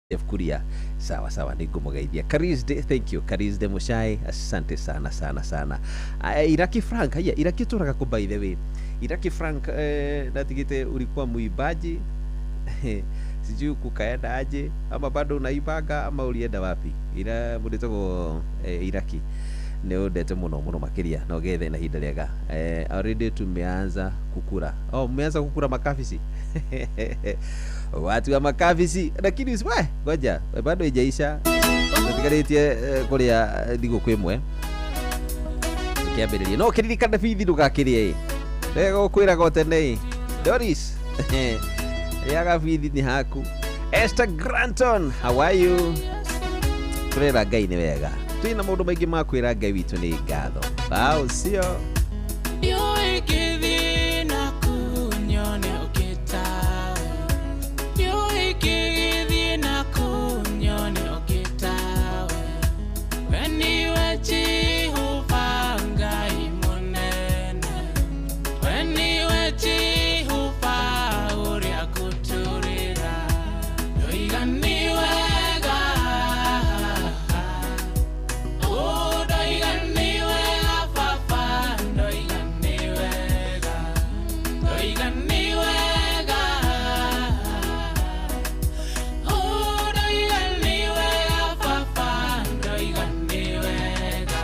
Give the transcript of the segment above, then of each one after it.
Jeff Kuria, sawa sawa, nĩngũmũgeithia. Karizde, thank you Karizde Mushai, asante sana sana sana. Iraki Frank, haya Iraki tũraga kũ, by the way Iraki Frank, natigĩte ulikuwa muimbaji, sijui kukaenda aje, ama bado unaimbaga ama ulienda wapi? Ira mũndũ wĩtagwo Iraki nĩ ũndete mũno mũno makĩria na ũgethe na ihinda rĩega. Already tumeanza kukura. Oh, mmeanza kukura makafisi, watu wa makafisi, lakini we ngoja, bado haijaisha, tũtigarĩtie kũrĩa thigũkũ ĩmwe kĩambĩrĩria, no kĩririkane bithi ndũgakĩrĩe ĩ ndegũkwĩraga o tene ĩ Doris, rĩaga bithi nĩ haku. Esther Granton, how are you? Tũrera Ngai nĩ wega, twĩna maũndũ maingĩ ma kwĩra Ngai witũ nĩ ngatho bao sio. Ndiũĩ ngĩthiĩ naku nyone ũkĩtawe. Ndiũĩ ngĩgĩthiĩ naku nyone ũkĩtawe. We nĩwe Jehova Ngai mũnene. We nĩwe Jehova ũrĩa ngũtũrĩra. Ndoiga nĩ wega. Oh, ndoiga nĩ wega baba, ndoiga nĩ wega. Ndoiga nĩ wega. Oh, ndoiga nĩ wega baba, ndoiga nĩ wega.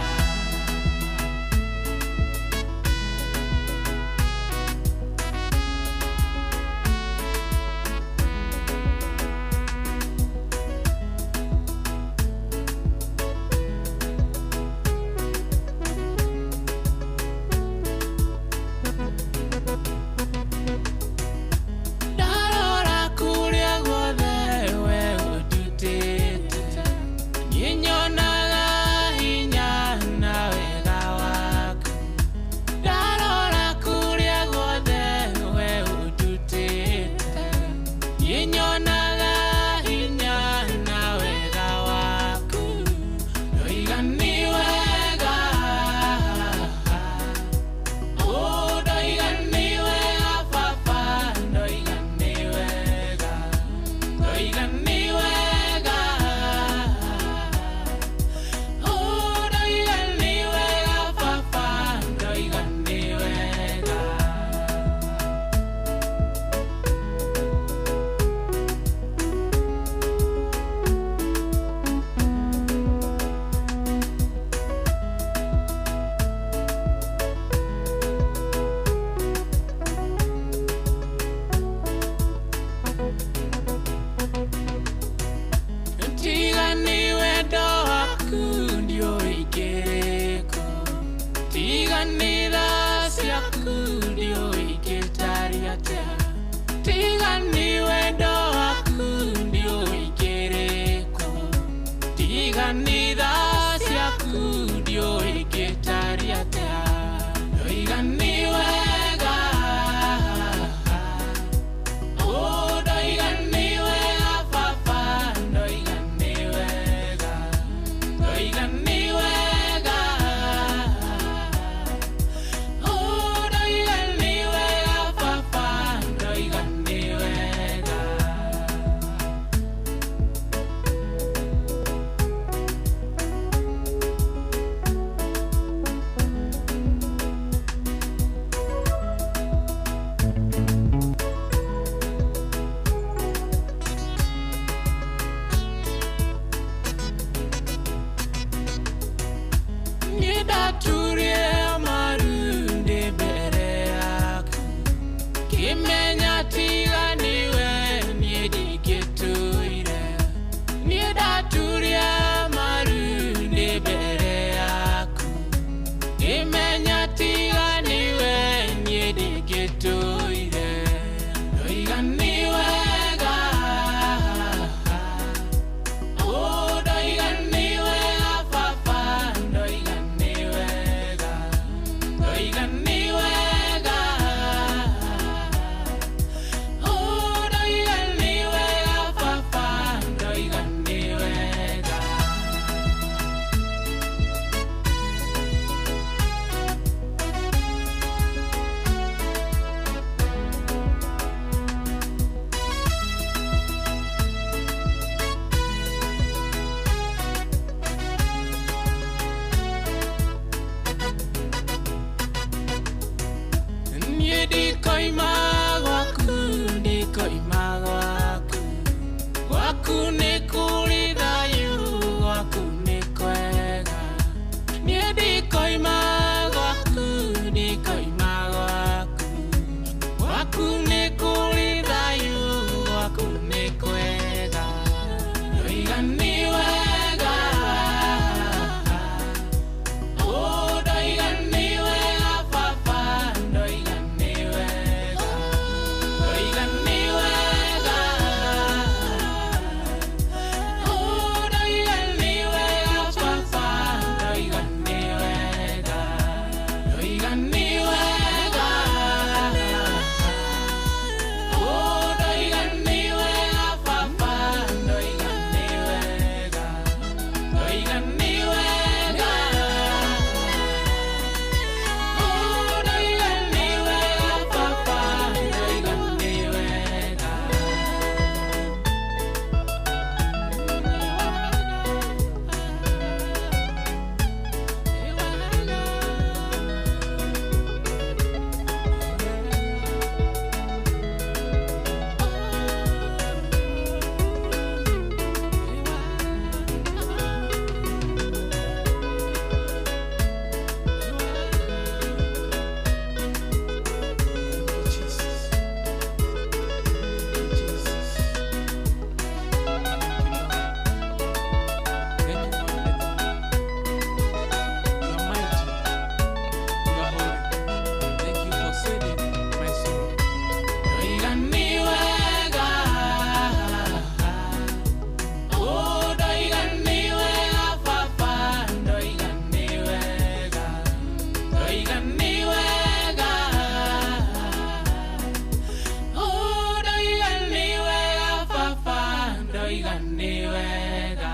Ndoiga nĩ wega.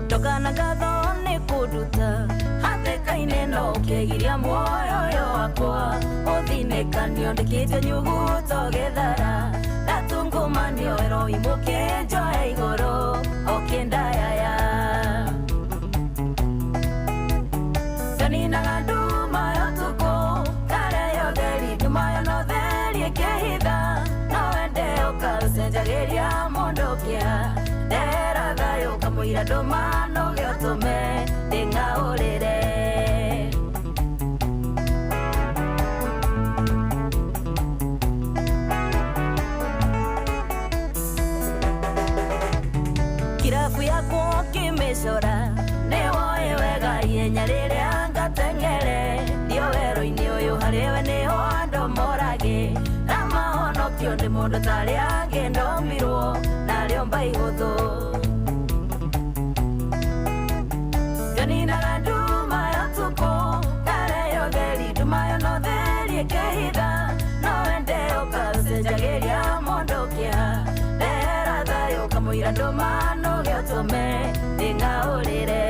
Ndokana ngatho nĩ kũnduta hatĩka-inĩ no ũkĩgiria muoyo ũyũ wakwa ũthinĩkanio ndĩkĩte nyuguto gĩthara ndatungumanio ĩroimũkĩ njoe igũrũ ũkĩndayaya ndaninaga nduma ya ũtukũ karĩa ũtheri nduma yo no theri ĩkĩhitha no wende ũkacenjagĩria mũndũ kĩa ndehera thayũ kamũira ndũma no gĩotũme ndĩng'aũrĩre. Kirabu yakwa ũkĩmĩcora nĩwoĩ wega ihenya rĩrĩa ngateng'ere ndio werũ-inĩ ũyũ harĩwe nĩho andũ morage na mahonokio nĩ mũndũ tarĩ angĩ ndomirwo narĩo mba ihũthũ. Ndaninaga nduma ya ũtukũ karĩa ũtheri nduma yo no theri ĩkĩhitha no wende ũkacenjagĩria mũndũ kĩa ndehera thayũ kamũira ndũma no gĩotũme ndĩng'aũrĩre.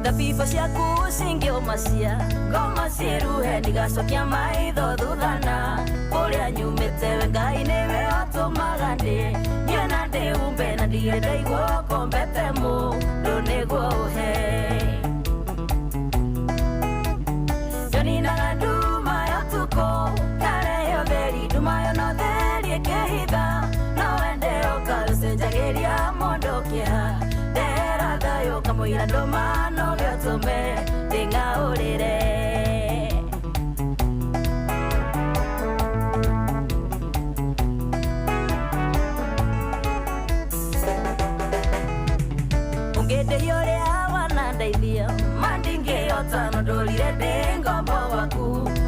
Thabibũ ciaku cingĩũma cia ngoma ciĩruhe ndigacokia maitho thuthana kũrĩa nyumĩte we Ngai nĩwe ũtũmaga ndĩ nyue na ndĩhumbe na ndige ndaigua ũkombete mũndũ nĩguo ũhe. Ndaninaga nduma ya ũtukũ karĩa ũtheri nduma yo no theri ĩkĩhitha no wende ũkacenjagĩria mũndũ kĩa ndehera thayũ kamũira ndũma no gĩotũme ndĩng'aũrĩre. Ũngĩndĩhia ũrĩa wanandeithia ma ndingĩhota no ndũrire ndĩ ngombo waku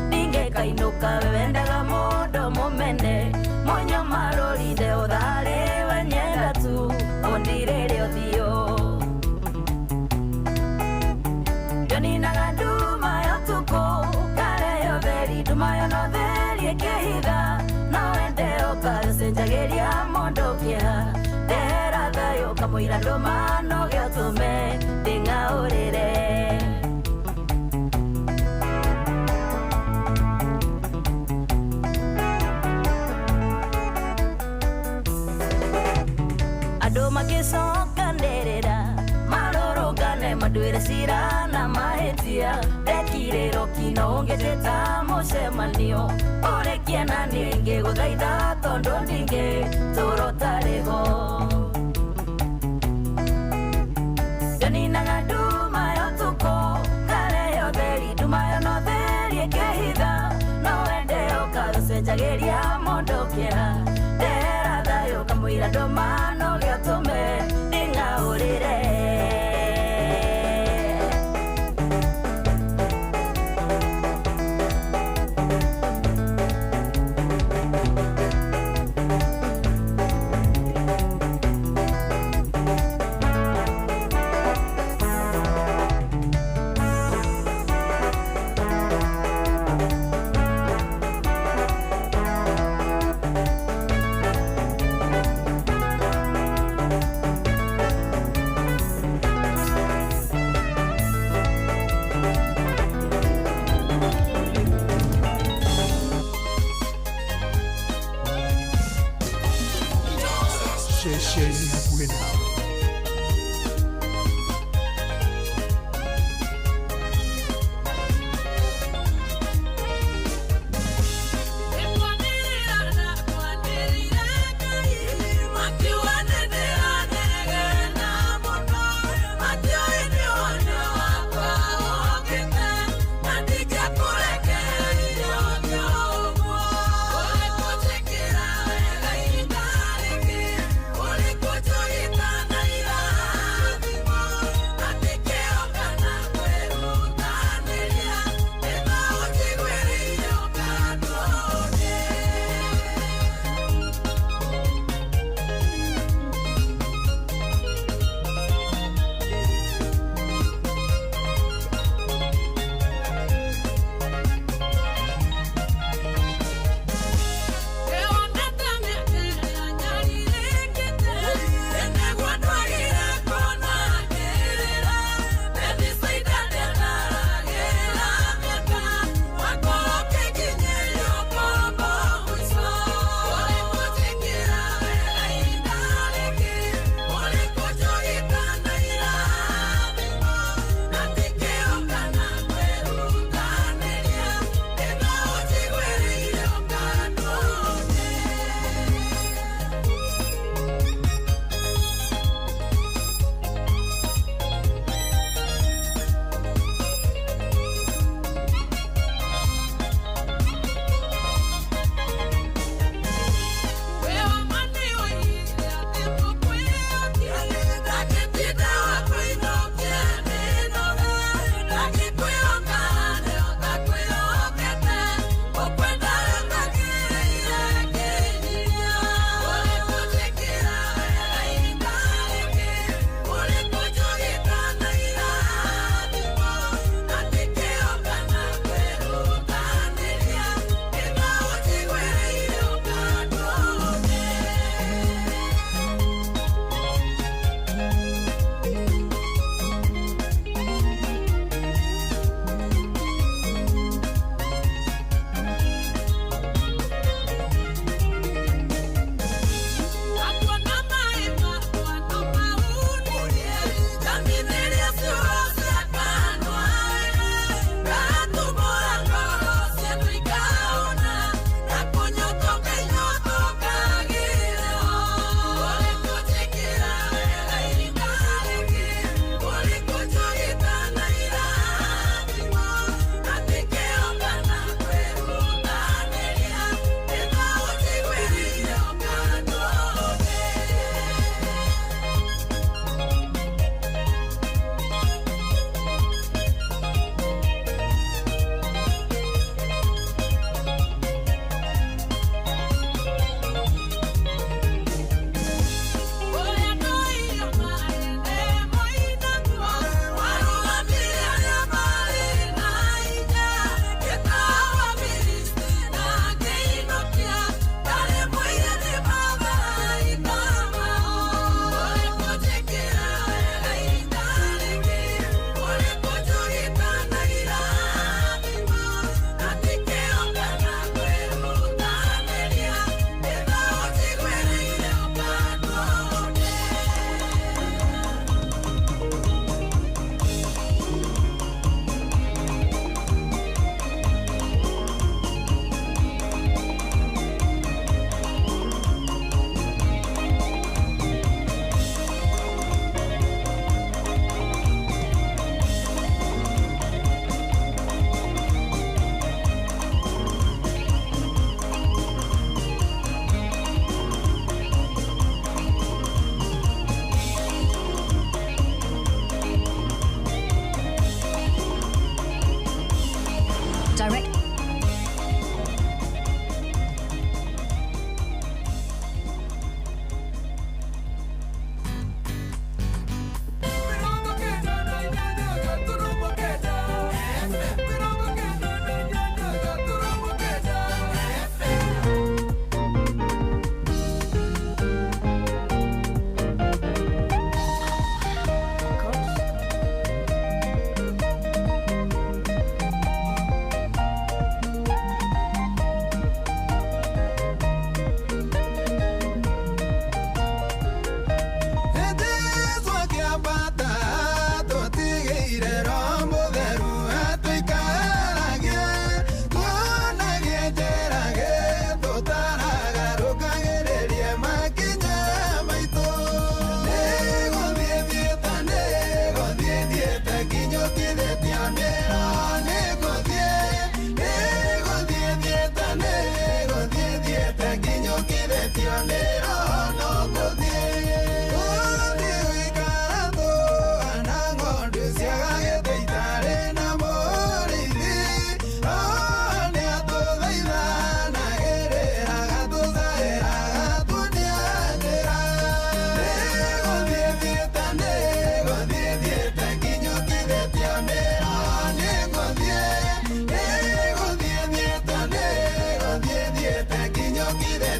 ndingĩkainũka we wendaga mũndũ mũmene mũnyamarũri ndeũtharĩ we nyenda tu ũndirĩre ũthiũ. Ndaninaga nduma ya ũtukũ karĩa ũtheri nduma yo no theri ĩkĩhitha no wende ũkacenjagĩria mũndũ kĩa ndehera thayũ kamũira ndũma no gĩotũme ndĩng'aũrĩre. Andũ magĩcokanĩrĩra marũrũngane manduĩre cira na mahĩtia ndekirĩrwo kino ũngĩtĩta mũcemanio ũrĩkie na niĩ ingĩgũthaitha tondũ ndingĩ tũra ũtarĩ ho. Ndaninaga nduma ya ũtukũ karĩa ũtheri nduma yo no theri ĩkĩhitha no wende ũkacenjagĩria mũndũ kĩa ndehera thayũ kamũira ndũma no gĩotũme ndĩng'aũrĩre. Ceceni hakuhĩ nawe. Thank you.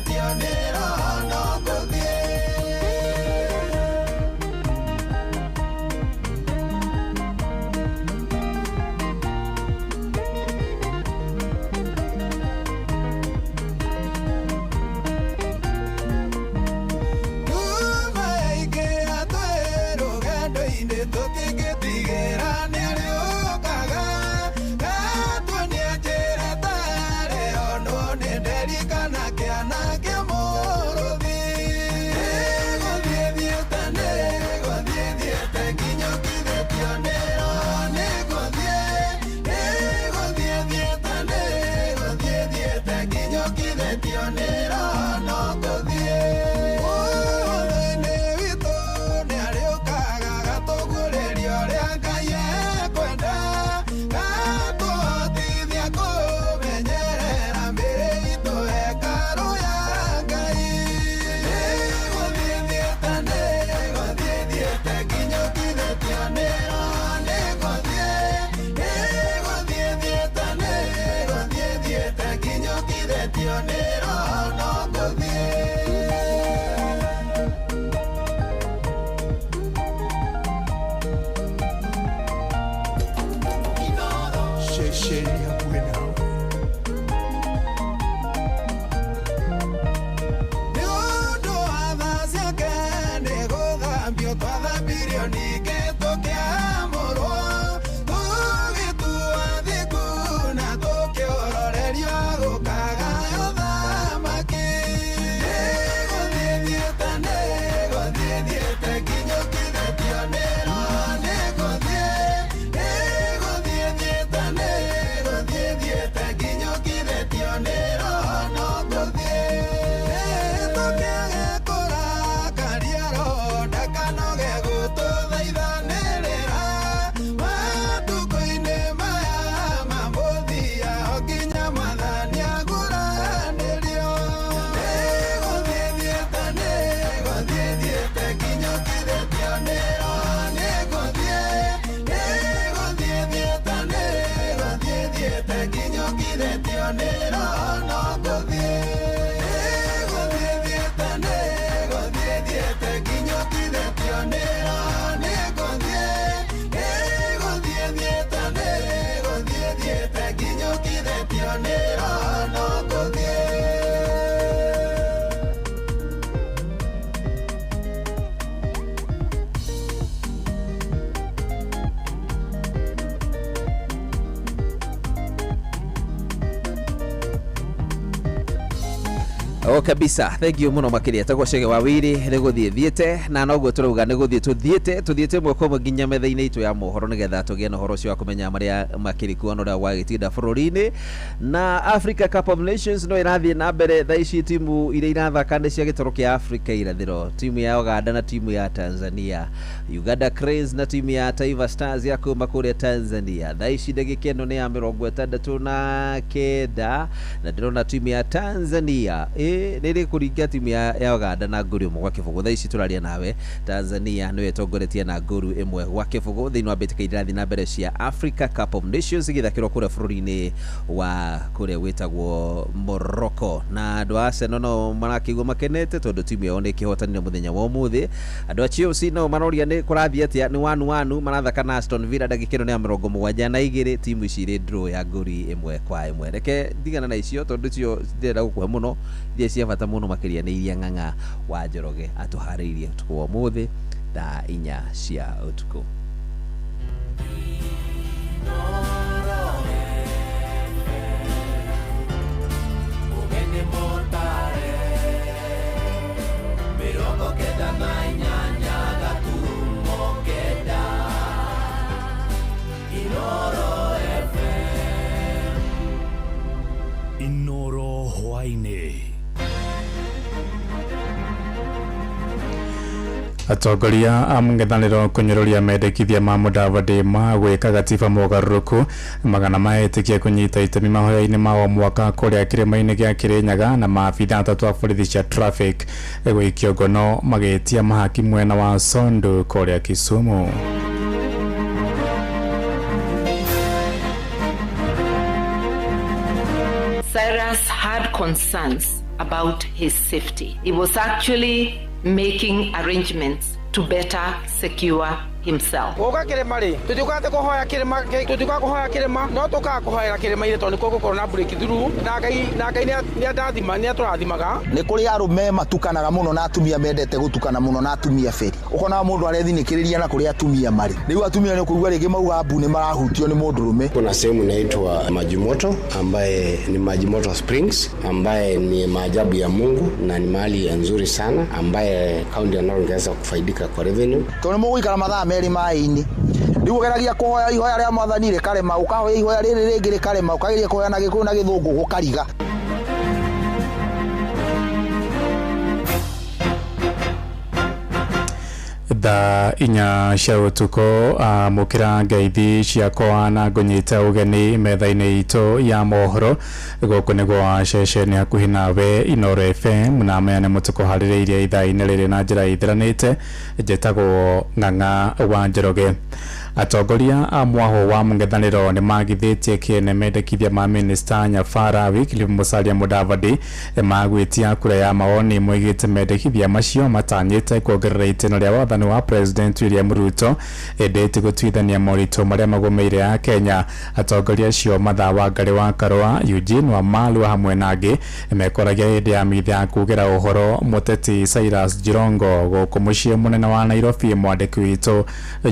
nginyũkithĩtio nĩ Roho no ngũthiĩ. Kuma yaingĩra twĩ rũgendo-inĩ tũtingĩtigĩra nĩarĩũkaga gatuonia njĩra tarĩ onwo nĩ nderikana kĩana kĩa mũrũthi. Nĩgũthiĩ thiĩte, nĩgũthiĩ thiĩte nginyũkithĩtio nĩ Roho nĩngũthiĩ. Nĩgũthiĩ thiĩte, nĩgũthiĩ thiĩte nginyũkithĩtio nĩ Roho no ngũthiĩ. Watho-inĩ witũ nĩarĩũkaga agatũguũrĩria ũrĩa Ngai ekwenda, gatũhotithia kũmenyerera mĩĩrĩ itũ hekarũ ya Ngai. Nĩgũthiĩ thiĩte, nĩgũthiĩ thiĩte nginyũkithĩtio nĩ Roho nĩngũthiĩ. Nĩgũthiĩ thiĩte, nĩgũthiĩ thiĩte nginyũkithĩtio nĩ Roho no ngũthiĩ. Ceceni hakuhĩ nawe. Nĩ ũndũ wa tha ciake nĩgũthambio twathambirio ningĩ tũkĩamũrwo tũgĩtua thingu na tũkĩororerio gũkagayo thamaki. Nĩgũthiĩ thiĩte, nĩgũthiĩ thiĩte nginyũkithĩtio nĩ Roho nĩngũthiĩ. Nĩgũthiĩ thiĩte, nĩgũthiĩ thiĩte nginyũkithĩtio nĩ Roho no ngũthiĩ. Tũkĩage kũrakaria Roho ndakanoge gũtũthaithanĩrĩra matukũ-inĩ maya ma mũthia o nginya Mwathani aguũranĩrio. Nĩgũthiĩ thiĩte, nĩgũthiĩ thiĩte nginyũkithĩtio nĩ Roho nĩngũthiĩ. Nĩgũthiĩ thiĩte, nĩgũthiĩ thiĩte nginyũkithĩtio nĩ Roho no ngũthiĩ. Nĩgũthiĩ thiĩte, nĩgũthiĩ thiĩte nginyũkithĩtio nĩ Roho nĩngũthiĩ. Nĩgũthiĩ thiĩte, nĩgũthiĩ thiĩte nginyũkithĩtio nĩ Roho no ngũthiĩ. O kabisa, thank you muno makiria tagwo Chege wa Wiri nĩ gũthiĩ thiĩte na noguo tũrauga nĩ gũthiĩ tũthiĩte tũthiĩte ĩmwe kwa ĩmwe nginya metha-inĩ itũ ya mohoro nĩgetha tũgĩe na ũhoro ũcio wa kũmenya marĩa makĩrĩ kuo na ũrĩa gwagĩtinda bũrũri-inĩ. Na Africa Cup of Nations no ĩrathiĩ na mbere thaa ici, timu iria irathaka nĩ cia gĩtaro kĩa Africa irathĩro, timu ya Uganda na timu ya Tanzania, Uganda Cranes na timu ya Taifa Stars ya kuma kũrĩa Tanzania. Thaa ici ndagĩka ĩno nĩ ya 69 na ndĩrona timu ya Tanzania nĩ ĩrĩ kũringa timu ya Uganda na ngũru 1-0. Thaa ici tũraria nawe Tanzania nĩyo ĩtongoretie na ngũru 1-0 thĩinĩ wa mbĩtĩka iria irathiĩ na mbere cia Africa Cup of Nations igĩthakĩrwo kũrĩa bũrũri-inĩ wa kũrĩa wĩtagwo Morocco. Na andũ a Arsenal no marakĩigua makenete tondũ timu yao nĩ ĩkĩhotanire mũthenya wa ũmũthĩ. Andũ a Chelsea nao maroria nĩ kũrathiĩ atĩa, nĩ 1-1 marathaka na Aston Villa ndagĩka ĩno nĩ ya 72, timu ici irĩ draw ya ngũri 1-1. Reke ndigana na icio tondũ icio ndirenda gũkũhe mũno, iria cia bata mũno makĩria nĩ iria Ng'ang'a wa Njoroge atũharĩirie ũtukũ wa ũmũthĩ thaa 4 cia ũtukũ. Inoro hwaĩ-inĩ. Atongoria a mũng'ethanĩro kũnyũrũria mendekithia ma Mudavadi ma gwĩka gatiba mogarũrũku magana maetĩkia kũnyita itemi mahoya-inĩ ma o mwaka kũrĩa kĩrĩma-inĩ gĩa Kĩrĩnyaga na maabitha atatũ a borithi cia traffic gũikio ngono magĩtia mahaki mwena wa Sondu kũrĩa Kisumu. Cyrus had concerns about his safety. He was actually making arrangements to better secure himself. Gũka kĩrĩma rĩ, tũtiũkaga atĩ kũhoya kĩrĩma, tũtiũkaga kũhoya kĩrĩma, no tũkaga kũhoera kĩrĩma-inĩ tondũ nĩkuo gũkoragwo na breakthrough, na Ngai na Ngai nĩ nĩ atũrathimaga. Nĩ kũrĩ arũme matukanaga mũno na atumia mendete gũtukana mũno na atumia beri. Ũkonaga mũndũ arethinĩkĩrĩria na kũrĩa atumia marĩ. Rĩu atumia nĩ ũkũigua rĩngĩ mauga mbu nĩ marahutio nĩ mũndũrũme. Kuna sehemu inaitwa Majimoto ambaye ni Majimoto Springs ambaye ni maajabu ya Mungu na ni mahali nzuri sana ambaye kaunti ya Narok ingeweza kufaidika kwa revenue. Tondũ nĩ mũgũikara mathaa 2 maĩ-inĩ. Rĩu ũgeragia kũhoya ihoya rĩa mwathani rĩkarema, ũkahoya ihoya rĩrĩ rĩngĩ rĩkarema, ũkageria kũhoya na Gĩkũyũ na Gĩthũngũ gũkariga. Thaa 4 cia ũtukũ. Amũkĩra ngeithi ciakwa na ngũnyite ũgeni metha-inĩ itũ ya mohoro. Gũkũ nĩguo ceceni hakuhĩ nawe, Inooro FM, na maya nĩ mũtũkũharĩrĩirie ithaa-inĩ rĩrĩ na njĩra ithĩranĩte. Njĩtagwo Ng'ang'a wa Njoroge. Atongoria a mwaho wa mũng'ethanĩro nĩ magithĩtie kĩene mendekithia ma minista Nyabara Wycliffe Musalia Mudavadi magwĩtia kura ya mawoni. Moigĩte mendekithia macio matanyĩte kuongerera itĩno rĩa wathani wa President William Ruto, ĩndĩ ti gũtuithania moritũ marĩa magũmĩire a Kenya. Atongoria acio Martha Wangari wa Karũa, Eugene Wamalwa hamwe na angĩ mekoragia hĩndĩ ya mitha ya kugĩra ũhoro mũteti Cyrus Jirongo gũkũ mũciĩ mũnene wa Nairobi. Mwandĩki witũ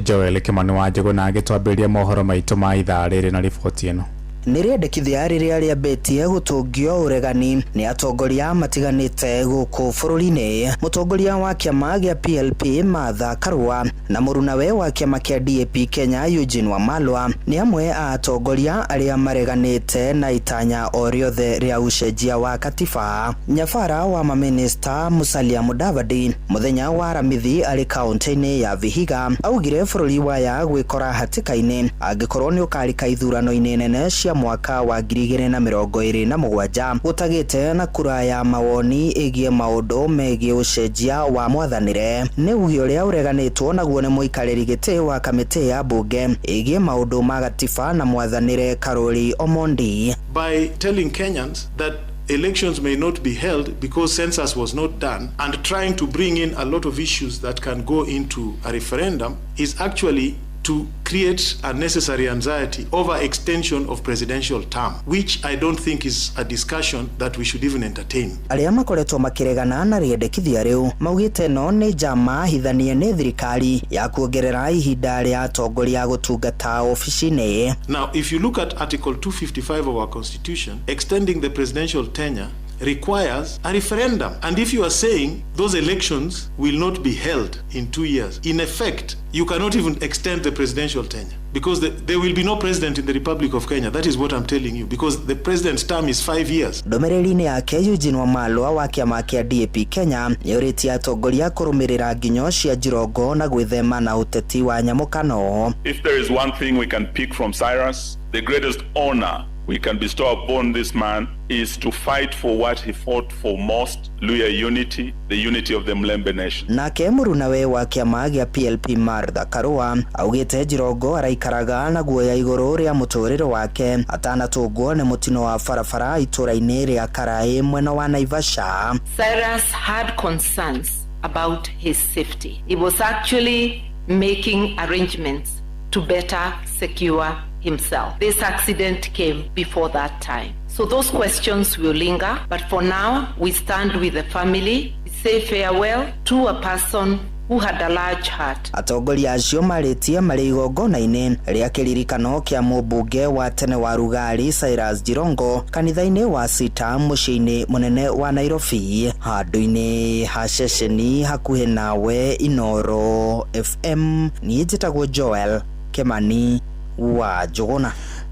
Joel Kimani wa Njũgũna agĩtwambĩrĩria mohoro maitũ ma ithaa rĩrĩ na riboti ĩno. Nĩ rĩendekithia rĩrĩa rĩambĩtie gũtũngio ũregani nĩ atongoria matiganĩte gũkũ bũrũri-inĩ. Mũtongoria wa kĩama gĩa PLP Martha Karua na mũrunawe wa kĩama kĩa DAP Kenya Eugene Wamalwa nĩ amwe a atongoria arĩa mareganĩte na itanya o rĩothe rĩa ũcenjia wa katiba. Nyabara wa maminista Musalia Mudavadi mũthenya wa Aramithi arĩ kaunti-inĩ ya Vihiga augire bũrũri waya gwĩkora hatĩka-inĩ angĩkorwo nĩ ũkarika ithurano-inĩ nene cia mwaka wa 2027 gũtagĩte na kura ya mawoni ĩgiĩ maũndũ megiĩ ũcenjia wa mwathanĩre. Nĩ uge ũrĩa ũreganĩtwo naguo nĩ mũikarĩri gĩtĩ wa kamĩtĩ ya mbunge ĩgiĩ maũndũ ma gatiba na mwathanĩre Karoli Omondi. By telling Kenyans that elections may not be held because census was not done and trying to bring in a lot of issues that can go into a referendum is actually to create unnecessary anxiety over extension of presidential term, which I don't think is a discussion that we should even entertain. Arĩa makoretwo makĩregana na rĩendekithia rĩu maugĩte no nĩ njama hithanie nĩ thirikari ya kuongerera ihinda rĩa atongoria gũtungata obici-inĩ. Now, if you look at Article 255 of our Constitution, extending the presidential tenure requires a referendum. And if you are saying those elections will not be held in 2 years, in effect, you cannot even extend the presidential tenure because there will be no president in the Republic of Kenya. That is what I'm telling you, because the president's term is 5 years. Ndũmĩrĩri-inĩ yake, Eugene Wamalwa wa kĩama kĩa DAP Kenya nĩorĩtie atongoria kũrũmĩrĩra nginyo cia Jirongo na gwĩthema na ũteti wa nyamũkano. If there is one thing we can pick from Cyrus, the greatest honor we can bestow upon this man is to fight for what he fought for most, Luhya unity, the unity of the Mulembe nation. Nake mũrunawe wa kĩama gĩa PLP Martha Karua augĩte Jirongo araikaraga na guoya igũrũ rĩa mũtũrĩre wake atanatũngwo nĩ mũtino wa barabara itũra-inĩ rĩa Karaĩ mwena wa Naivasha. Cyrus had concerns about his safety. He was actually making arrangements to better secure himself. This accident came before that time. So those questions will linger, but for now, we stand with the family, say farewell to a person who had a large heart. Atongoria acio marĩtie marĩ igongona-inĩ rĩa kĩririkano kĩa mũmbunge wa tene wa Rugari Cyrus Jirongo kanitha-inĩ wa Sita mũciĩ-inĩ mũnene wa Nairobi. Handũ-inĩ ha ceceni hakuhĩ nawe, Inooro FM, niĩ njĩtagwo Joel Kimani wa Njũgũna.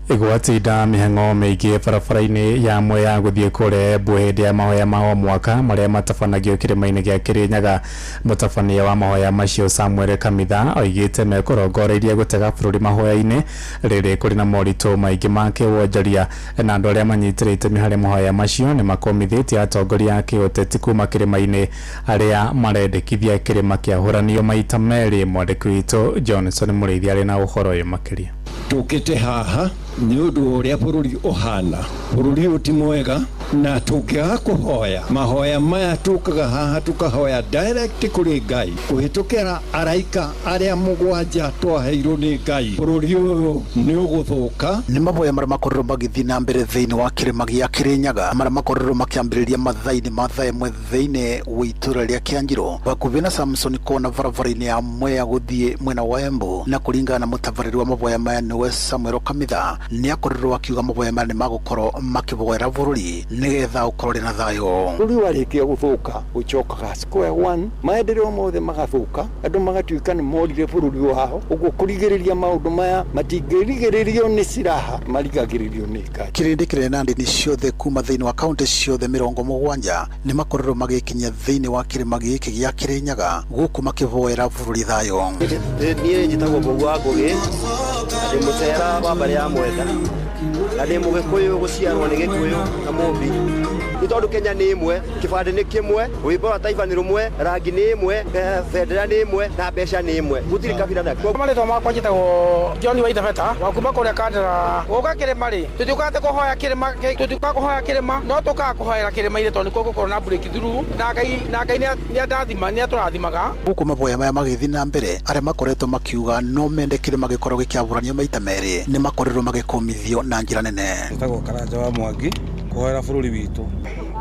Gwatinda mĩhang'o mĩingĩ barabara-inĩ ya Mwea gũthiĩ kũrĩa Embu hĩndĩ ya mahoya ma o mwaka marĩa matabanagio kĩrĩma-inĩ gĩa Kĩrĩnyaga. Mũtabania wa mahoya macio Samuel Kamitha oigĩte mekũrongoreirie gũtega bũrũri mahoya-inĩ rĩrĩ kũrĩ na moritũ maingĩ ma kĩwonjoria, na andũ arĩa manyitĩrĩte itemi harĩ mahoya macio nĩ makomithĩtie atongoria a kĩũteti kuma kĩrĩma-inĩ arĩa marendekithia kĩrĩma kĩahũranio maita merĩ. Mwandĩki witũ Johnson Mũrĩithi arĩ na ũhoro ũyũ makĩria. Tũkĩte haha Nĩ ũndũ ũrĩa bũrũri ũhana, bũrũri ũyũ ti mwega, na tũngĩaga kũhoya mahoya maya tũkaga haha tũkahoya direct kũrĩ Ngai kũhĩtũkĩra araika arĩa mũgwanja twaheirwo nĩ Ngai, bũrũri ũyũ nĩ ũgũthũka. Nĩ mahoya marĩa makorirwo magĩthiĩ na mbere thĩinĩ wa kĩrĩma gĩa Kĩrĩnyaga, marĩa makorirwo makĩambĩrĩria mathaa-inĩ ma thaa 1 thĩinĩ wa itũra rĩa Kĩanjirũ hakuhĩ na Samson Kona barabara-inĩ ya Mwea gũthiĩ mwena wa Embu. Na kũringana na mũtabarĩri wa mahoya maya nĩwe Samuel Kamitha, nĩ akorirwo akiuga mahoya maya nĩ magũkorwo makĩhoera bũrũri nĩgetha ũkorwo ũrĩ na thayũ. Bũrũri warĩkia gũthũka ũcokaga square one, maendeleo mothe magathũka, andũ magatuĩka nĩ morire bũrũri wao. Ũguo kũrigĩrĩria maũndũ maya matingĩrigĩrĩrio nĩ silaha, marigagĩrĩrio nĩ Ngai. Kĩrĩndĩ kĩnene na ndini ciothe kuma thĩinĩ wa kaunti ciothe 70 nĩ makorirwo magĩkinya thĩinĩ wa kĩrĩma gĩkĩ gĩa Kĩrĩnyaga gũkũ makĩhoera bũrũri thayũ. Niĩ njĩtagwo Mbũgũ wa Ngũgĩ, ndĩ mũcera wa mbarĩ ya Mwenda, na ndĩ Mũgĩkũyũ gũciarwo nĩ Gĩkũyũ na Mũmbi. Nĩ tondũ Kenya nĩ ĩmwe, kĩbandĩ nĩ kĩmwe, rwĩmbo rwa taifa nĩ rũmwe, rangi nĩ ĩmwe, bendera nĩ ĩmwe na mbeca nĩ ĩmwe, gũtirĩ kabira na. Marĩtwa makwa njĩtagwo John Waithabeta wa kuma kũrĩa Kandara. Gũka kĩrĩma rĩ, tũtiũkaga atĩ kũhoya kĩrĩma, tũtiũkaga kũhoya kĩrĩma, no tũkaga kũhoera kĩrĩma-inĩ tondũ nĩkuo gũkoragwo na breakthrough, na Ngai nĩ andathima, nĩ atũrathimaga. Gũkũ mahoya maya magĩthiĩ na mbere, arĩa makoretwo makiuga no mende kĩrĩma gĩkorwo gĩkĩambũranio maita merĩ nĩ makorirwo magĩkũmithio na njĩra nene. Njĩtagwo Karanja wa Mwangi, kũhoera bũrũri witũ.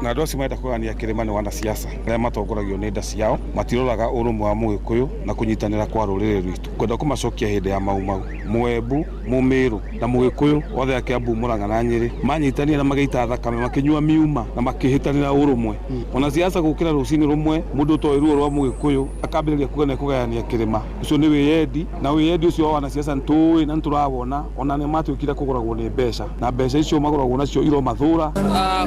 Na andũ acio marenda kũgania kĩrĩma nĩ wanasiasa arĩa matongoragio nĩ nda ciao, matiroraga ũrũmwe wa Mũgĩkũyũ na kũnyitanĩra kwa rũrĩrĩ rwitũ. Kwenda kũmacokia hĩndĩ ya Mau Mau, Mũembu, Mũmĩrũ na Mũgĩkũyũ othe a Kĩambu, Mũrang'a na Nyĩrĩ manyitanire na magĩita thakame, makĩnyua miuma na makĩhĩtanĩra ũrũmwe. Ona siasa gũkĩra rũcinĩ rũmwe, mũndũ ũtoĩ ruo rwa Mũgĩkũyũ akambĩrĩria kuga nĩ kũgayania kĩrĩma. Ũcio nĩ wĩyendi, na wĩyendi ũcio wa wanasiasa nĩtũĩ na nĩtũrawona, ona nĩ matuĩkire kũgũragwo nĩ mbeca, na mbeca icio magũragwo nacio iromathũra.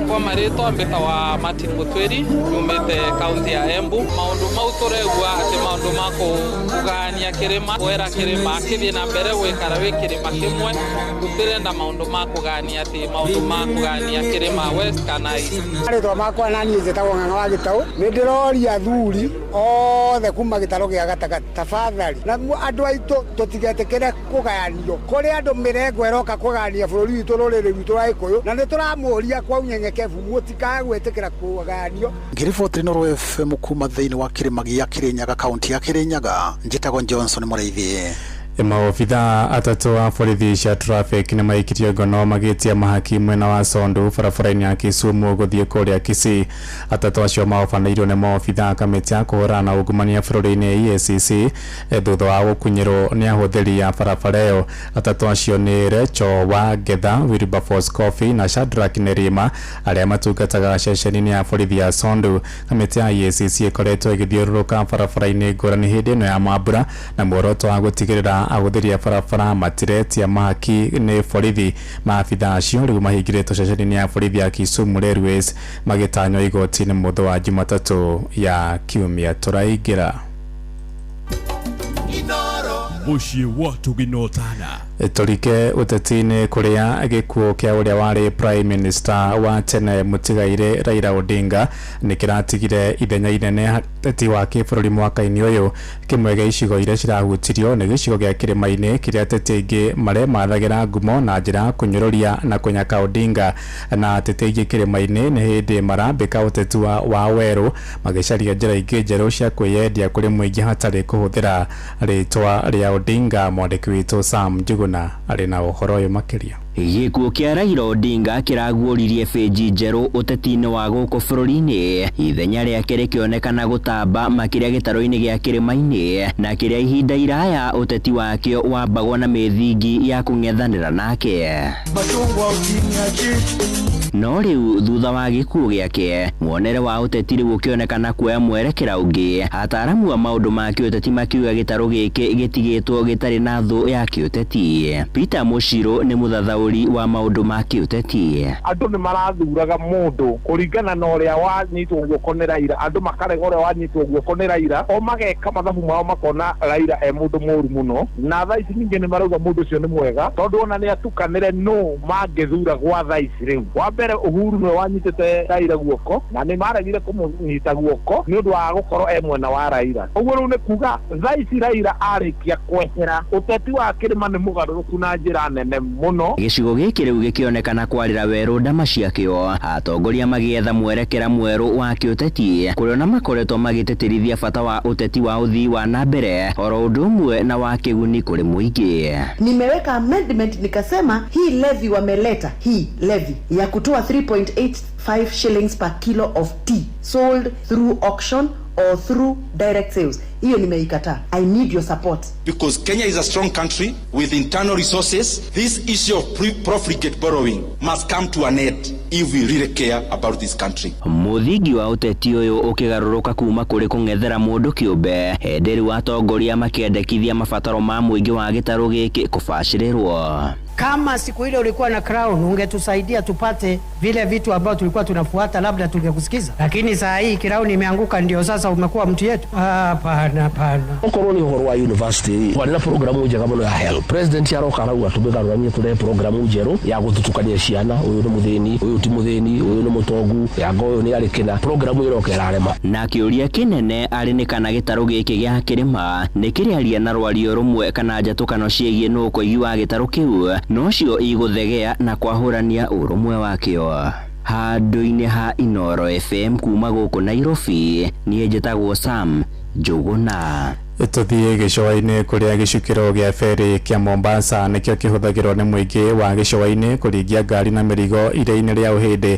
Kwa marĩtwa mbĩta wa Martin Mutwiri, nyumĩte kaunti ya Embu. Maũndũ mau tũregua atĩ maũndũ ma kũgayania kĩrĩma, kwera kĩrĩma kĩthiĩ na mbere gwĩkara wĩ kĩrĩma kĩmwe, tũtirenda maũndũ ma kũgayania atĩ maũndũ ma kũgayania kĩrĩma West kana East. Marĩtwa makwa na niĩ njĩtagwo Ng'ang'a wa Gĩtaũ. Nĩ ndĩroria athuri othe kuma gĩtarũ gĩa gatagatĩ, tafadhali na andũ aitũ tũtigetĩkĩre kũgayanio. Kũrĩ andũ mĩrengo ĩroka kũgayania bũrũri witũ, rũrĩrĩ rwitũ rwa Gĩkũyũ, na nĩ tũramũria kwa unyenyekevu mũtikae gwĩtĩkĩra kũgayanio. Ngĩriboti Inooro FM kuma thĩinĩ wa kĩrĩma gĩa Kĩrĩnyaga, kaunti ya Kĩrĩnyaga, njĩtagwo Johnson Mũrĩithi. Maobithaa atatũ a borithi cia traffic nĩ maikirio ngono magĩtia mahaki mwena wa Sondu barabara-inĩ ya Kisumu gũthiĩ kũrĩa Kisii. Atatũ acio maobanĩirio nĩ maobithaa a kamĩtĩ ya kũhũrana na ungumania bũrũri-inĩ EACC thutha wa gũkunyĩrwo nĩ ahũthĩri a barabara ĩyo. Atatũ acio nĩ Recho wa Ngetha, Wilberforce Coffey na Shadrack Nerima arĩa matungataga ceceni-inĩ ya borithi ya Sondu. Kamĩtĩ ya EACC ĩkoretwo ĩgĩthiũrũrũka barabara-inĩ ngũrani hĩndĩ ĩno ya mambura na muoroto wa gũtigĩrĩra ahũthĩri a barabara matiretia mahaki nĩ borithi. Maabithaa acio rĩu mahingĩrĩtwo ceceni-inĩ ya borithi ya Kisumu Railways magĩtanywo igoti-inĩ mũthĩ wa Jumatatũ ya kiumia tũraingĩra. Mũciĩ wa tũginotana. Tũrike ũteti-inĩ kũrĩa gĩkuũ kĩa ũrĩa warĩ Prime Minister wa tene mũtigaire Raila Odinga nĩ kĩratigire ithenya inene ũteti wa kĩbũrũri mwaka-inĩ ũyũ. Kĩmwe gĩa icigo iria cirahutirio nĩ gĩcigo gĩa kĩrĩma-inĩ kĩrĩa ateti aingĩ maremathagĩra ngumo na njĩra ya kũnyũrũria na kũnyaka Odinga, na ateti aingĩ kĩrĩma-inĩ nĩ hĩndĩ marambĩka ũteti wa werũ magĩcaria njĩra ingĩ njerũ cia kwĩyendia kũrĩ mũingĩ hatarĩ kũhũthĩra rĩtwa rĩa Odinga. Mwandĩki witũ Sam Njuguna arĩ na ũhoro ũyũ makĩria. Gĩkuũ kĩa Raila Odinga kĩraguũririe bĩnji njerũ ũteti-inĩ wa gũkũ bũrũri-inĩ, ithenya rĩake rĩkĩonekana gũtamba makĩria gĩtarũ-inĩ gĩa kĩrĩma-inĩ na kĩrĩa ihinda iraya ũteti wakĩo wambagwo na mĩthingi ya kũng'ethanĩra nake. No rĩu thutha wa gĩkuũ gĩake, muonere wa ũteti rĩu ũkĩonekana kuoya mwerekera ũngĩ. Ataaramu a maũndũ ma kĩũteti makiuga gĩtarũ gĩkĩ gĩtigĩtwo gĩtarĩ na thũ ya kĩũteti. Peter Mũcirũ nĩ mũthathaũri wa maũndũ ma kĩũteti. Andũ nĩ marathuraga mũndũ kũringana na ũrĩa wanyitwo guoko nĩ Raila, andũ makarega ũrĩa wanyitwo guoko nĩ Raila, o mageka mathabu mao makona Raila e mũndũ mũru mũno, na thaa ici ningĩ nĩ marauga mũndũ ũcio nĩ mwega tondũ ona nĩ atukanĩre no mangĩthura gwa thaa ici rĩu. Wa Mbere Uhuru nĩwe wanyitĩte Raila guoko na nĩ maregire kũmũnyita guoko nĩ ũndũ wa gũkorwo e mwena wa Raila. Ũguo rĩu nĩ kuga thaa ici Raila arĩkia kwehera, ũteti wa kĩrĩma nĩ mũgarũrũku na njĩra nene mũno. Gĩcigo gĩkĩ rĩu gĩkĩonekana kwarĩra werũ ndama ciakĩo, atongoria magĩetha mwerekera mwerũ wa kĩũteti kũrĩa ona makoretwo magĩtĩtĩrithia bata wa ũteti wa ũthii wa na mbere oro ũndũ ũmwe na wa kĩguni kũrĩ mũingĩ. Nimeweka amendment nikasema hii levy wameleta, hii levy ya kutoa 3.85 shillings per kilo of tea sold through auction or through direct sales, hiyo nimeikataa. I need your support. Because Kenya is a strong country with internal resources, this issue of profligate borrowing must come to an end if we really care about this country. Mũthingi wa ũteti ũyũ ũkĩgarũrũka kuma kũrĩ kũng'ethera mũndũ kĩũmbe, hĩndĩ rĩu atongoria makĩendekithia mabataro ma mũingĩ wa gĩtarũ gĩkĩ kũbacĩrĩrwo. Kama siku ile ulikuwa na crown ungetusaidia tupate vile vitu ambavyo tulikuwa tunafuata, labda tungekusikiza, lakini saa hii crown imeanguka, ndio sasa umekuwa mtu yetu. Hapana, hapana. Okorwo ni uhoro wa university kwarĩ na programu njega mũno ya HELB. President aroka arauga tũmĩgarũranie tũrehe programu njerũ ya gũthutũkania ciana, ũyũ nĩ mũthĩni, ũyũ ti mũthĩni, ũyũ nĩ mũtongu, yanga ũyũ nĩ arĩ kĩna. Programu ĩroka ĩrarema. Na kĩũria kĩnene arĩ nĩ kana gĩtarũ gĩkĩ gĩa kĩrĩma nĩ kĩrĩaria na rwario rũmwe kana njatũkano ciĩgiĩ nũ ũkoigi wa gĩtarũ kĩu nocio igũthegea na kwahũrania ũrũmwe wakĩo. Handũ-inĩ ha Inooro FM kuma gũkũ Nairobi, niĩ njĩtagwo Sam Njũgũna. Tũthiĩ gĩcũa-inĩ kũrĩa gĩcukĩro gĩa ferĩ kĩa Mombasa nĩkĩo kĩhũthagĩrwo nĩ mũingĩ wa gĩcũa-inĩ kũringia ngari na mĩrigo iria-inĩ rĩa Ũhĩndĩ.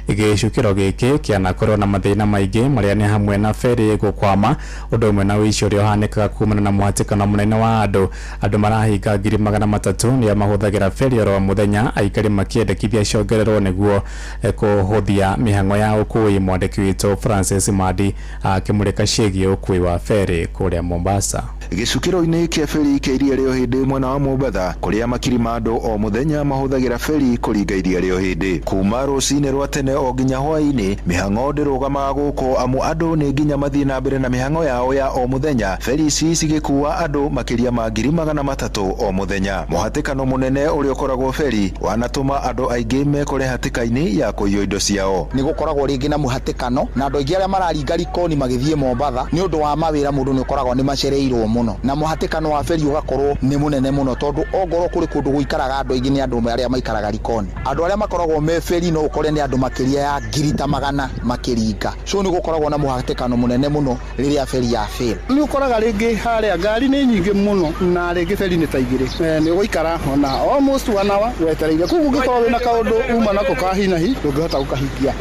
Gĩcukĩro gĩkĩ kĩanakorwo na mathĩna maingĩ marĩa nĩ hamwe na ferĩ gũkwama, ũndũ ũmwe na ũici ũrĩa ũhanĩkaga kumana na mũhatĩkano mũnene wa andũ. Andũ marahinga 300,000 nĩo mahũthagĩra ferĩ oro mũthenya, aikari makĩendekithia ciongererwo nĩguo kũhũthia mĩhang'o ya ũkui. Mwandĩki witũ Francis Madi akĩmũrĩka ciĩgiĩ ũkui wa ferĩ kũrĩa Mombasa. Gĩcukĩro-inĩ kĩa ferĩ kĩa iria rĩa Ũhĩndĩ mwena wa Mombatha kũrĩa makiri ma andũ o mũthenya mahũthagĩra ferĩ kũringa iria rĩa Ũhĩndĩ. Kuma rũcinĩ rwa tene o nginya hwaĩ-inĩ, mĩhang'o ndĩrũgamaga gũkũ amu andũ nĩ nginya mathiĩ na mbere na mĩhang'o yao ya o mũthenya, ferĩ ici cigĩkua andũ makĩria ma 300,000 o mũthenya. Mũhatĩkano mũnene ũrĩa ũkoragwo ferĩ wanatũma andũ aingĩ mekore hatĩka-inĩ ya kũiywo indo ciao. Nĩ gũkoragwo rĩngĩ na mũhatĩkano na andũ aingĩ arĩa mararinga Likoni magĩthiĩ Mombatha nĩ ũndũ wa mawĩra, mũndũ nĩ ũkoragwo nĩ macereirwo mũno na mũhatĩkano wa ferĩ ũgakorwo nĩ mũnene mũno, tondũ ongorwo kũrĩ kũndũ gũikaraga andũ aingĩ nĩ andũ arĩa maikaraga Likoni. Andũ arĩa makoragwo me ferĩ no ũkore nĩ andũ makĩria ya 100,000 makĩringa, so nĩ gũkoragwo na mũhatĩkano mũnene mũno rĩrĩa ferĩ ya fail. Nĩ ũkoraga rĩngĩ harĩa ngari nĩ nyingĩ mũno na rĩngĩ ferĩ nĩ ta igĩrĩ, nĩ ũgũikara ona almost 1 hour wetereire. Koguo ũngĩkorwo wĩna kaũndũ uma nako ka hi na hi ndũngĩhota gũkahingia,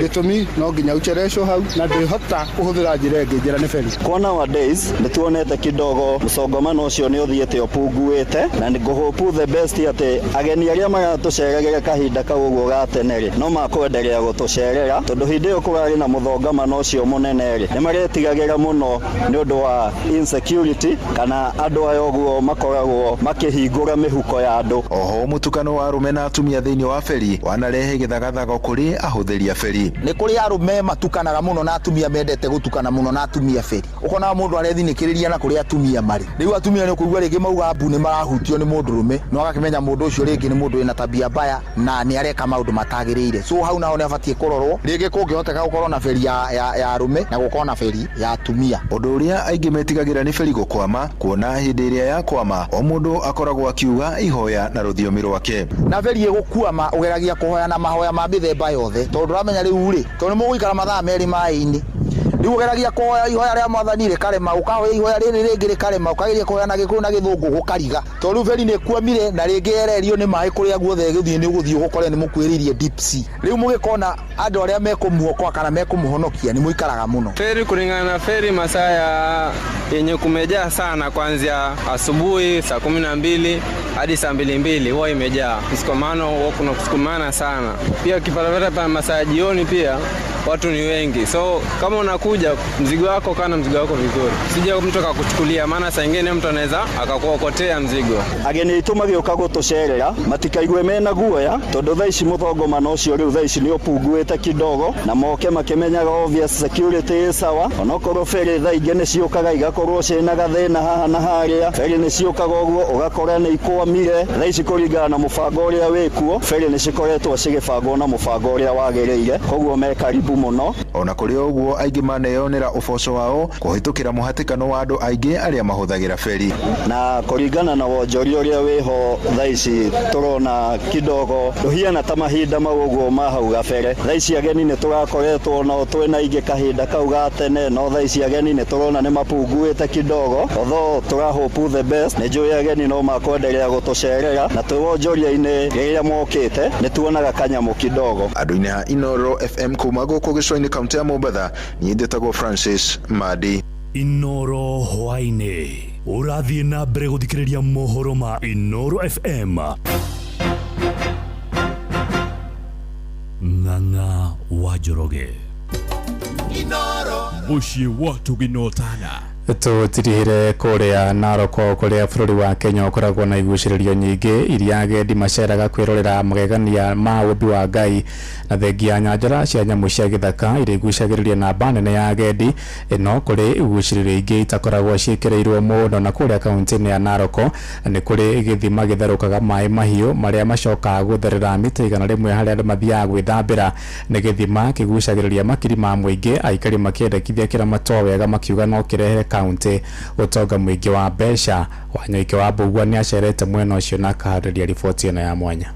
gĩtũmi no nginya ũcerecwo hau na ndwĩhota kũhũthĩra njĩra ĩngĩ, njĩra nĩ ferĩ. Kwa nowadays nĩ tuonete kidogo mũsongamano ũcio nĩ ũthiĩte ũpunguĩte, na ngũhope the best atĩ ageni arĩa maratũceragĩra kahinda kau ũguo ga tene rĩ no makwenderea gũtũcerera, tondũ hĩndĩ ĩyo kũrarĩ na mũthongamano ũcio mũnene rĩ nĩ maretigagĩra mũno nĩ ũndũ wa insecurity kana andũ aya ũguo makoragwo makĩhingũra mĩhuko ya andũ. Oho mũtukano wa arũme na atumia thĩinĩ wa ferĩ wanarehe gĩthagathago kũrĩ ahũthĩri a ferĩ. Nĩ kũrĩ arũme matukanaga mũno na atumia mendete gũtukana mũno na atumia ferĩ, ũkona mũndũ arethinĩkĩrĩria na kũrĩa atumia marĩ. Rĩu atumia nĩ ũkũigua rĩngĩ mauga mbu nĩ marahutio nĩ mũndũrũme, no agakĩmenya mũndũ ũcio rĩngĩ nĩ mũndũ wĩna tabia mbaya na nĩ areka maũndũ matagĩrĩire. So hau naho nĩ abatiĩ kũrorwo, rĩngĩ kũngĩhoteka gũkorwo na ferĩ ya arũme na gũkorwo na ferĩ ya atumia. Ũndũ ũrĩa aingĩ metigagĩra nĩ ferĩ gũkwama, kuona hĩndĩ ĩrĩa yakwama o mũndũ akoragwo akiuga ihoya na rũthiomi rwake. Na ferĩ ĩgũkwama ũgeragia kũhoya na mahoya ma mĩthemba yothe, tondũ ndũramenya rĩu rĩ, tondũ nĩ mũgũikara mathaa merĩ maĩ-inĩ. Rĩu ũgeragia kũhoya ihoya rĩa mwathani rĩkarema, ũkahoya ihoya rĩrĩ rĩngĩ rĩkarema, ũkageria kũhoya na Gĩkũyũ na Gĩthũngũ gũkariga, tondũ rĩu ferĩ nĩ ĩkwamire na rĩngĩ yererio nĩ maĩ kũrĩa guothe ĩgũthiĩ nĩ ũgũthiĩ ũgũkore nĩ mũkuĩrĩirie deep sea. Rĩu mũgĩkona andũ arĩa mekũmuokoa kana mekũmũhonokia nĩ mũikaraga mũno. Ferĩ kulingana na ferĩ masaa ya yenye kumejaa sana kuanzia asubuhi saa 12 hadi saa 2 huwa imejaa. Msikomano huwa kuna kusukumana sana. Pia ukipata pa masaa jioni pia watu ni wengi, so kama unakuja mzigo wako, kana mzigo wako vizuri, sije mtu akakuchukulia, maana saa ingine mtu anaweza akakuokotea mzigo. Ageni aitũ magĩũka gũtũcerera matikaigue mena guoya tondũ thaa ici mũthongomano ũcio rĩu thaa ici nĩ ũpunguĩte kidogo, na moke makĩmenyaga obvious security ĩ sawa, onokorwo ferĩ thaa ingĩ nĩ ciũkaga igakorwo ciĩna gathĩna haha na harĩa, ferĩ nĩ ciũkaga ũguo ũgakora nĩ ikwamire. Thaa ici kũringana na mũbango ũrĩa wĩkuo, ferĩ nĩ cikoretwo cigĩbangwo na mũbango ũrĩa wagĩrĩire, koguo me karibu mũno. Ona kũrĩ ũguo aingĩ maneyonera ũboco wao kũhĩtũkĩra mũhatĩkano wa andũ aingĩ arĩa mahũthagĩra feri. Na kũringana na wonjoria ũrĩa wĩho thaa ici tũrona kidogo ndũhiana ta mahinda mau ũguo ma hau gabere. Thaa ici ageni nĩ tũrakoretwo no twĩna aingĩ kahinda kau ga tene, no thaa ici ageni nĩ tũrona nĩ mapunguĩte kidogo, although tũra hope the best. Nĩ njũĩ ageni no makwenderea gũtũcerera, na twĩ wonjoria-inĩ rĩrĩa mokĩte nĩ tuonaga kanyamũ kidogo. Andũ-inĩ a Inoro FM kuma gũkũ gĩcũa-inĩ kaunti ya Mombatha, niĩ njĩtagwo Francis Madi. Inoro hwaĩ-inĩ ũrathiĩ na mbere gũthikĩrĩria mohoro ma Inoro FM. Ng'ang'a wa Njoroge. Mũciĩ wa Tũginotana. Tũtirihire kũrĩa Narok kũrĩa bũrũri wa Kenya ũkoragwo na igucĩrĩrio nyingĩ iria agendi maceraga kwĩrorera magegania ma ũmbi wa Ngai, na thengia nyanjara cia nyamũ cia gĩthaka iria igucagĩrĩria namba nene ya agendi. Ĩno kũrĩ igucĩrĩrio ingĩ itakoragwo ciĩkĩrĩirwo mũno, na kũrĩa kaunti-inĩ ya Narok nĩ kũrĩ gĩthima gĩtherũkaga maĩ mahiũ marĩa macokaga gũtherera mita 100 harĩa andũ mathiaga gwĩthambĩra. Nĩ gĩthima kĩgucagĩrĩria makiri ma mũingĩ, aikari makĩendekithia kĩramatwo wega makiuga no kĩrehere kaunti ũtonga mũingĩ wa mbeca. Wanyoike wa Mbugua nĩ acerete mwena ũcio na akaharĩria riboti ĩno ya mwanya.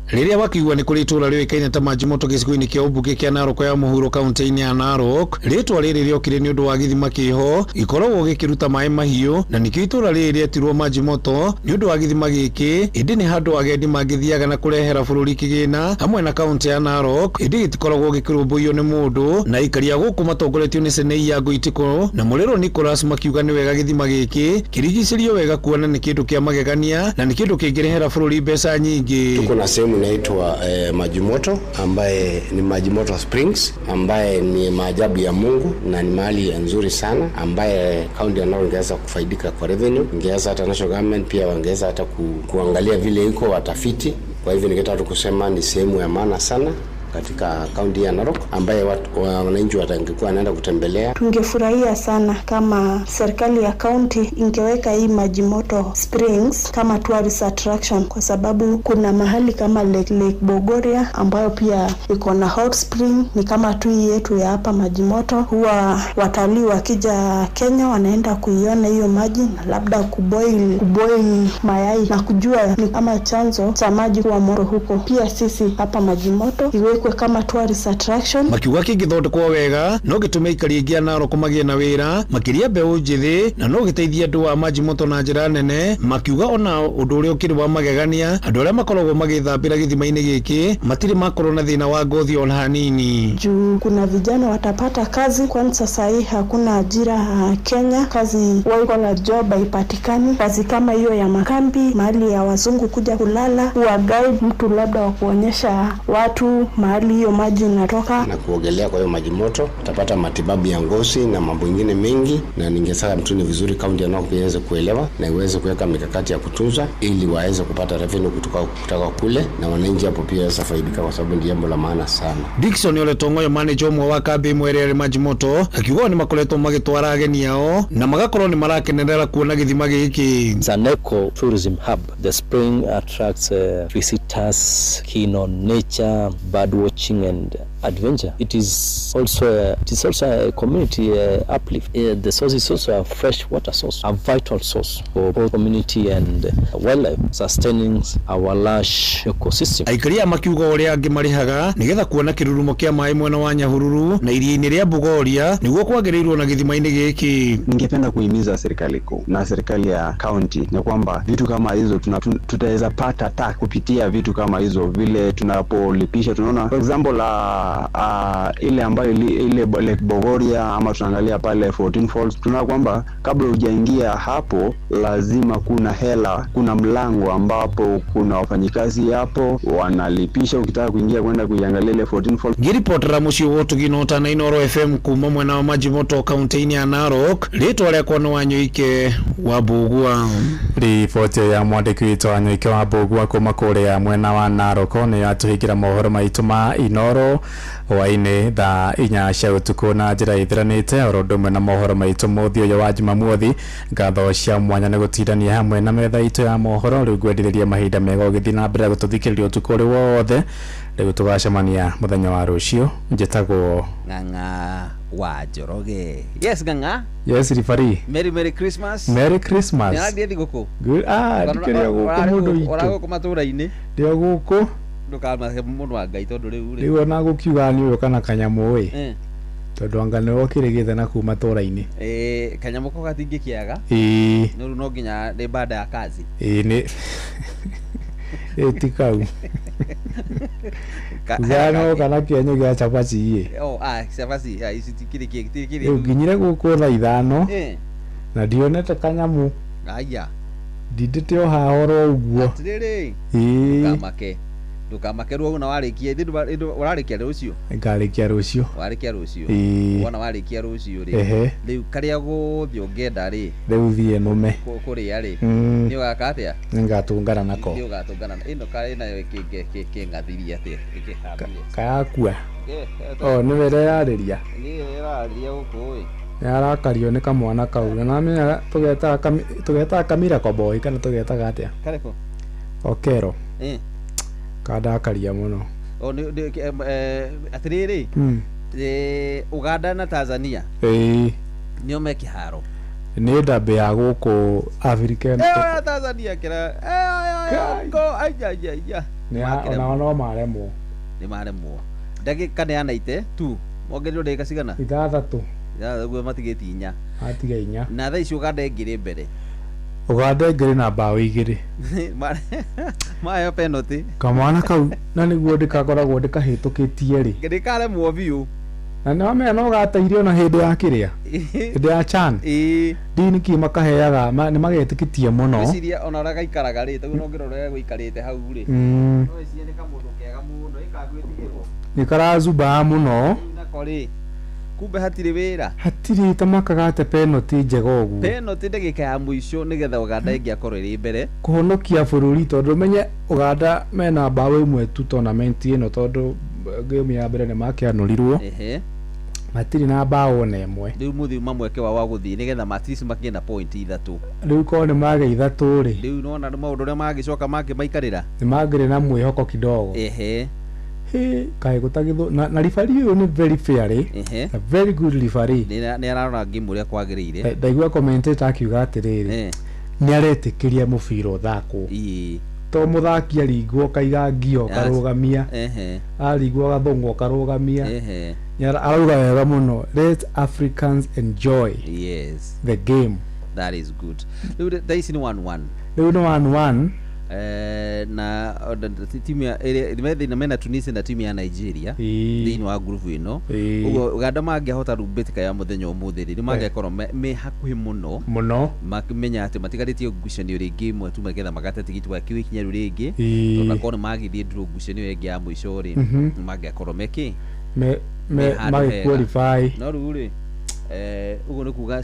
Rĩrĩa wakiugua nĩ kũrĩ itũũra rĩũĩkaine ta Majimoto gĩcigo-inĩ kĩa ũmbunge kĩa Narok ya mũhuro kaunti-inĩ ya Narok, rĩtwa rĩrĩ rĩokire nĩ ũndũ wa gĩthima kĩho gĩkoragwo gĩkĩruta maĩ mahiũ, na nĩkĩo itũũra rĩrĩ rĩetirwo Majimoto nĩ ũndũ wa gĩthima gĩkĩ. Ĩndĩ nĩ handũ agendi mangĩthiaga na kũrehera bũrũri kĩgĩna hamwe na kaunti ya Narok, ĩndĩ gĩtikoragwo gĩkĩrũmbũiyo nĩ mũndũ, na aikari a gũkũ matongoretio nĩ Senei ya Ngoitĩkũ na Mũrĩrũ Nicholas makiuga nĩ wega gĩthima gĩkĩ kĩrigicĩrio wega kuona nĩ kĩndũ kĩa magegania na nĩ kĩndũ kĩngĩrehera bũrũri mbeca nyingĩ. Tuko na sehemu inaitwa Majimoto ambaye ni Majimoto Springs, ambaye ni maajabu ya Mungu na ni mahali nzuri sana ambaye kaunti ya Narok ingeweza kufaidika kwa revenue, ingeweza hata national government pia wangeweza hata kuangalia vile iko watafiti. Kwa hivyo ningetaka kusema ni sehemu ya maana sana katika kaunti ya Narok ambaye wananchi watangekuwa wanaenda kutembelea. Tungefurahia sana kama serikali ya kaunti ingeweka hii Majimoto Springs kama tourist attraction, kwa sababu kuna mahali kama Lake Bogoria ambayo pia iko na hot spring, ni kama tu yetu ya hapa Majimoto. Huwa watalii wakija Kenya wanaenda kuiona hiyo maji na labda kuboil mayai na kujua ni kama chanzo cha maji kuwa moto huko. Pia sisi hapa Majimoto iwe kama tourist attraction. Makiuga kĩngĩthondekwo wega no gĩtũme aikari aingĩ a Narok magĩe na wĩra makĩria mbeũ njĩthĩ, na no gĩteithie andũ a Majimoto na njĩra nene. Makiuga ona ũndũ ũrĩa ũkĩrĩ wa magegania, andũ arĩa makoragwo magĩthambĩra gĩthima-inĩ gĩkĩ matirĩ makorwo na thĩna wa ngothi ona hanini. Juu kuna vijana watapata kazi, kwani sasa hii hakuna ajira Kenya, kazi wako na job haipatikani. Kazi kama hiyo ya makambi, mahali ya wazungu kuja kulala, huwa guide mtu labda wa kuonyesha watu mahali hiyo maji inatoka na kuogelea. Kwa hiyo Majimoto utapata matibabu ya ngozi na mambo mengine mengi, na ningesema mtu ni vizuri kaunti ya Narok iweze kuelewa na iweze kuweka mikakati ya kutunza ili waweze kupata revenue kutoka kule, na wananchi hapo pia waweze faidika, kwa sababu ni jambo la maana sana. Dickson Ole Tongoyo manager ũmwe wa kambi ĩmwe ĩrĩa ĩrĩ Majimoto akiuga nĩ makoretwo magĩtwara ageni ao na magakorwo nĩ marakenerera kuona gĩthima gĩkĩ. It's an eco tourism hub. The spring attracts visitors keen on nature, bird watching and adventure. It is also a community uplift. The source is also a fresh water source, a vital source for both community and wildlife, sustaining our lush ecosystem. Aikari a makiuga ũrĩa angĩ marĩhaga nĩgetha kuona kĩrurumo kĩa maĩ mwena wa Nyahururu na iria-inĩ rĩa Bogoria nĩguo kwagĩrĩirwo na gĩthima-inĩ gĩkĩ. Ningependa kuhimiza serikali kuu na serikali ya county ni kwamba vitu kama hizo tutaweza pata tax kupitia vitu kama hizo, vile tunapolipisha tunaona for example ile ambayo ile Lake Bogoria ama tunaangalia pale 14 Falls, tunaona kwamba kabla hujaingia hapo lazima kuna hela, kuna mlango ambapo kuna wafanyikazi hapo wanalipisha ukitaka kuingia kwenda kuiangalia ile 14 Falls. Ngĩribotera mũciĩ wa ũtugi na ũtana Inooro FM kuma mwena wa Majimoto kaunti-inĩ ya Narok, rĩtwa rĩakwa nĩ Wanyoike wa Mbugua. Riboti ya mwandĩki witũ Wanyoike wa Mbugua kuma kũrĩa mwena wa Narok nĩ yatũhingĩra mohoro maitũ ma Inooro hwaĩ-inĩ thaa 4 cia ũtukũ na njĩra ĩthiranĩte oro ũndũ ũmwe na mohoro maitũ mũthĩ ũyũ wa Jumamothi. Ngatho cia mwanya nĩ gũtindania hamwe na metha itũ ya mohoro. Rĩu ngwendithĩria mahinda mega ũgĩthiĩ na mbere gũtũthikĩrĩria ũtukũ ũrĩ wothe. Rĩu tũgacemania mũthenya wa rũciũ. Njĩtagwo Ng'ang'a wa Njoroge. Yes, Ng'ang'a. Yes, ribari. Merry Merry Christmas. Merry Christmas. Nĩũrathiĩ thigũkũ? Good. Ndikĩrĩ o gũkũ mũndũ witũ. Ũra gũkũ matũra-inĩ. Ndĩ o gũkũ. Ndũkamake mũndũ wa Ngai tondũ rĩu rĩ. Rĩu ona gũkiuga nĩ ũyũ kana kanyamũ ĩ. Tondũ anga nĩwe ũkĩrĩgĩte na kuma matũra-inĩ. Kanyamũ ko gatingĩkĩaga. Ĩĩ. No rĩu no nginya nĩ baada ya kazi. Ĩĩ nĩ. Ĩ ti kau. Gano kana kĩenyo gĩa cabaci ĩ. Oh, cabaci, ici tikĩrĩ kĩ. Rĩu nginyire gũkũ thaa 5. Na ndionete kanyamũ. Aya. Ndindĩte o haha oro ũguo. Atĩrĩrĩ. Ĩĩ. Ndũkamake. Ndũkamake rĩu na warĩkia ũrarĩkia rũciũ. Ngarĩkia rũciũ. Warĩkia rũciũ. Ĩĩ. Wona warĩkia rũciũ rĩ. Rĩu karĩa gũthiĩ ũngĩenda rĩ. Rĩu thiĩ nũme. Kũrĩa rĩ. Nĩ ũgaka atĩa? Nĩngatũngana nako. Nĩ ũgatũngana. Ĩno karĩ nayo kĩng'athirie atĩa? Ĩkĩhambire. Kayakua. O nĩwe ĩreyarĩria. Nĩwe ĩrarĩria gũkũ ĩ. Nĩarakario nĩ kamwana kau. Na namenya tũgetaga kamira koboy kana tũgetaga atĩa? Karĩkũ? Okero. Kandakaria mũno. O nĩ atĩrĩrĩ. Uganda na Tanzania. Ĩĩ. Nĩo me kĩharo. Nĩ ndambĩ ya gũkũ Afrika ĩno. Tanzania kĩra. Go aija aija. Onao no maremwo. Nĩ maremwo. Ndagĩka nĩ ya 92. Mongereirwo ndagĩka cigana? 6. Ũguo matigĩtie 4. Matiga 4. Na thaa ici Uganda ĩngĩrĩ mbere. Uganda ĩngĩrĩ na mbaũ 2. Maheo penalty. Kamwana kau na nĩguo ndĩkakoragwo ndĩkahĩtũkĩtie rĩ. Ndĩkaremwo biũ. Na nĩwamenya no gateire ona hĩndĩ ya kĩrĩa. Hĩndĩ ya CHAN. Ĩĩ. Ndiũĩ nĩkĩ makaheaga nĩ magetĩkĩtie mũno. Ngwĩciria ona ũrĩa gaikaraga rĩ, tondũ no ngĩrora ũrĩa gũikarĩte hau rĩ. No wĩcirie nĩ kamũndũ kega mũno ĩkagwĩtigĩrwo. Nĩ karazubaa mũno. Nako rĩ. Kumbe hatirĩ wĩra. Hatirĩ ta makagate penalty njega ũguo. Penalty ndagĩka ya mũico nĩgetha Uganda ĩngĩakorwo ĩrĩ mbere. Kũhonokia bũrũri tondũ menye Uganda mena mbaũ 1 tu tournament ĩno tondũ game ya mbere nĩ makĩanũrirwo. Matirĩ na mbaũ ona ĩmwe. Rĩu mũthĩ uma mweke wao wa gũthiĩ nĩgetha at least makĩe na point 3. Rĩu korwo nĩ magĩa 3 rĩ. Rĩu nĩwona maũndũ ũrĩa mangĩcoka mangĩmaikarĩra. Nĩ mangĩrĩ na mwĩhoko kidogo. Kaĩ gũtagĩthũ na ribari ũyũ nĩ very fair rĩ. A very good referee. Nĩ ararora game ũrĩa kwagĩrĩire. Ndaigua commentator akiuga atĩrĩrĩ. Nĩ aretĩkĩria mũbira ũthakwo. To mũthaki aringwo kaiga ngio karũgamia. Aringwo gathũng'wo karũgamia. Arauga wega mũno. Let Africans enjoy. Yes. The game. That is good. Rĩu thaa ici nĩ 1-1. Rĩu nĩ 1-1. Na timu ya ĩrĩa mena Tunisia na timu ya Nigeria thĩinĩ wa ngurubu ĩno. Ũguo Uganda mangĩahota rĩu mbĩtĩka ya mũthenya ũmũthĩ rĩ, nĩ mangĩakorwo me hakuhĩ mũno mũno, makĩmenya atĩ matigarĩtie ngucanio rĩngĩ ĩmwe tu nĩgetha magate tigiti wa kĩwĩkinya rĩu rĩngĩ, tondũ akorwo nĩ magĩthiĩ draw ngucanio ĩyo ĩngĩ ya mũico rĩ, nĩ mangĩakorwo mekĩ magĩqualify. No rĩu rĩ, ũguo nĩ kuga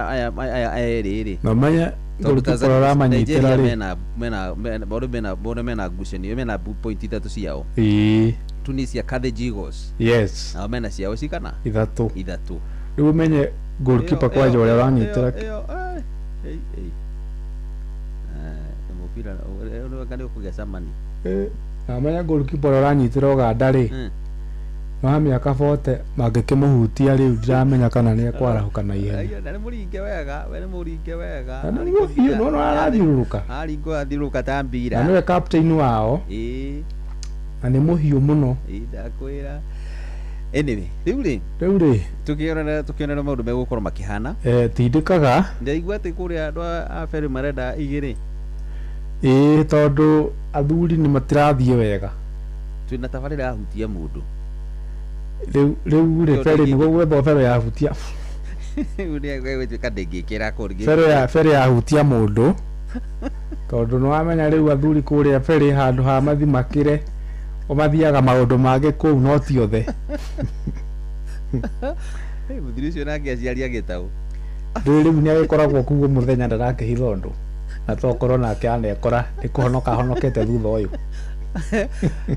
aya erĩ rĩ, na menye goalkeeper ũramanyitĩra rĩ, mena mena ngucanio mena point 3 ciao. Ĩĩ. Tunisia Carthage Eagles. Yes. Nao mena ciao cigana? 3. Rĩu ũmenye goalkeeper kwanja ũrĩa ũranyitĩra. Mũbira ũrĩa nĩ ũkũgĩa camani. Na ũmenye goalkeeper ũrĩa ũranyitĩra Uganda rĩ, wa mĩaka 40 mangĩkĩmũhutia rĩu ndiramenya kana nĩ ekwarahũka na ihenya. Na nĩ mũringe wega, we nĩ mũringe wega. Na nĩ mũhiũ, no arathiũrũrũka. Aringwo athiũrũrũka ta mbira. Na nĩwe captain wao. Ĩĩ. Na nĩ mũhiũ mũno. Ĩĩ ndakwĩra. Anyway, rĩu rĩ. Rĩu rĩ. Tũkĩonera maũndũ megũkorwo makĩhana. Tindĩkaga. Ndaigua atĩ kũrĩa andũ a ferry marenda 2. Ĩĩ tondũ athuri nĩ matirathiĩ wega. Twĩna tabarĩra yahutia mũndũ. Rĩu rĩu rĩ ferĩ nĩguo gwethwo ferĩ yahutia. Rĩu nĩ gwĩtuĩka ndĩngĩkĩra kũrĩ. Ferĩ ya ferĩ yahutia mũndũ. Tondũ nĩ wamenya rĩu athuri kũrĩa ferĩ handũ ha mathi makĩre o mathiaga maũndũ mangĩ kũu no ti othe. Mũthuri ũcio nake aciari agĩtaũ. Rĩu rĩu nĩ agĩkoragwo kuo mũthenya ndarakĩhitha ũndũ. Na tokorwo nake anekora nĩ kũhonoka ahonokete thutha ũyũ.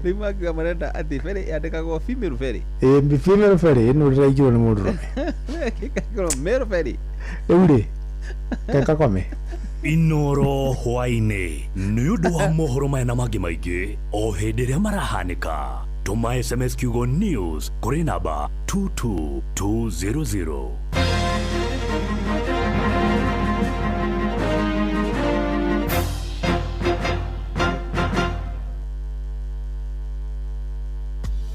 Rĩu makiuga marenda atĩ ferĩ yandĩkagwo female ferĩ. Ĩ female ferĩ ĩno ndĩraigirwo nĩ mũndũrũme. Ĩgakorwo male ferĩ. Rĩu rĩ kekakome. Inoro hwaĩ-inĩ nĩ ũndũ wa mohoro maya na mangĩ maingĩ o hĩndĩ ĩrĩa marahanĩka, tũma SMS kiugo news kũrĩ namba 22200.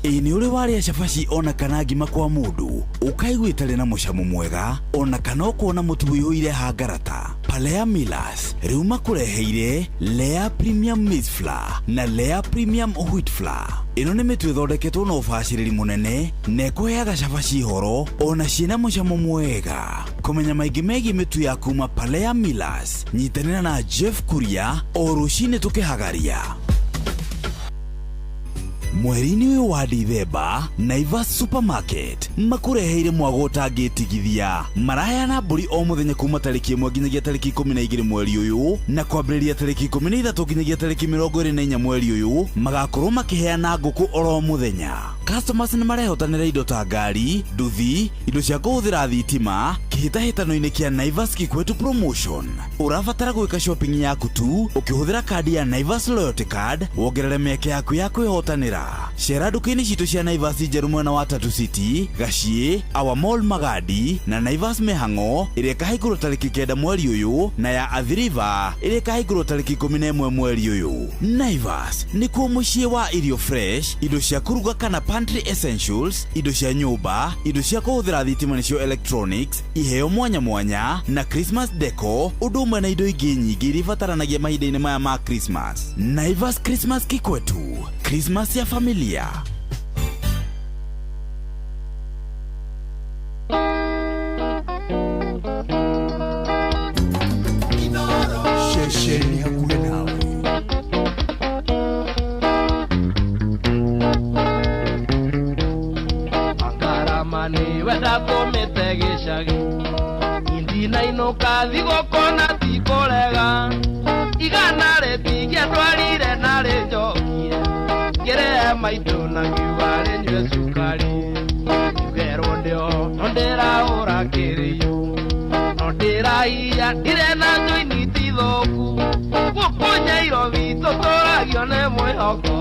Ĩ nĩ ũrĩ warĩa cabaci ona kana ngima kwa mũndũ ũkaigua ĩtarĩ na mũcamo mwega ona kana ũkona mũtu ũiyũire hangarata? Palea Millers rĩu makũreheire Lea Premium Maize Flour na Lea Premium Wheat Flour. Ĩno nĩ mĩtu ĩthondeketwo na ũbacĩrĩri mũnene na ĩkũheaga cabaci horo ona ciĩna mũcamo mwega. Kũmenya maingĩ megiĩ mĩtu ya kuma Palea Millers, nyitanĩra na Jeff Kuria o rũcinĩ tũkĩhagaria. Mweri-inĩ ũyũ wa Dithemba, Naivas Supermarket makũreheire mwago ũtangĩtigithia. Maraheana mbũri o mũthenya kuma tarĩki 1 nginyagia tarĩki 12 mweri ũyũ, na kwambĩrĩria tarĩki 13 nginyagia tarĩki 24 mweri ũyũ magakorwo makĩheana ngũkũ oro mũthenya. Customers nĩ marehotanĩra indo ta ngari, nduthi, indo cia kũhũthĩra thitima kĩhĩtahĩtano-inĩ kĩa Naivas Kikwetu Promotion. Ũrabatara gwĩka shopping yaku tu ũkĩhũthĩra kandi ya Naivas Loyalty Card wongerere mĩeke yaku ya kwĩhotanĩra. Cera nduka-inĩ citũ cia Naivas njerũ mwena wa Tatu City, Gaciĩ, Our Mall Magadi na Naivas Mĩhang'o ĩrĩa ĩkahingũrwo tarĩki 9 mweri ũyũ, na ya Athi River ĩrĩa ĩkahingũrwo tarĩki 11 mweri ũyũ. Naivas nĩkuo mũciĩ wa irio fresh, indo cia kũruga kana pantry essentials, indo cia nyũmba, indo cia kũhũthĩra thitima nĩcio electronics, iheo mwanya mwanya na Christmas deco, ũndũ ũmwe na indo ingĩ nyingĩ iria ibataranagia mahinda-inĩ maya ma Christmas. Naivas Christmas Kikwetu, Christmas ya familia. Ceceni hakuhĩ nawe. Angarama nĩwe ndatũmĩte gĩcagi indinainũka thigũkũ na tikũrega igana rĩtingĩandwarire na rĩnjokie ngĩrehe maitũ na ngiuga rĩnyue cukari njugerwo ndĩo no ndĩrahũra kĩrĩyũ no ndĩraiya ndirĩ na njoini ti thũku gũkũ Nyairobi tũtũragio nĩ mwĩhoko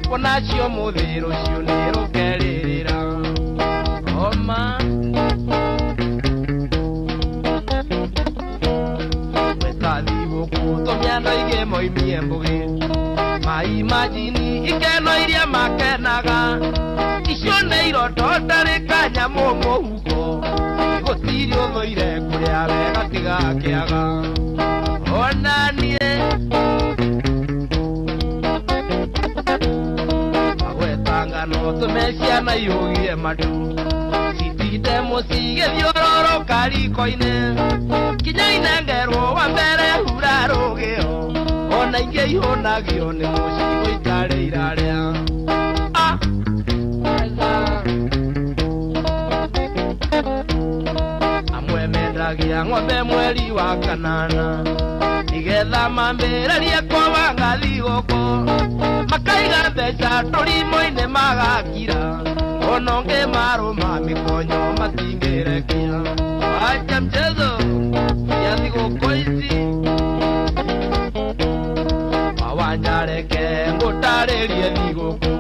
kuonacio mũthĩ rũciũ nĩ rũkerĩrĩra oma wetathi gũkũ tũmĩando igĩ moimie mbũgĩ maimajini ikeno iria makenaga icio nĩ iroto ndarĩ kanyamũ mũhuko gũtirĩ ũthũire kũrĩa wega tiga kĩaga ona niĩ agwetangano tũme ciana ihũgie matu citinde mũciĩ gĩthiũrũrũka riko-inĩ kinya inengerwo wa mbere hura rũgĩo ona ingĩ ihũnagio nĩ mũciĩ gũikarĩ irarĩa. Amwe mendagia ng'ombe mweri wa kanana nĩgetha mambĩrĩrie kwawanga thigũkũ makaiga mbeca tũrimũ-inĩ magakira ona ũngĩ marũma mĩkonyo matingĩrekia. Acha mchezo ya thigũkũ ici mawanjareke ngũtarĩrie thigũkũ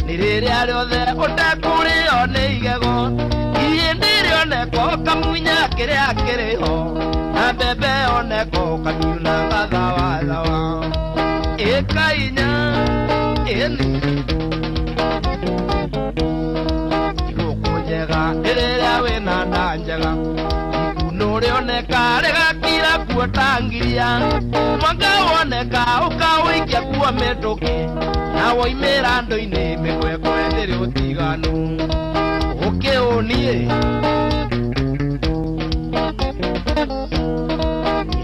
nĩ rĩrĩa rĩothe ũtekũrĩo nĩ igego ihĩndĩ rĩoneko kamunya kĩrĩa kĩrĩho na mbembe oneko kamiuna gathawathawa ĩkainya ĩni thigũkũ njega nĩ rĩrĩa wĩna nda njega ikuno rĩoneka rĩgakira. kuo tangiria mwanga woneka ũkawĩikia kuo mĩtũkĩ na woimĩra andũ-inĩ mĩkwekwe ndĩrĩ ũtiganu ũkĩũniĩ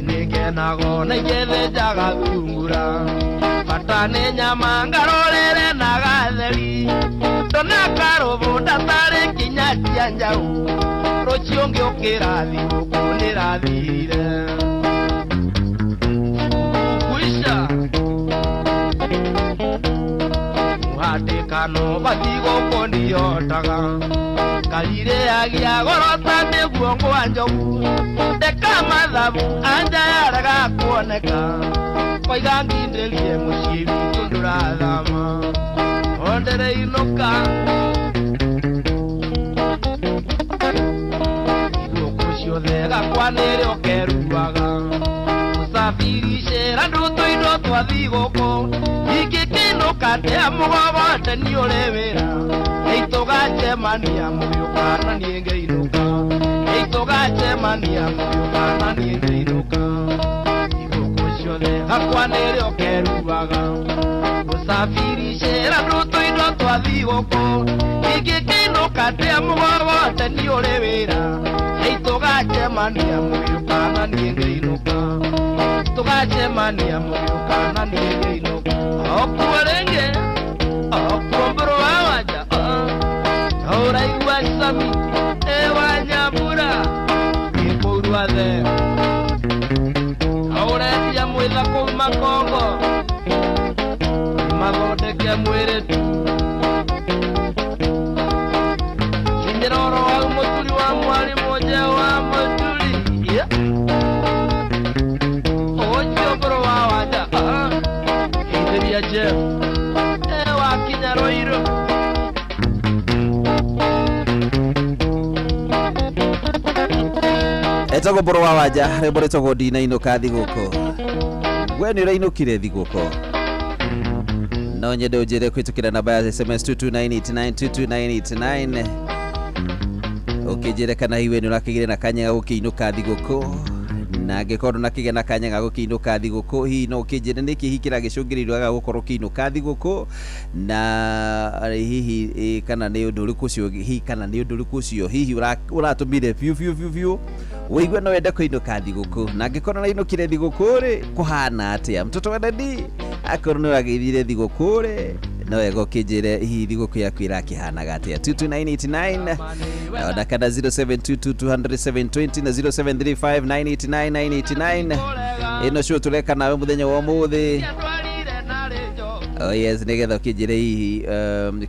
nĩngenago na ingĩthĩnjaga thungura bata nĩ nyama ngarorere na gatheri ndona karũbũ ndatarĩ kinya cia njaũ rũciũ ngĩũkĩra thigũkũ nĩrathirire kuisha muhatĩkano bathigũkũ ndiyotaga karirĩagia goro ta mĩguongo wa njogu ndeka mathabu anja yarega kuoneka koiga ngindĩrie mũciĩ witũ ndũrathama ondere inũka thigũkũ ciothe gakwa nĩrĩo keruaga gũcabiricĩra ndũtũ indo twa thigũkũ ingĩkĩinũka ndĩa mũgogote nĩ ũrĩ wĩra nĩitũgacemania mũgĩũka na niĩ ngĩinũka nĩitũgacemania mũgĩũka na niĩ ngĩinũka thigũkũ ciothe gakwa nĩrĩo keruaga gũcabiricĩra ndũtũ indo twa thigũkũ ingĩkĩinũka ndĩa mũgogote nĩ ũrĩ wĩra nĩitũgacemania mũgĩũka na niĩ ngĩinũka tũgacemania mũgĩũka na niĩ ngĩinũka okuo rĩngĩ okuo mbũrũ wa wanja ũraigua cami ĩ wa nyambura gĩkũu rwathe ũrendia mwĩtha kũu makongo mathondeke mwĩrĩ tu kinyĩra oro hau mũturi wa mwarimũ nje wa mũturi ũcio mbũrũ wa wanja geithĩria Jeff ĩ wakinya Rũirũ etagwo mbũrũ wa wanja rwĩmbo rwĩtagwo ndinainũka thigũkũ we nĩ ũrainũkire thigũkũ no nyende ũnjĩre kũhĩtũkĩra namba ya SMS 22989 22989 ũkĩnjĩre kana hihi we nĩ ũrakĩgĩre na kanya ga gũkĩinũka thigũkũ na angĩkorwo ndũnakĩgĩa na kanya ga gũkĩinũka thigũkũ hihi no ũkĩnjĩre nĩkĩ hihi kĩragĩcũngĩrĩirio ga gũkorwo ũkĩinũka thigũkũ na hihi kana nĩ ũndũ ũrĩkũ ũcio hihi kana nĩ ũndũ ũrĩkũ ũcio hihi ũratũmire biũ biũ biũ biũ wĩigue no wende kũinũka thigũkũ na angĩkorwo nĩũrainũkire thigũkũ rĩ kũhana atĩa mtoto wa dadi akorwo nĩ ũragĩthire thigũkũ rĩ no wega ũkĩnjĩre hihi thigũkũ yaku ĩrakĩhanaga atĩa 22989 ona kana 0722200720 na 0735989989 ĩno show tũreka nawe mũthenya wa ũmũthĩ. Oh yes, nĩgetha ũkĩnjĩre hihi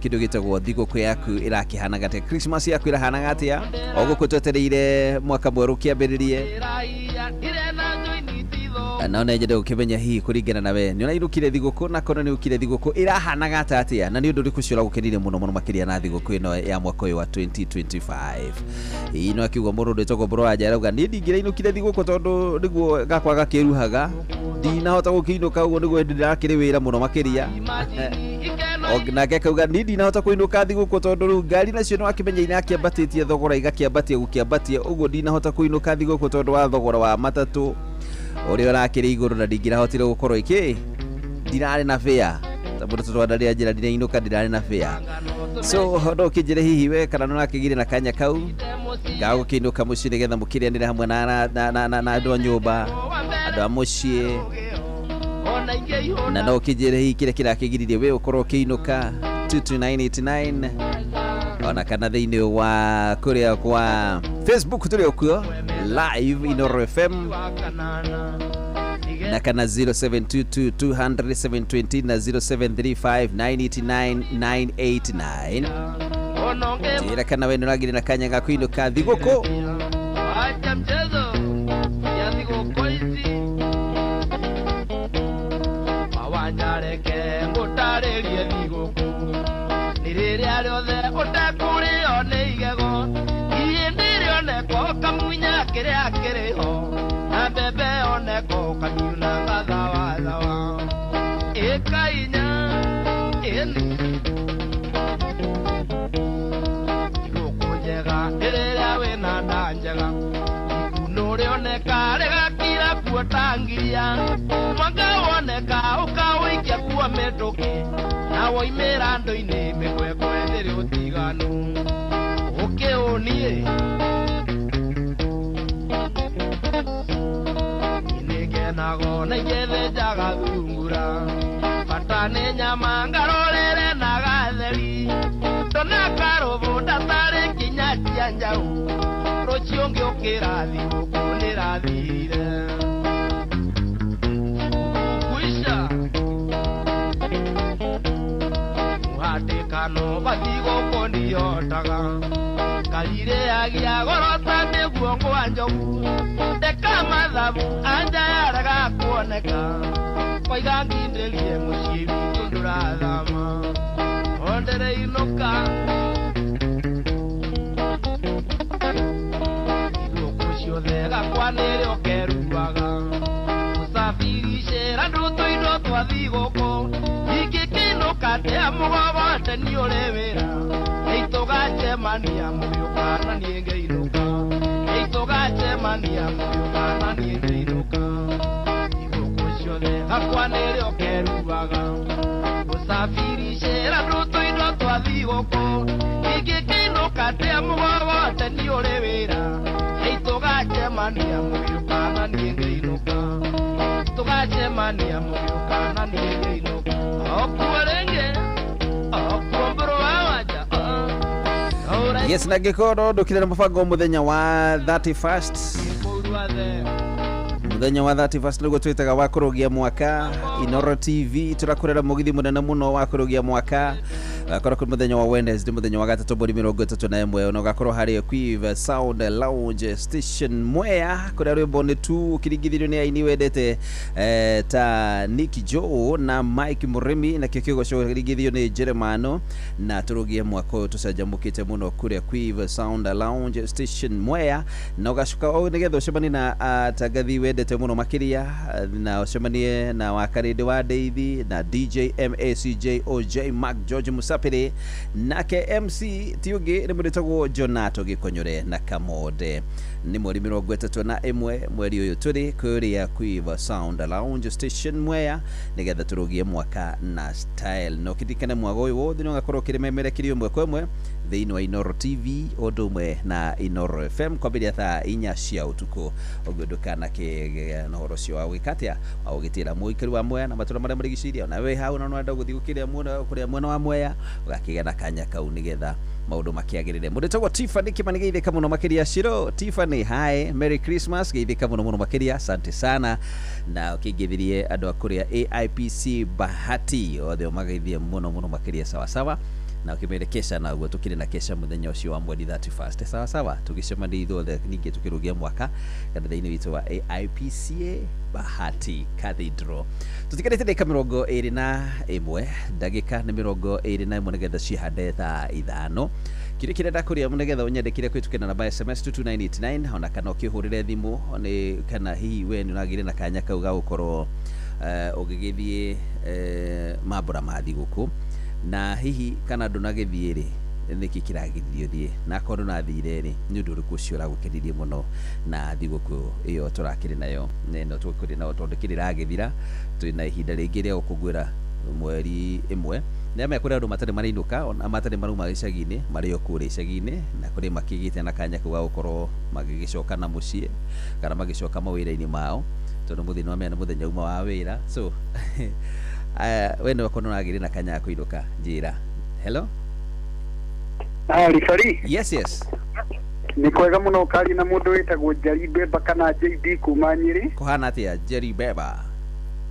kĩndũ gĩtagwo thigũkũ yaku ĩrakĩhanaga atĩa, Christmas yaku ĩrahanaga atĩa, o gũkũ twetereire mwaka mwerũ ũkĩambĩrĩrie na ona nyende gũkĩmenya hihi kũringana na we nĩ ũrainũkire thigũkũ na korwo nĩ ũkire thigũkũ ĩrahanaga ata atĩa na nĩ ũndũ ũrĩkũ ũcio ũragũkenirie mũno mũno makĩria na thigũkũ ĩno ya mwaka ũyũ wa 2025. Ĩĩ no akiuga mũndũ wĩtagwo Mbũrũ wa Nja arauga niĩ ndingĩrainũkire thigũkũ tondũ nĩguo gakwa gakĩruhaga ndinahota gũkĩinũka ũguo nĩguo hĩndĩ ndĩrakĩrĩ wĩra mũno makĩria. Nake akauga niĩ ndinahota kũinũka thigũkũ tondũ rĩu ngari nacio nĩ wakĩmenya inakĩambatĩtie thogora igakĩambatia gũkĩambatia ũguo ndinahota kũinũka thigũkũ tondũ wa thogora wa matatũ ũrĩa ũrakĩrĩ igũrũ na ndingĩrahotire gũkorwo ikĩ ndirarĩ na fare ta mũndũ tondũ njĩra ndirainũka ndirarĩ na fare. So no ũkĩnjĩre hihi we kana nĩ ũrakĩgire na kanya kau gagũkĩinũka mũciĩ nĩgetha mũkĩrĩanĩre hamwe na andũ a nyũmba andũ a mũciĩ na no ũkĩnjĩre hihi kĩrĩa kĩrakĩgiririe we ũkorwo ũkĩinũka 22989 ona kana thĩinĩ wa kũrĩa kwa Facebook tũrĩ okuo live Inooro FM na kana 0722 200 720 na 0735 989 989 njĩra kana we nĩũragire na kanya ga kũinũka thigũkũ. Acha mchezo ya thigũkũ ici mawanjareke ngũtarĩrie thigũkũ nĩ rĩrĩa rĩothe ũtekũrĩo nĩ igego ihĩndĩ rĩoneko kamunya kĩrĩa kĩrĩ ho na mbembe oneko kamiuna gathawathawa ĩkainya ĩni thigũkũ njega nĩ rĩrĩa wĩna nda njega ikuno rĩoneka rĩgakira kuo kuo tangiria mwanga woneka ũkawĩikia kuo mĩtũkĩ na woimĩra andũ-inĩ mĩkwekwe ndĩrĩ ũtiganu ũkĩũniĩ nĩngenago na ingĩthĩnjaga thungura bata nĩ nyama ngarorere na gatheri ndona karũbũ ndatarĩ nginya cia njaũ rũciũ ngĩũkĩra thigũkũ nĩrathirire kuisha muhatĩkano bathigũkũ ndihotaga karirĩagia goro ta nĩguo ngwa njogu ndeka mathabu anja yarega kuoneka koiga ngindĩrie mũciĩ witũ ndũrathama ondereinũka ithũkũ ciothe gakwa nĩrĩo keruaga gũcabiricĩra ndũtũ indo twa thigũkũ ingĩkĩinũka ndĩa mũgogote nĩ ũrĩ wĩra nĩitũgacemania mũgĩũka na niĩ ngĩinũka nĩitũgacemania mũgĩũka na niĩ ngĩinũka ithũkũ ciothe gakwa nĩrĩo keruaga gũcabiricĩra ndũtũ indo twa thigũkũ ingĩkĩinũka ndĩa mũgogote nĩ ũrĩ wĩra nĩitũgacemania mũgĩũka na niĩ ngĩinũka tũgacemania mũgĩũka na niĩ ngĩinũka okuo rĩngĩ okuo mbũrũ wa wanja. Yes, na gĩkorwo ndũkire na mũbango mũthenya wa 31st mũthenya wa 31st nĩguo twĩtaga wa kũrũgia mwaka. Inoro TV tũrakorera mũgithi mũnene mũno wa kũrũgia mwaka gakorwo kũrĩ mũthenya wa Wednesday mũthenya wa gatatũ mweri 31 na ũgakorwo harĩ Quiver Sound Lounge Station Mwea kũrĩa rwĩmbo nĩ tu ũkĩringithirio nĩ aini wendete ta Nick Joe na Mike Mũrĩmi na kĩo kĩgoco kĩringithio nĩ Jeremano na tũrũgie mwaka ũyũ tũcanjamũkĩte mũno kũrĩa Quiver Sound Lounge Station Mwea na ũgacoka nĩgetha ũcemanie na atangathi wendete mũno makĩria na ũcemanie na Wakarĩndĩ wa Ndeithi na DJ MACJOJ Mark George Musapiri nake MC ti ũngĩ nĩ mũndũ wĩtagwo Jonato Gĩkonyore na Kamode. Nĩ mweri 31 mweri ũyũ tũrĩ kũrĩa Quiver Sound Lounge Station Mwea nĩgetha tũrũgie mwaka na style na ũkĩririkane mwago ũyũ wothe nĩ ũgakorwo ũkĩrĩmemerekerio ĩmwe kwa ĩmwe thĩinĩ wa Inoro TV ũndũ ũmwe na Inoro FM kwambĩrĩria thaa 4 cia ũtukũ. Ũguo ndũkanakĩgĩa na ũhoro ũcio wa gwĩka atĩa wa gũgĩtĩra mũikari wa Mwea na matũra marĩa marigicĩirie ona wĩ hau na no wenda gũthiĩ gũkĩrĩa kũrĩa mwena wa Mwea ũgakĩgĩa na kanya kau nĩgetha maũndũ makĩagĩrĩre. Mũndũ wĩtagwo Tiffany Kimani geithĩka mũno makĩria. Shiro Tiffany, hi, Merry Christmas, geithĩka mũno mũno makĩria, asante sana na ũkĩngeithirie andũ a kũrĩa AIPC Bahati othe ũmageithie mũno mũno makĩria sawasawa na ũkĩmere kesha na ũguo tũkĩrĩ na kesha mũthenya ũcio wa mweri 31 sawa sawa tũgĩcemania ithuothe ningĩ tũkĩrũgia mwaka kanitha-inĩ witũ wa AIPCA Bahati Cathedral. Tũtigarĩte ndagĩka 21 ndagĩka nĩ 21 nĩgetha cihande thaa 5 kĩrĩa kĩrĩa ndakũria nĩgetha ũnyandĩkĩre kũhĩtũkĩra namba SMS 22989 ona kana ũkĩhũrĩre thimũ nĩ kana hihi we nĩ ũragĩire na kanya kau ga gũkorwo ũgĩgĩthiĩ mambũra ma thigũkũ na hihi kana ndũnagĩthiĩ rĩ nĩkĩ kĩragiririe ũthiĩ na akorwo ndũnathire rĩ nĩ ũndũ ũrĩkũ ũcio ũragũkenirie mũno na thigũkũ ĩyo tũrakĩrĩ nayo na ĩno tũkĩrĩ nayo tondũ kĩrĩ ĩragĩthira twĩna ihinda rĩngĩ rĩa gũkũngũĩra mweri ĩmwe nĩ kũrĩ andũ matarĩ marainũka ona matarĩ marauma gĩcagi-inĩ marĩ o kũrĩa icagi-inĩ na kũrĩ makĩgĩte na kanya kau ga gũkorwo magĩgĩcoka na mũciĩ kana magĩcoka mawĩra-inĩ mao tondũ mũthenya wa mena mũthenya uma wa wĩra so we nĩ wakorwo nĩũragĩire na kanya ga kũinũka njĩra. Hello. Ribari. Yes, yes. Nĩ kwega mũno ũkaria na mũndũ wĩtagwo Njeri Beba kana JD kuma Nyĩrĩ. Kũhana atĩa Njeri Beba?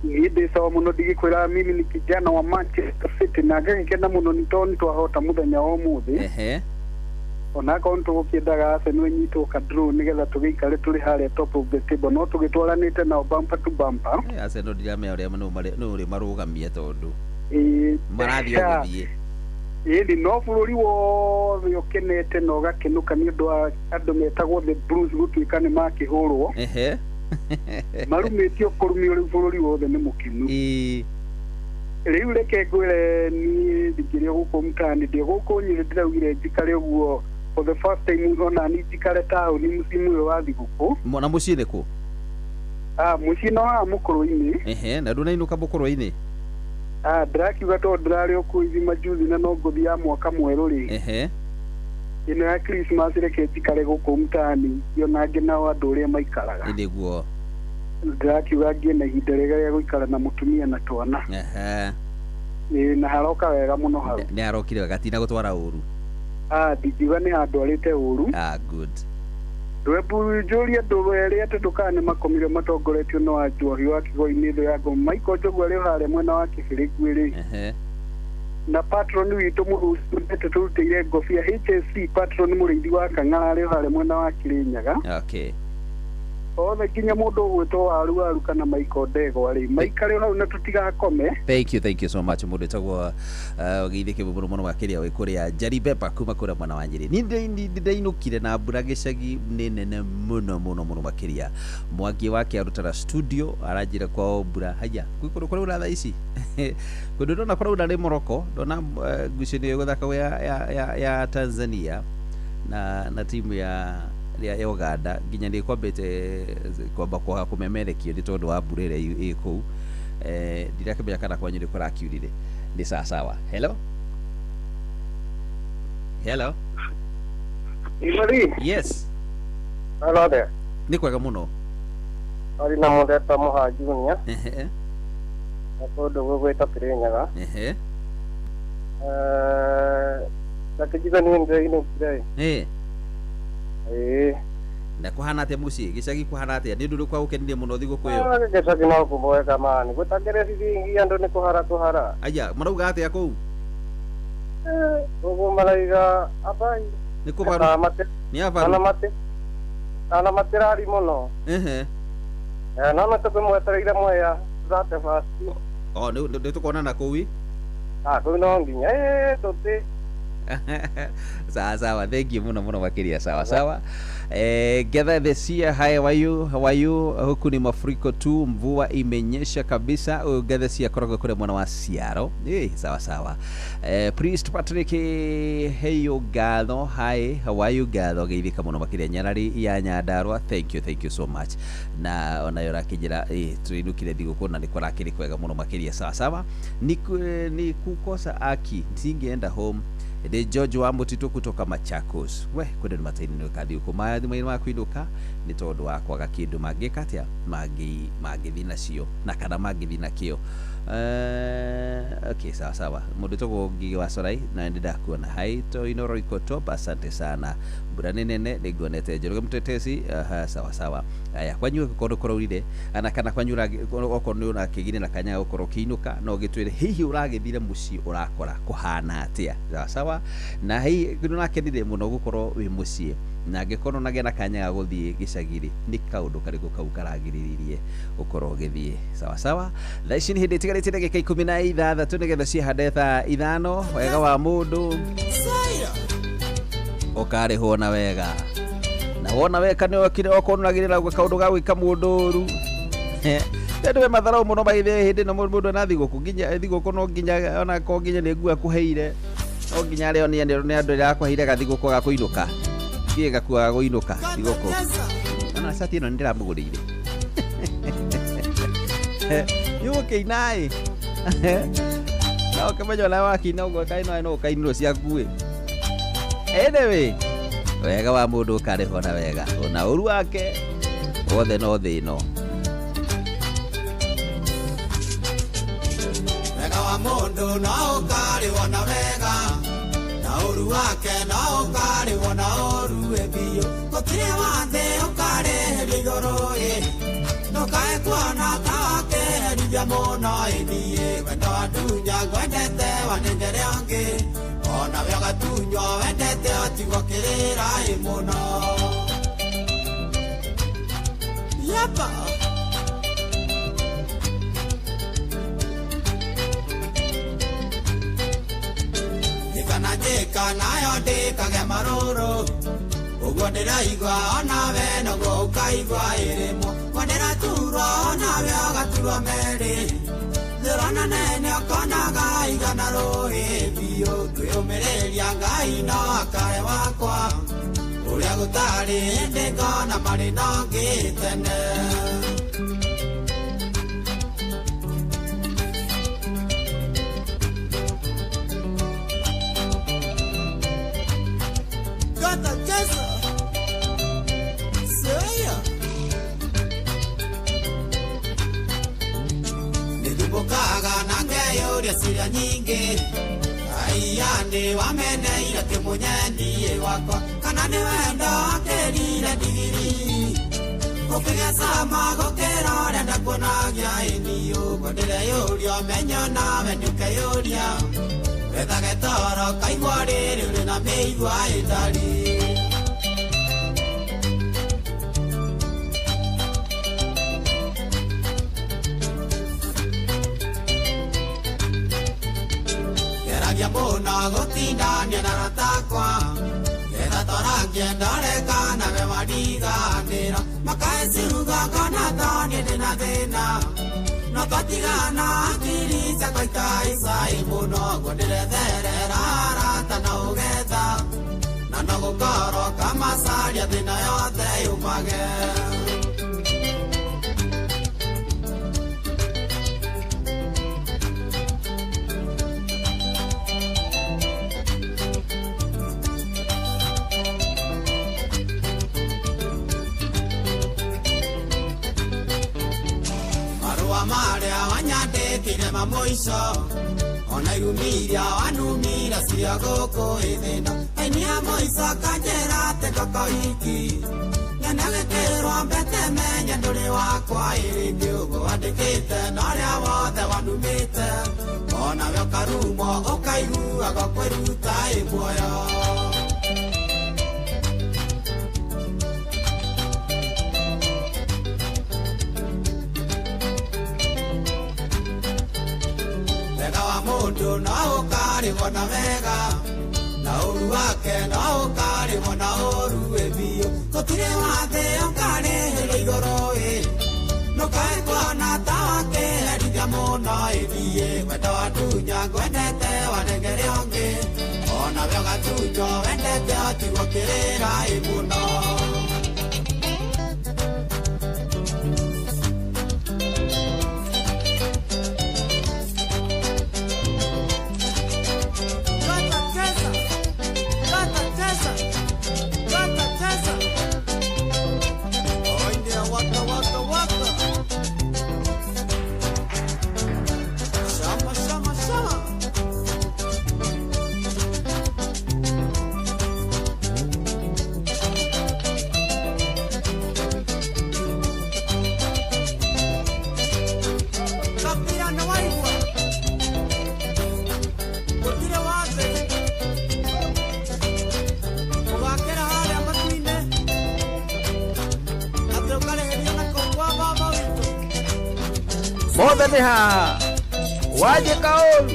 Niĩ ndĩ sawa mũno ndigĩkwĩra mimi ni kijana wa Manchester City na ngagĩkena mũno nĩ tondũ nĩtwahota mũthenya wa ũmũthĩ. Ehe. Onakorwo nĩtũgũkĩendaga Arsenal ĩnyitwo ka draw nĩgetha tũgĩikare tũrĩ harĩa top of the table no tũgĩtwaranĩte nao bumper to bumper. Arsenal ndiramenya ũrĩa nũ ũrĩ marũgamia tondũ marathiĩ o gũthiĩ. Ĩni no bũrũri wothe ũkenete na ũgakenũka nĩ ũndũ wa andũ metagwo the Blues gũtuĩka nĩ makĩhũrwo. Ehe. Marumĩtio kũrumio rĩu bũrũri wothe nĩ mũkenu. Rĩu reke ngwĩre niĩ ndingĩrĩ gũkũ mtaani ndĩ gũkũ Nyĩrĩ ndĩraugire njikare ũguo for the first time ona ni njikare taũni msimu ũyũ wa thigũkũ. Na mũciĩ nĩ kũ? Mũciĩ no haha mũkũrũ-inĩ. Ehe, na ndũnainũka mũkũrũ-inĩ? Ndĩrakiuga tondũ ndĩrarĩ o kũu ithi majuzi na no ngũthiĩ ya mwaka mwerũ rĩ. Ehe. Ĩno ya Christmas reke njikare gũkũ mtaani ona angĩ nao andũ ũrĩa maikaraga. Nĩguo. Ndĩrakiuga ngĩe na ihinda rĩega rĩa gũikara na mũtumia na twana. Ehe. Ĩĩ, na haroka wega mũno hau. Nĩ harokire wega, tina gũtwara ũru. Ndingiuga nĩ handũ arĩte ũru. Good. Rwembu njũrie andũ erĩ atĩ ndũkana nĩ makomire matongoretio no Wanjohi wa Kĩgoi-inĩ thũ ya ngoma. Michael Njogu arĩ o harĩa mwena wa Kĩbĩrĩgu rĩ. Ehe. Na patron witũ mũrutĩte tũrutĩire ngobia HSC patron mũrĩithi wa Kang'ara arĩ o harĩa mwena wa Kĩrĩnyaga. Okay. Othe nginya mũndũ ũgwĩtwo Waru Waru kana Michael Ndegwa rĩ, maikare hau na tũtigakome. Thank you so much mũndũ wĩtagwo ũgeithĩke mũno mũno makĩria wĩ kũrĩa Njari Beba kuma kũrĩa mwena wa Nyĩrĩ. Niĩ ndĩrainũkire na mbura gĩcagi nĩ nene mũno mũno mũno makĩria. Mwangi wake arutaga studio aranjĩra kwao mbura haya kwĩ kũndũ kũraura thaa ici. Kũndũ ndona kũraura nĩ Morocco, ndona ngucanio ĩgũthakagwo ya Tanzania na timu ya Uganda nginya nĩ kwambĩte kwamba kwaga kũmemerekio nĩ tondũ wa mbura ĩrĩa ĩ kũu. Ndirakĩmenya kana kwanyu nĩ kũrakiurire. Nĩ sawa sawa. Hello? Hello? Ibari? Yes. Hello there. Nĩ kwega mũno. Arĩ na mũndũ Mũha Junior. Ehe. Na kũndũ gũgwĩtwo Kĩrĩnyaga. Ehe. Ndakĩnjiga niĩ ndĩrainũkire. Eh. Ĩĩ. Na kũhana atĩa mũciĩ? Gĩcagi kũhana atĩa? Nĩ ũndũ ũrĩkũ wagũkenirie mũno thigũkũ ĩyo? Gĩcagi no kũboeka mani. Gũtakĩrĩ ciringi andũ nĩ kũhara kũhara. Aya, marauga atĩa kũu? Ũguo marauga abai. Nĩ kũbaru. Nĩ abaru. Ana matirari mũno. Ehe. No no tũkĩmwetereire mwea thate fast. Oh, nĩ tũkonana kũu ĩ? Kũu no nginya. Tũtĩ. Sawa sawa, thank you muno muno makiria. Sawa sawa. Gather the sea. Hi, how are you? How are you? Huku ni mafuriko tu, mvua imenyesha kabisa. Gather sea korogo kule mwana wa Siaro. Sawa sawa. Priest Patrick, hey yo Gatho. Hi, how are you Gatho? Geithika muno makiria nyarari ya Nyandarua. Thank you so much. Na ona yora kijira tuinukire thigũkũ na nĩ kũrakĩrĩ kwega muno makiria. Sawa sawa. Ni kukosa aki singeenda home. Ndi George wa Mutito kutoka Machakos. We kwenda mataini nĩ kathi uko mathi ma kuinũka nĩ tondũ wa kwaga kĩndũ mangĩka atĩa mangĩthiĩ nacio na kana mangĩthiĩ nakĩo. Okay, sawa sawa. Mũndũ togwo Ngigĩ wa Sorai na ndĩ ndakuona. Hai to inoro iko top, asante sana. Mbura nĩ nene nĩ nguonete Njoroge Mtetezi. Sawa sawa. Aya, kwanyu gũkorwo kũraurire ana kana kwanyu okorwo nĩ ũrakĩgire na kanya gũkorwo ũkĩinũka no gĩtwĩre hihi ũragĩthire mũciĩ ũrakora kũhana atĩa. Sawa sawa. Na hihi nĩũrakenire mũno gũkorwo wĩ mũciĩ na angĩkorwo nagĩa na kanya ga gũthiĩ gĩcagi-rĩ nĩ kaũndũ karĩkũ kau karagirĩrĩrie ũkorwo ũgĩthiĩ. Sawa sawa. Thaa ici nĩ hĩndĩ ĩtigarĩte ndagĩka 16 nĩgetha ciĩhande thaa 5. Wega wa mũndũ ũkarĩhwo na wega na wona weka nĩ okire okorwo nĩũragĩrĩra kaũndũ ga gwĩka mũndũ ũru. Andũ me matharau mũno maithe hĩndĩ ĩno mũndũ ena thigũkũ nginya thigũkũ no nginya ona ko nginya nĩ nguo akũheire no nginya arĩo nĩ andũ arĩa akũheire gathigũkũ ga kũinũka thiĩ gakuo ga kũinũka thigũkũ. Ona cati ĩno nĩ ndĩramũgũrĩire. Nĩ ũgũkĩina ĩ na ũkĩmenya ona wakĩina ũguo kaĩ no ũkainĩrwo ciaku ĩ. Anyway, wega wa mũndũ ũkarĩhwo na wega ona ũru wake wothe no thĩ ĩno. Wega wa mũndũ no ũkarĩhwo na wega na ũru wake no ũkarĩhwo na ũru ĩ biũ. Gũtirĩ wa thĩ ũkarĩhĩrio igũrũ ĩ ndũkae kuona ta wakĩherithia mũno ĩ niĩ wendo wa ndunya ngwendete wanengere ũngĩ ona we ũgatunywo wendete ũtigwo kĩrĩra ĩ mũno. Yapa. Njĩka na njĩka nayo ndĩkage marũrũ ũguo ndĩraigua onawe noguo ũkaigua ĩrĩmwo ndĩraturwo onawe ũgaturwo merĩ thĩrona nene ũkonaga igana rũĩ biũ kwĩyũmĩrĩria Ngai no akae wakwa ũrĩa gũtarĩ hĩndĩ ngona marĩ no ngĩ tene. Ngeyũria ciũria nyingĩ Aiya nĩ wameneire kĩmũnyeni wakwa kana nĩ wendo akĩrire ndigiri ũkĩgecama gũkĩra ũrĩa ndakuonagia ĩni ũguo ndĩreyũria ũmenyo nawe ndũkeyũria wethage toro kaigua rĩrĩ ũrĩ na mĩigua ĩtari. Geragia mũno gũtindania na aratakwa getha torangie ndore kana we wariganĩra makae ciugo ngona toniĩ ndĩna thĩna no twatigana hakiri ciakwa ikaicai mũno guo ndĩretherera arata na ũgetha na no gũkorwo kamacaria thĩna yothe yumage. Marĩa wanyandĩkire ma mũico ona irumiria wanumira cia gũkũ ĩthĩna ainia mũico kanjĩra atĩ ngokoiki nyone gĩkĩrwo mbete menye ndũrĩ wakwa ĩrĩngĩ ũguo wandĩkĩte na ũrĩa wothe wanumĩte onawe ũkarumwo ũkaiguaga kwĩruta ĩ muoyo. Mũndũ no ũkarĩhwo na wega na ũru wake no ũkarĩhwo na ũru ĩ biũ gũtirĩ wathe ũkarĩhĩrwo igũrũ ĩ ndũkae kuona ta wakĩherithia mũno ĩthiĩ wendo watunya ngwendete wanengere ũngĩ onawe ũgatunywo wendete ũtigwo kĩrĩra ĩ mũno. Mothe nĩ haha wanjĩka ũru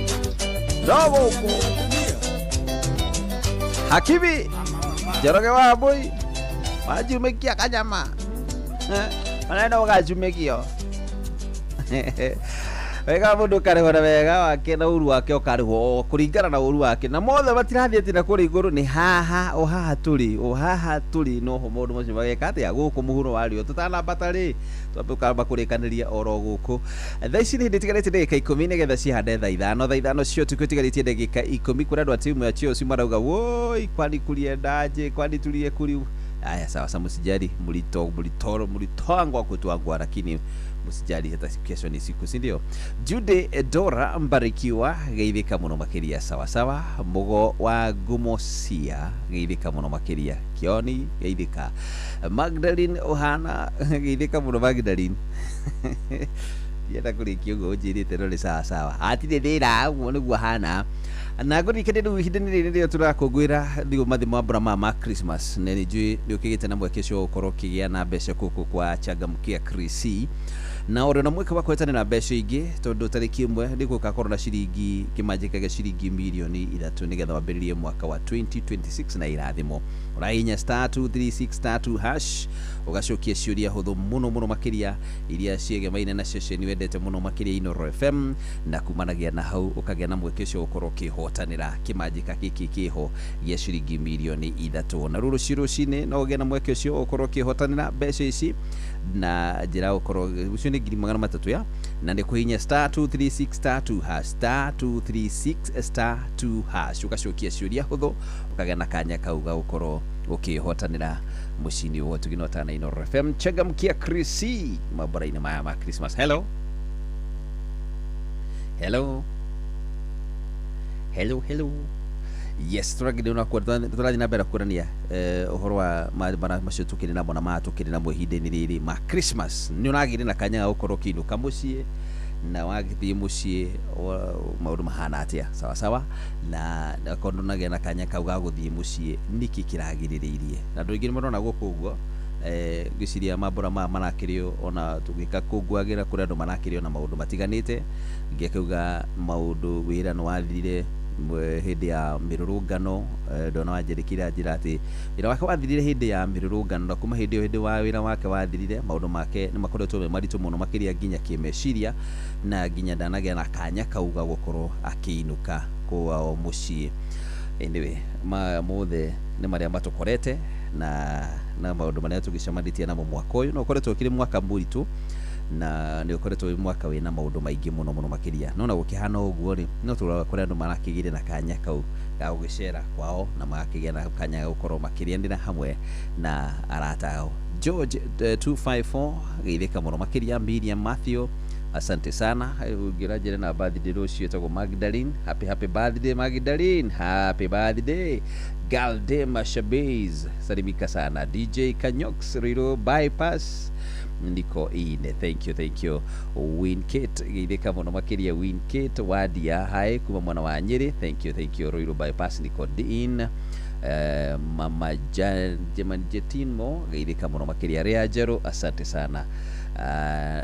no gũkũ Hakimi Njoroge wa Mbui wanjumĩkia kanyama ona no gacumĩkio wega mũndũ ũkarĩhwo na wega wake na ũru wake ũkarĩhwo kũringana na ũru wake na mothe matirathiĩ na kũrĩa igũrũ nĩ haha o haha tũrĩ o haha tũrĩ noho maũndũ macio mageka atĩa gũkũ mũhuro wa riũa tũtanambata rĩ twambe ũkamba kũrĩkanĩria oro gũkũ. Thaa ici nĩ hĩndĩ ĩtigarĩtie ndagĩka 10 nĩgetha cihande thaa 5 thaa 5 cio ũtukũ ĩtigarĩtie ndagĩka 10 kũrĩ andũ a timu ya Chelsea marauga woi kwani kuliendaje kwani tulie kuri. Aya sawa sawa, msijali mlitoro mlitwangwa kutwangwa, lakini msijali hata kesho ni siku, si ndio? Jude Dora Mbarikiwa geithika muno makiria sawa sawa. Mugo wa Gumosia geithika muno makiria. Kioni geithika. Magdalene Ohana geithika muno Magdalene. Yenda kurikia uguo unjirite no ni sawa sawa. Hatirĩ thĩna ũguo nĩguo hana. Na ngũririkanie rĩu ihinda-inĩ rĩrĩ rĩrĩa tũrakũngũĩra thigũ mathi mambura ma Christmas na nĩ njũĩ nĩ ũkĩgĩte na mweke ũcio wa gũkorwo ũkĩgĩa na mbeca gũkũ kwa Changamkia Krisi na ũrĩ na mweke wa kũhĩtanĩra mbeca ingĩ tondũ tarĩki 1 nĩ gũgakorwo na ciringi kĩmanjĩka gĩa ciringi mirioni 3 nĩgetha wambĩrĩrie mwaka wa 2026 na irathimo. Ũrahihinya *236*2# ũgacokia ciũria hũthũ mũno mũno makĩria iria ciegemaine na ceceni wendete mũno makĩria Inooro FM na kumanagia na hau ũkagĩa na mweke ũcio gũkorwo ũkĩhotanĩra kĩmanjĩka gĩkĩ kĩho gĩa ciringi mirioni 3 na rũrũ rũcinĩ no ũgĩe na mweke ũcio ũkorwo ũkĩhotanĩra mbeca ici na njĩra ũkorwo ũcio nĩ 300,000 ya na nĩ kũhihinya *236*2# *236*2# ũgacokia ciũria hũthũ ũkagĩa na kanya kau ga gũkorwo ũkĩhotanĩra mũciĩ-inĩ wa Ũtugi na Ũtana Inooro FM. Changamkia Krisi mambura-inĩ maya ma Christmas. Hello. Hello. Hello, hello. Yes, tũrathiĩ na mbere kuonania ũhoro wa mara macio tũkĩrĩ namo na maya tũkĩrĩ namo ihinda-inĩ rĩrĩ ma Christmas. Nĩ ũragĩire na kanya ga gũkorwo ũkĩinũka mũciĩ, na wagĩthiĩ mũciĩ maũndũ mahana atĩa? Sawa sawa. Na akorwo ndũnagĩa na kanya kau ga gũthiĩ mũciĩ, nĩkĩ kĩragirĩrĩirie? Na andũ aingĩ nĩ marona gũkũ ũguo, ngwĩciria mambũra maya marakĩrĩo ona tũgĩkakũngũagĩra kũrĩ andũ marakĩrĩo na maũndũ matiganĩte. Ingĩ akauga maũndũ wĩra nĩ wathirire hĩndĩ ya mĩrũrũngano. Ndona wanjĩrĩkire anjĩra atĩ wĩra wake wathirire hĩndĩ ya mĩrũrũngano, na kuma hĩndĩ ĩyo hĩndĩ wa wĩra wake wathirire, maũndũ make nĩ makoretwo me maritũ mũno makĩria nginya kĩmeciria, na nginya ndanagĩa na kanya kau ga gũkorwo akĩinũka kwao mũciĩ. Anyway, maya mothe nĩ marĩa matũkorete na maũndũ marĩa tũgĩcemanĩtie namo mwaka ũyũ. No ũkoretwo ũkĩrĩ mwaka mũritũ, na nĩ ũkoretwo wĩ mwaka wĩna maũndũ maingĩ mũno mũno makĩria. No na gũkĩhana ũguo rĩ, no tũroraga kũrĩa andũ marakĩgĩire na kanya kau ga gũgĩcera kwao, na magakĩgĩa na kanya ga gũkorwo makĩrĩanĩra hamwe na arata ao. George 254 geithĩka mũno makĩria. Miriam Matthew, asante sana. Ũngĩra njĩre na birthday rũciũ ĩtagwo Magdalene. Happy happy birthday, Magdalene, happy birthday. Galdema Shabez, salimika sana. DJ Kanyox, Ruiru bypass niko ine, thank you, thank you. Winkate, geithĩka mũno makĩria. Winkate Wadia, hi kuma mwana wa Nyĩrĩ, thank you, thank you. Ruiru bypass niko in. Mama Jemanjetimo, geithĩka mũno makĩria. Rea Njerũ, asante sana.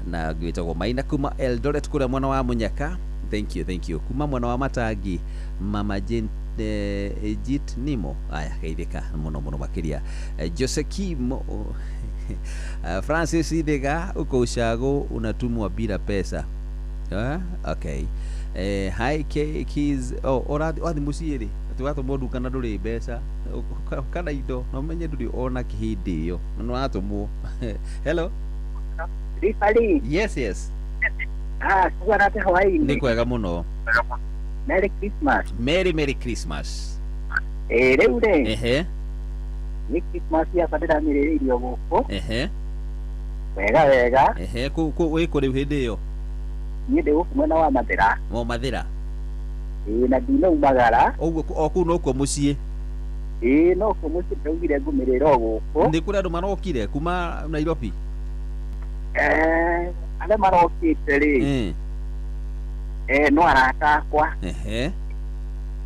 Na gwĩtagwo Maina kuma Eldoret kũrĩa mwena wa Munyaka, thank you, thank you. Kuma mwena wa Matangi, Mama Jane Ejit Nimo, aya geithĩka mũno mũno makĩria. Josekimo Francis Idega, uko ushago unatumwa bila pesa. Okay. Hi K Keys, oh orathi wathi muciĩ rĩ, atĩ watũmwo nduka na ndũrĩ mbeca kana indo, na ũmenye ndũrĩ ona kĩhĩndĩ ĩyo na nĩ watũmwo. Hello. Rifali. Yes, yes. Ah, kugana ate hwaĩ-inĩ. Nĩ kwega mũno. Merry Christmas. Merry Merry Christmas. Rĩu rĩ. Ehe. Nĩ Christmas yakwa ndĩramĩrĩrĩirio gũkũ. Ehe. Wega wega. Ehe, kũ wĩ kũ rĩu hĩndĩ ĩyo? Niĩ ndĩ gũkũ mwena wa Mathĩra. O Mathĩra? Ĩĩ, na ndinaumagara. Ũguo o kũu nokuo mũciĩ? Ĩĩ, nokuo mũciĩ, ndaugire ngũmĩrĩra o gũkũ. Nĩ kũrĩ andũ marokire kuma Nairobi? Arĩa marokĩte rĩ, no arata akwa. Ehe.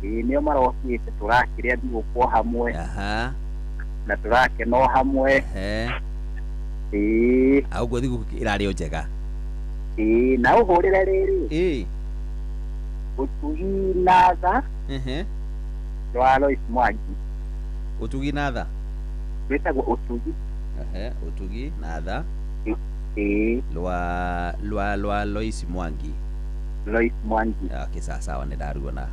Ĩĩ, nĩo marokĩte, tũrakĩrĩa thigũkũ hamwe. Aha. Na tũrakena o hamwe. Ehe. Ĩĩ. Ũguo thigũkũ ĩrarĩ o njega. Ĩĩ, na ũhũrĩre rĩrĩ. Ĩĩ. Ũtugi na tha. Ehe. Rwa Lois Mwangi. Ũtugi na tha? Rwĩtagwo Ũtugi. Ehe, Ũtugi na tha. Ĩĩ. Lwa Lois Mwangi. Lois Mwangi. Okay, sawa sawa, nĩ ndaruona.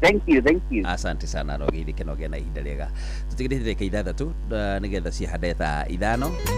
Thank you, thank you. Asante sana, no geithĩke no gĩe na ihinda rĩega. Tũtigĩrĩte ndagĩka 6 nĩgetha cihande thaa 5. Yeah.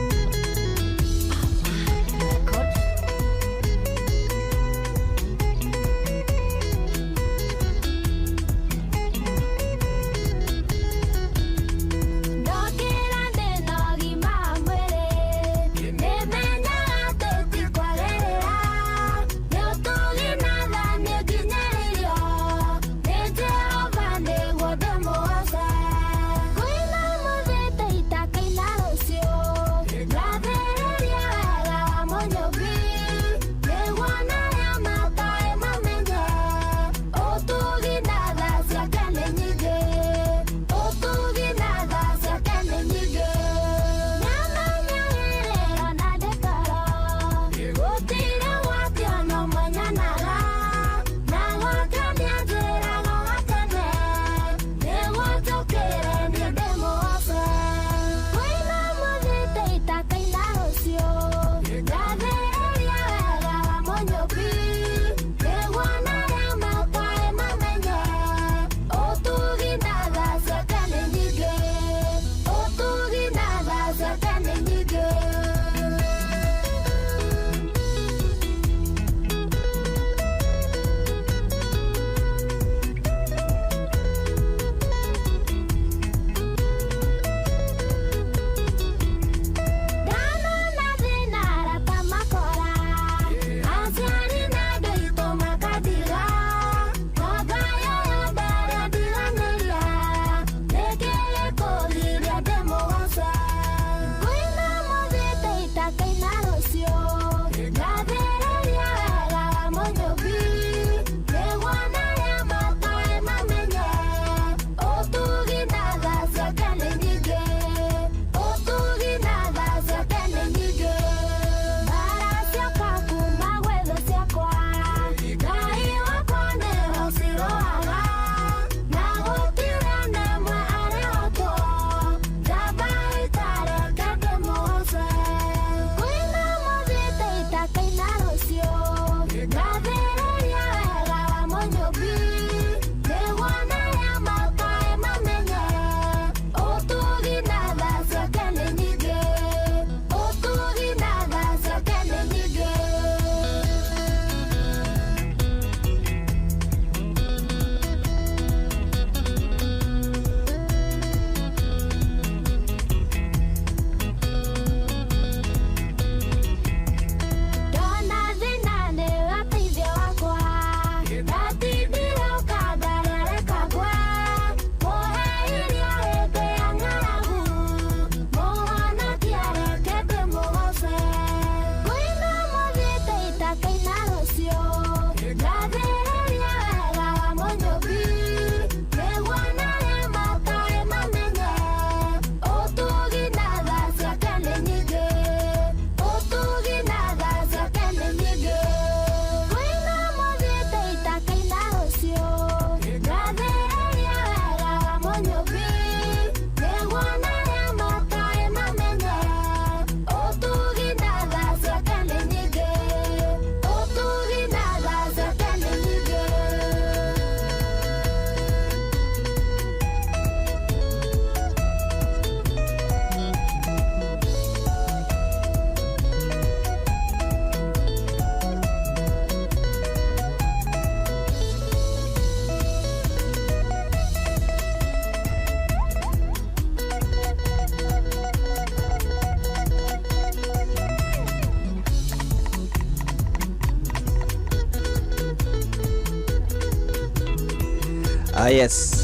Ah, yes,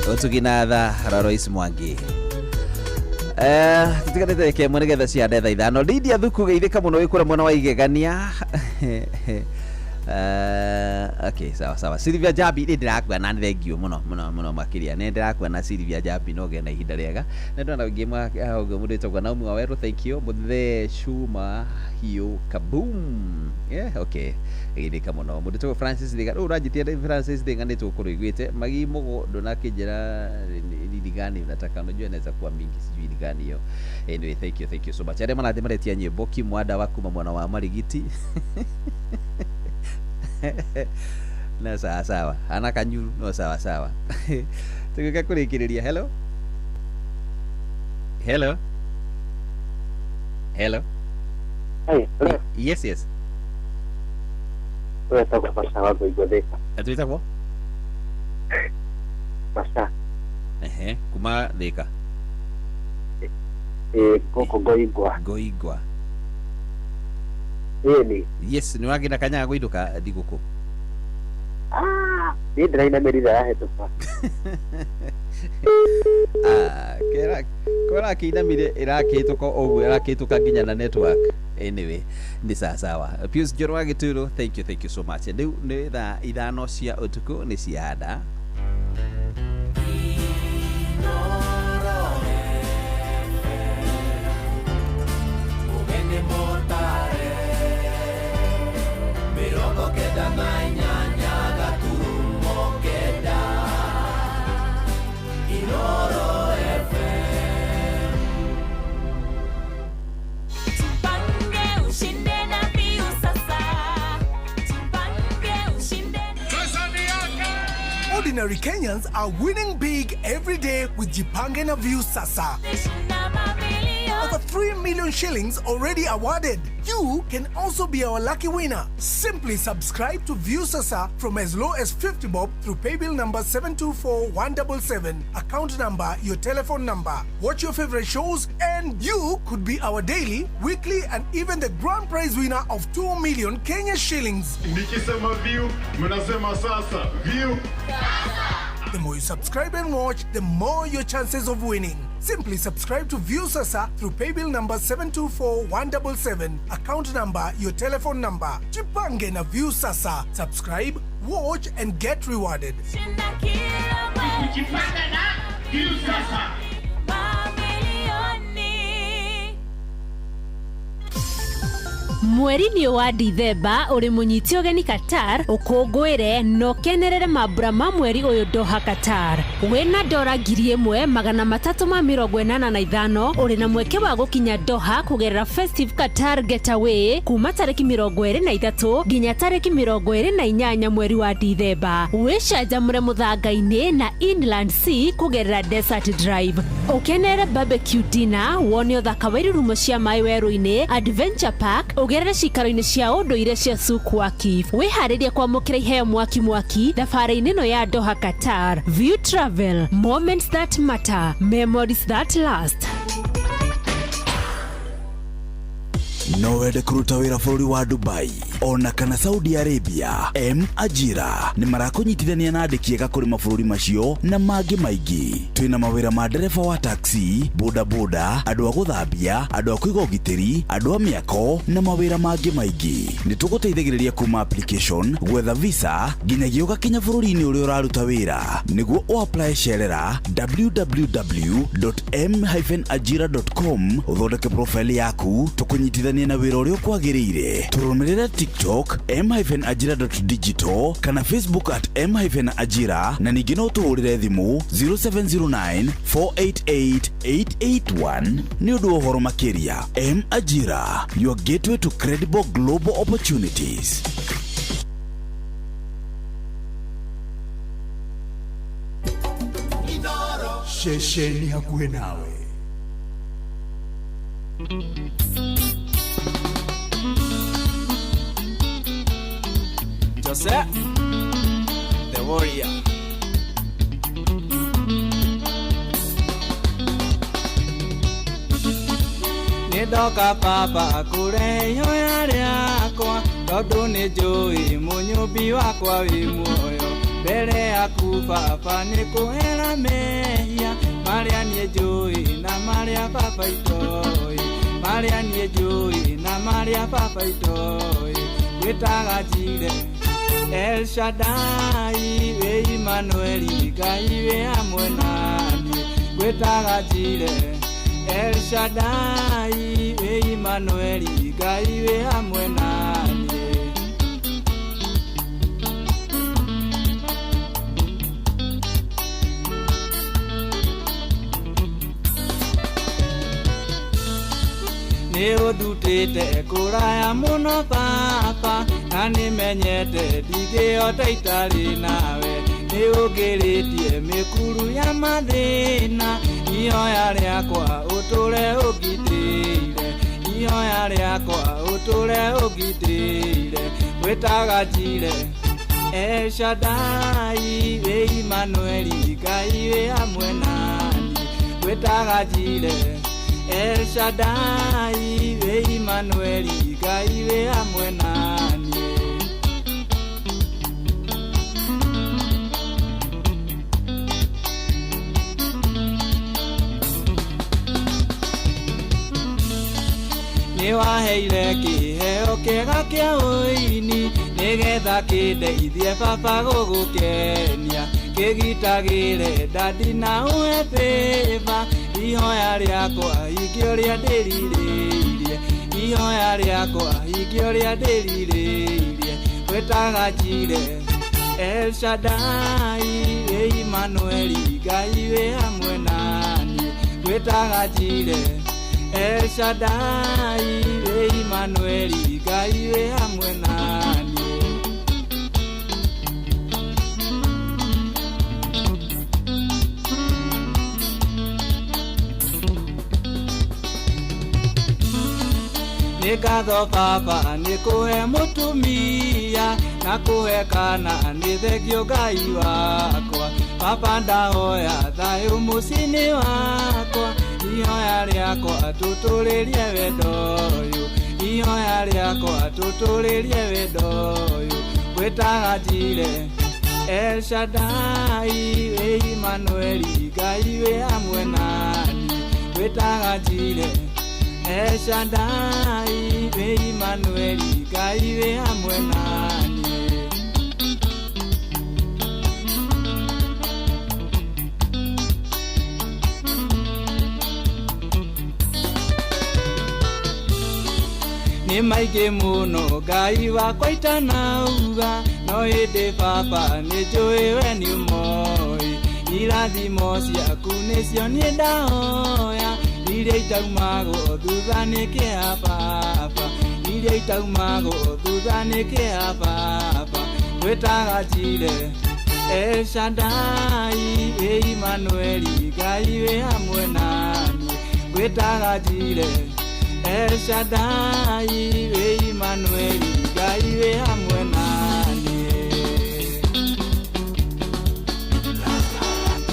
ũtugi na tha Royce Mwangi. Tutiganĩte kemwe nĩgetha ciande thaa 5. Lydia Thuku geithĩka mũno wĩ kũrĩa mwena wa Igegania. Okay, sawa sawa. Sylvia Jabi nĩ ndĩrakuona, nĩ thank you mũno mũno mũno makĩria. Nĩ ndĩrakuona Sylvia Jabi, no gĩa na ihinda rĩega. Nĩ ndona ũngĩ ũguo mũndũ wĩtagwo Naomi Wawerũ, thank you. Mũthee Shuma Hiũ Kaboom. Yeah, okay. Geithĩka mũno. Mũndũ wĩtagwo Francis Thiga. Rĩu ũranjĩtia Francis Thiga nĩ tũkũrwo iguĩte. Magi Mũgũ ndũnakĩnjĩra ni gani unataka, unajua inaweza kuwa mingi, sijui ni gani hiyo. Anyway, thank you, thank you so much. Arĩa marathiĩ maretia nyĩmbo Kimwanda wa kuma mwena wa Marigiti. Na sawa sawa, ana kanyuru no sawa sawa. Tugĩũka kũrĩkĩrĩria. Hello, hello, hello. Hey, hello. Yes, yes. Wetagwo Maca wa Ngoingwa Thika. Twĩtagwo Maca. Ehe, kuma Thika. Ĩĩ, gũkũ Ngoingwa. Ngoingwa. Ĩni. Yes, nĩ wagĩra kanya ga kũinũka thigũkũ? Ah, niĩ ndĩrainamĩrire yahĩtũka. Ah, kera kora kĩinamire ĩrakĩhĩtũka ũguo, ĩrakĩhĩtũka nginya na network. Anyway, nĩ sawa sawa. Pius Njoro wa Gĩturo, thank you, thank you so much. Rĩu nĩ thaa 5 cia ũtukũ nĩ cianda. 9 ushinde na Viusasa. Tupange ushinde. Ordinary Kenyans are winning big every day with Jipange na Viusasa. Over 3 million shillings already awarded. You can also be our lucky winner. Simply subscribe to Viusasa from as low as 50 bob through paybill number 724177, account number, your telephone number. Watch your favorite shows and you could be our daily, weekly and even the grand prize winner of 2 million Kenya shillings. Nikisema view, mnasema sasa. View. The more you subscribe and watch, the more your chances of winning. Simply subscribe to Viusasa through paybill number 724177, account number, your telephone number. Jipange na Viusasa. Subscribe, watch and get rewarded. Kujipanga na Viusasa. Mamilioni. Mweri-inĩ wa Dithemba ũrĩ mũnyite ũgeni Qatar ũkũngũĩre na ũkenerere mambura ma mweri ũyũ Doha Qatar. Wĩna dora 1385 ũrĩ na mweke wa gũkinya Doha kũgerera Festive Qatar Getaway kuma tarĩki 23 nginya tarĩki 28 mweri wa Dithemba. Wĩcanjamũre mũthanga-inĩ na Inland Sea kũgerera Desert Drive. Ũkenerere barbecue dinner, wone ũthaka wa irurumo cia maĩ werũ-inĩ, Adventure Park, ũgerere cikaro-inĩ cia ũndũire cia Souk Waqif. Wĩharĩrie kwamũkĩra iheo mwaki mwaki thabarĩ-inĩ ĩno ya Doha Qatar. View Travel, moments that matter, memories that last. No wende kũruta wĩra bũrũri wa Dubai ona kana Saudi Arabia? M Ajira nĩ marakũnyitithania na andĩki ega kũrĩ mabũrũri macio na mangĩ maingĩ. Twĩna mawĩra ma ndereba wa taxi, bodaboda, andũ a gũthambia, andũ a kũiga ũgitĩri, andũ a mĩako na mawĩra mangĩ maingĩ. Nĩ tũgũteithagĩrĩria kuma application, gwetha visa nginyagia ũgakinya bũrũri-inĩ ũrĩa ũraruta wĩra. Nĩguo ũapply cerera www.m-ajira.com ũthondeke profile yaku tũkũnyitithanie na wĩra ũrĩa ũkwagĩrĩire. Tũrũmĩrĩre TikTok m-ajira.digital kana Facebook at m-ajira na ningĩ no tũhũrĩre thimũ 0709 488 881 nĩ ũndũ wa ũhoro makĩria. M Ajira, your gateway to credible global opportunities. Ceceni hakuhĩ nawe. Jose, the warrior. Nĩndoka baba kũrehe ihoya rĩakwa tondũ nĩ njũĩ mũnyũmbi wakwa wĩ muoyo. Mbere yaku baba nĩ kũhera mehia marĩa niĩ njũĩ na marĩa baba itoĩ, marĩa niĩ njũĩ na marĩa baba itoĩ. Gwĩtaga Njire El Shaddai wĩ Immanueli Ngai wĩ hamwe naniĩ. Gwĩtaga Njire El Shaddai wĩ Immanueli Ngai wĩ hamwe naniĩ. Nĩ ũndutĩte kũraya mũno baba, na nĩmenyete ndingĩhota itarĩ nawe. Nĩ ũngĩrĩtie mĩkuru ya mathĩna, ihoya rĩakwa ũtũre ũngitĩire, ihoya rĩakwa ũtũre ũngitĩire. Gwĩtaga Njire El Shaddai wĩ Immanueli Ngai wĩ hamwe naniĩ. Gwĩtaga Njire El Shaddai wĩ Immanueli Ngai wĩ hamwe naniĩ. Nĩ waheire kĩheo kĩega kĩa ũini, nĩgetha kĩndeithie baba gũgũkenia. Kĩgitagĩre ndadi na ũhe favor, ihoya rĩakwa hingie ũrĩa ndĩrirĩirie, ihoya rĩakwa hingie ũrĩa ndĩrirĩirie. Gwĩtaga Njire El Shaddai wĩ Immanueli Ngai wĩ hamwe naniĩ. Gwĩtaga Njire El Shaddai wĩ Immanueli Ngai wĩ hamwe naniĩ. Nĩ ngatho baba nĩ kũhe mũtumia na kũhe kana, nĩ thengio Ngai wakwa. Baba ndahoya thayũ mũciĩ-inĩ wakwa, ihoya rĩakwa tũtũrĩrie wendo ũyũ, ihoya rĩakwa tũtũrĩrie wendo ũyũ. Gwĩtaga Njire El Shaddai wĩ Immanueli Ngai wĩ hamwe naniĩ. Gwĩtaga Njire El Shaddai wĩ Immanueli Ngai wĩ hamwe naniĩ. Nĩ maingĩ mũno Ngai wakwa itanauga, no ĩndĩ baba nĩ njũĩ we nĩ ũmoĩ. Irathimo ciaku nĩcio niĩ ndahoya, iria itaumagwo thutha nĩ kĩeha baba, iria itaumagwo thutha nĩ kĩeha baba. Gwĩtaga Njire El Shaddai wĩ Immanueli Ngai wĩ hamwe naniĩ. Gwĩtaga Njire El Shaddai wĩ Immanueli Ngai wĩ hamwe naniĩ.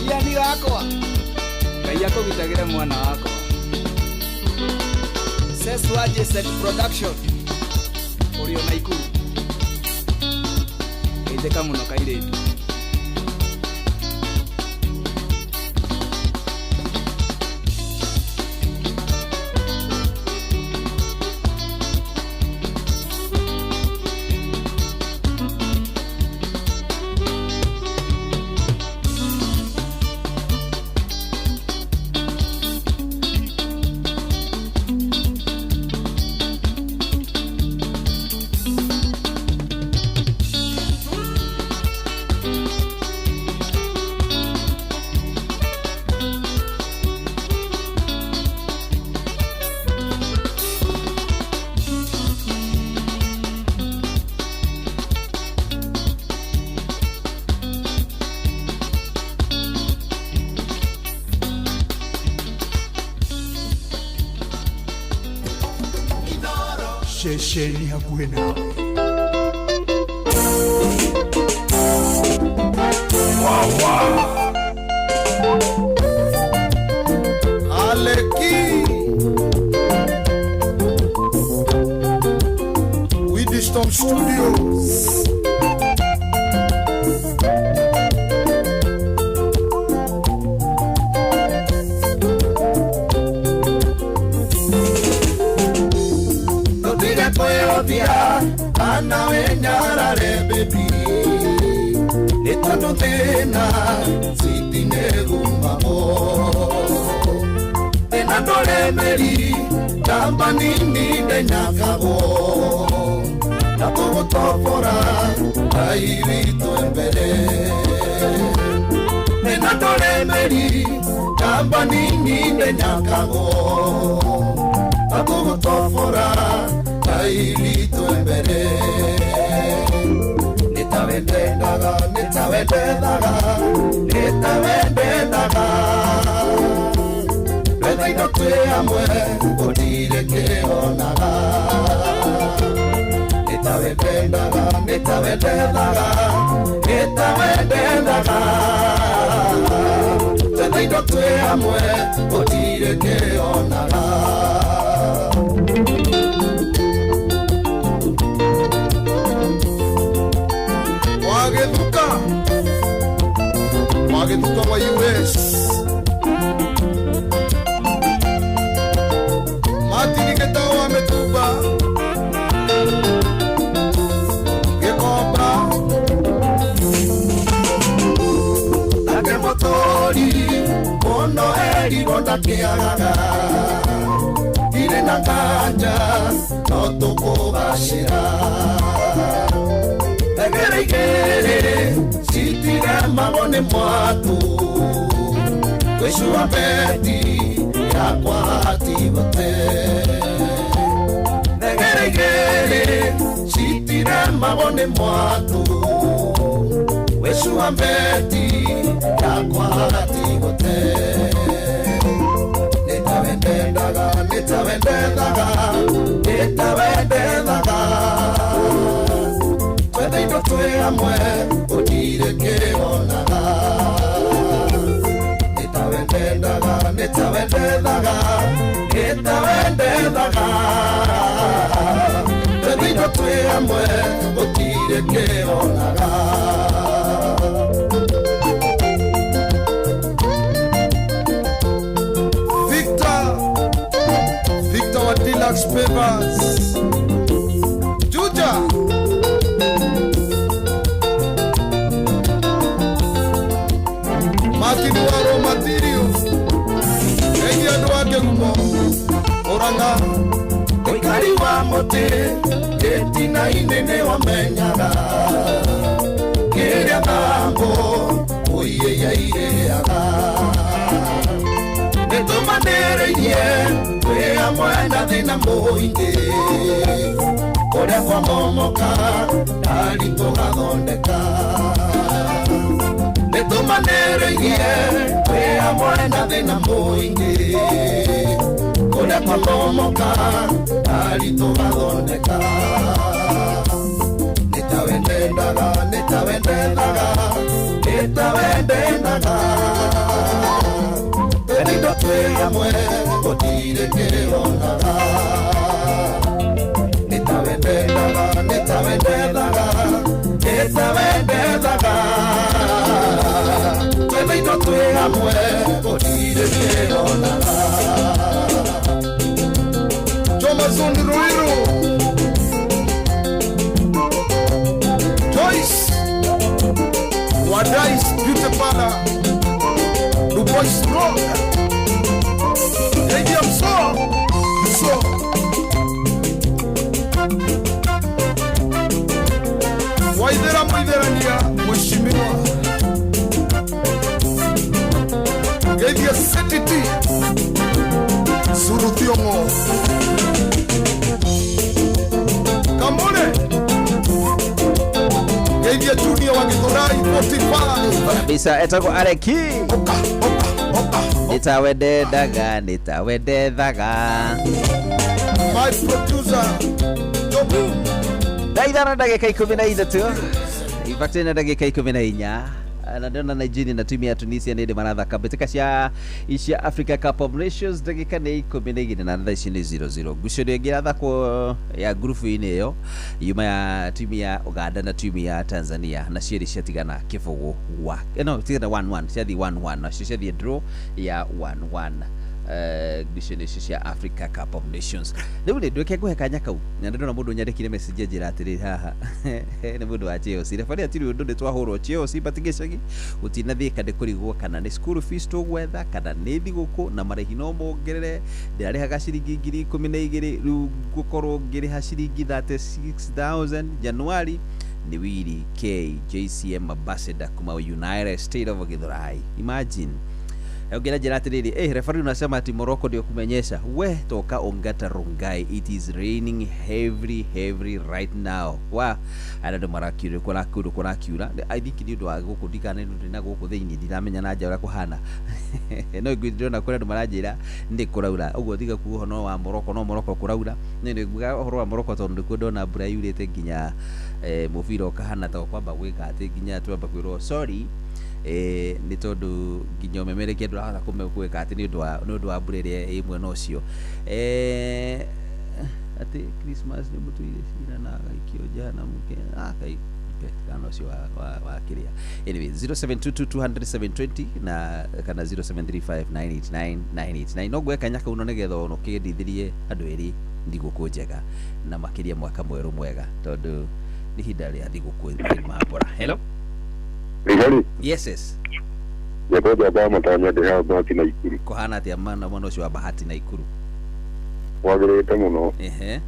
Iani wakwa Ngai akũgitagĩre mwana wakwa. Seswa J-Set Production ũrĩ o Naikuru. Geithĩka mũno kairĩtu. Ceceni hakuhĩ nawe. Wawa Aleki Widistom Studios. Ethiopia kana wĩnyarare baby nĩ tondũ thĩna citinegumagwo thĩna ndũremeri ndamba nini ndenyakagwo na tũgũtobora Ngai witũ mbere thĩna ndũremeri ndamba nini ndenyakagwo na tũgũtobora Ngai witũ mbere nĩtawendendaga nĩtawendethaga nĩtawendethaga twetha indo twĩ hamwe gũtirĩ kĩonaga nĩtawendendaga nĩtawendethaga nĩtawendethaga twetha indo twĩ hamwe gũtirĩ kĩonaga. Wagithuka wa US Martin Gitau wa Mĩtumba Gĩkomba nake mũtũri mũno erirwo ndakĩagaga irĩ na nganja no tũkũgacĩra teng'era igĩrĩ citiremagwo nĩ mwatũ twĩcua beti yakwa tigote teng'era igĩrĩ citiremagwo nĩ mwatũ wĩcua beti yakwa tigote nĩtawendendaga nĩtawendethaga nĩtawendethaga twetha indo twĩ hamwe gũtirĩ kĩonaga nĩtawendendaga nĩtawendethaga nĩtawendethaga twetha indo twĩ hamwe gũtirĩ kĩonaga. Victor wa Deluxe Papers Juja Martin Waro Matirio Engi andũ a Kĩgumo Ũrang'a Ũikari wa mũtĩ gĩtina-inĩ nĩwamenyaga kĩrĩa thambo ũiĩia irĩaga nĩtũmanĩrĩirie twĩ hamwe na thĩna mũingĩ kũrĩa kwamomoka ndari tũgathondeka nĩtũmanĩrĩirie twĩ hamwe na thĩna mũingĩ kũrĩa kwamomoka ndari tũgathondeka nĩtawendendaga nĩtawendethaga nĩtawendendaga twetha indo twĩ hamwe gũtirĩ kĩonaga nĩtawendendaga nĩtawendethaga nĩtawendethaga twetha indo twĩ hamwe gũtirĩ kĩonaga. Jomazon Ruiru Joyce Wadais Beauty Parlor Dubois Rock ADM So So Waithera Mũitherania Mheshimiwa Geithia CTT Suru Thiong'o Kamule Geithia Junior wa Githurai 45 kabisa etagwo Areki nĩtawendendaga nĩtawendethaga My producer Jobu thaa ithano ndagĩka 13 in fact ĩna ndagĩka 14 na ndĩrona Nigeria na timu ya Tunisia nĩ marathaka mbĩtĩka cia cia Africa Cup of Nations ndagĩka nĩ 12 na thaa ici nĩ 00 ngucanio ĩngĩ ĩrathakwo ya ngurubu-inĩ ĩyo yuma ya timu ya Uganda na timu ya Tanzania na cierĩ ciatigana kĩbũgũ wa no tigana 1-1 ciathiĩ 1-1 nacio ciathiĩ draw ya 1-1. ngucanio icio cia Africa Cup of Nations. Rĩu rĩ ndwĩke ngũhe kanya kau na ndĩrona mũndũ nyandĩkire message anjĩra atĩrĩrĩ haha nĩ mũndũ wa Chelsea referee atirĩ ũndũ nĩ twahũrwo Chelsea but gĩcagi gũtinathiĩka nĩ kũrigwo kana nĩ school fees tũgwetha kana nĩ thigũkũ na marĩhi no mongerere ndĩrarĩhaga ciringi 12,000 rĩu ngũkorwo ngĩrĩha ciringi 36,000 Januari. Ni Willy K JCM ambassador kuma United States of Githurai. Imagine ongera njĩra atĩrĩrĩ, referee unasema ati Morocco ndio kumenyesha we toka Ongata Rongai, it is raining heavy heavy right now. Wa andũ marakiura kũrakiura kũrakiura. I think nĩ ũndũ wa gũkũ ndikane nĩ na gũkũ thĩinĩ ndiramenya na nja ũrĩa kũhana no ngwĩrona kũrĩa andũ maranjĩra nĩ kũraura ũguo tiga kuga ũhoro wa Morocco no Morocco kũraura nĩ nguga ũhoro wa Morocco tondũ nĩkuo ndona mbura yurĩte nginya mũbira ũkahana ta kwamba gwĩka atĩ nginya twamba kwĩrwo sorry nĩ tondũ nginya ũmemerekia ndũrahota gwĩka atĩ nĩ ũndũ wa mbura ĩrĩa ĩ mwena ũcio. Atĩ Christmas nĩ mũtũire cira na agaikio jehanamu kana ũcio wa kĩrĩa. Anyway, 0722 200 720 na kana 0735 989 989 no ngwe kanya kau no nĩgetha ono kĩendithirie andũ erĩ thigũkũ njega na makĩria mwaka mwerũ mwega tondũ nĩ ihinda rĩa thigũkũ mambora. Hello. Rigari. Yes yes. Nyekoja ba matanya ndĩ haha Bahati na Ikuru. Kũhana atĩa mana mwana ũcio wa Bahati na Ikuru? Wagĩrĩte mũno. Ehe.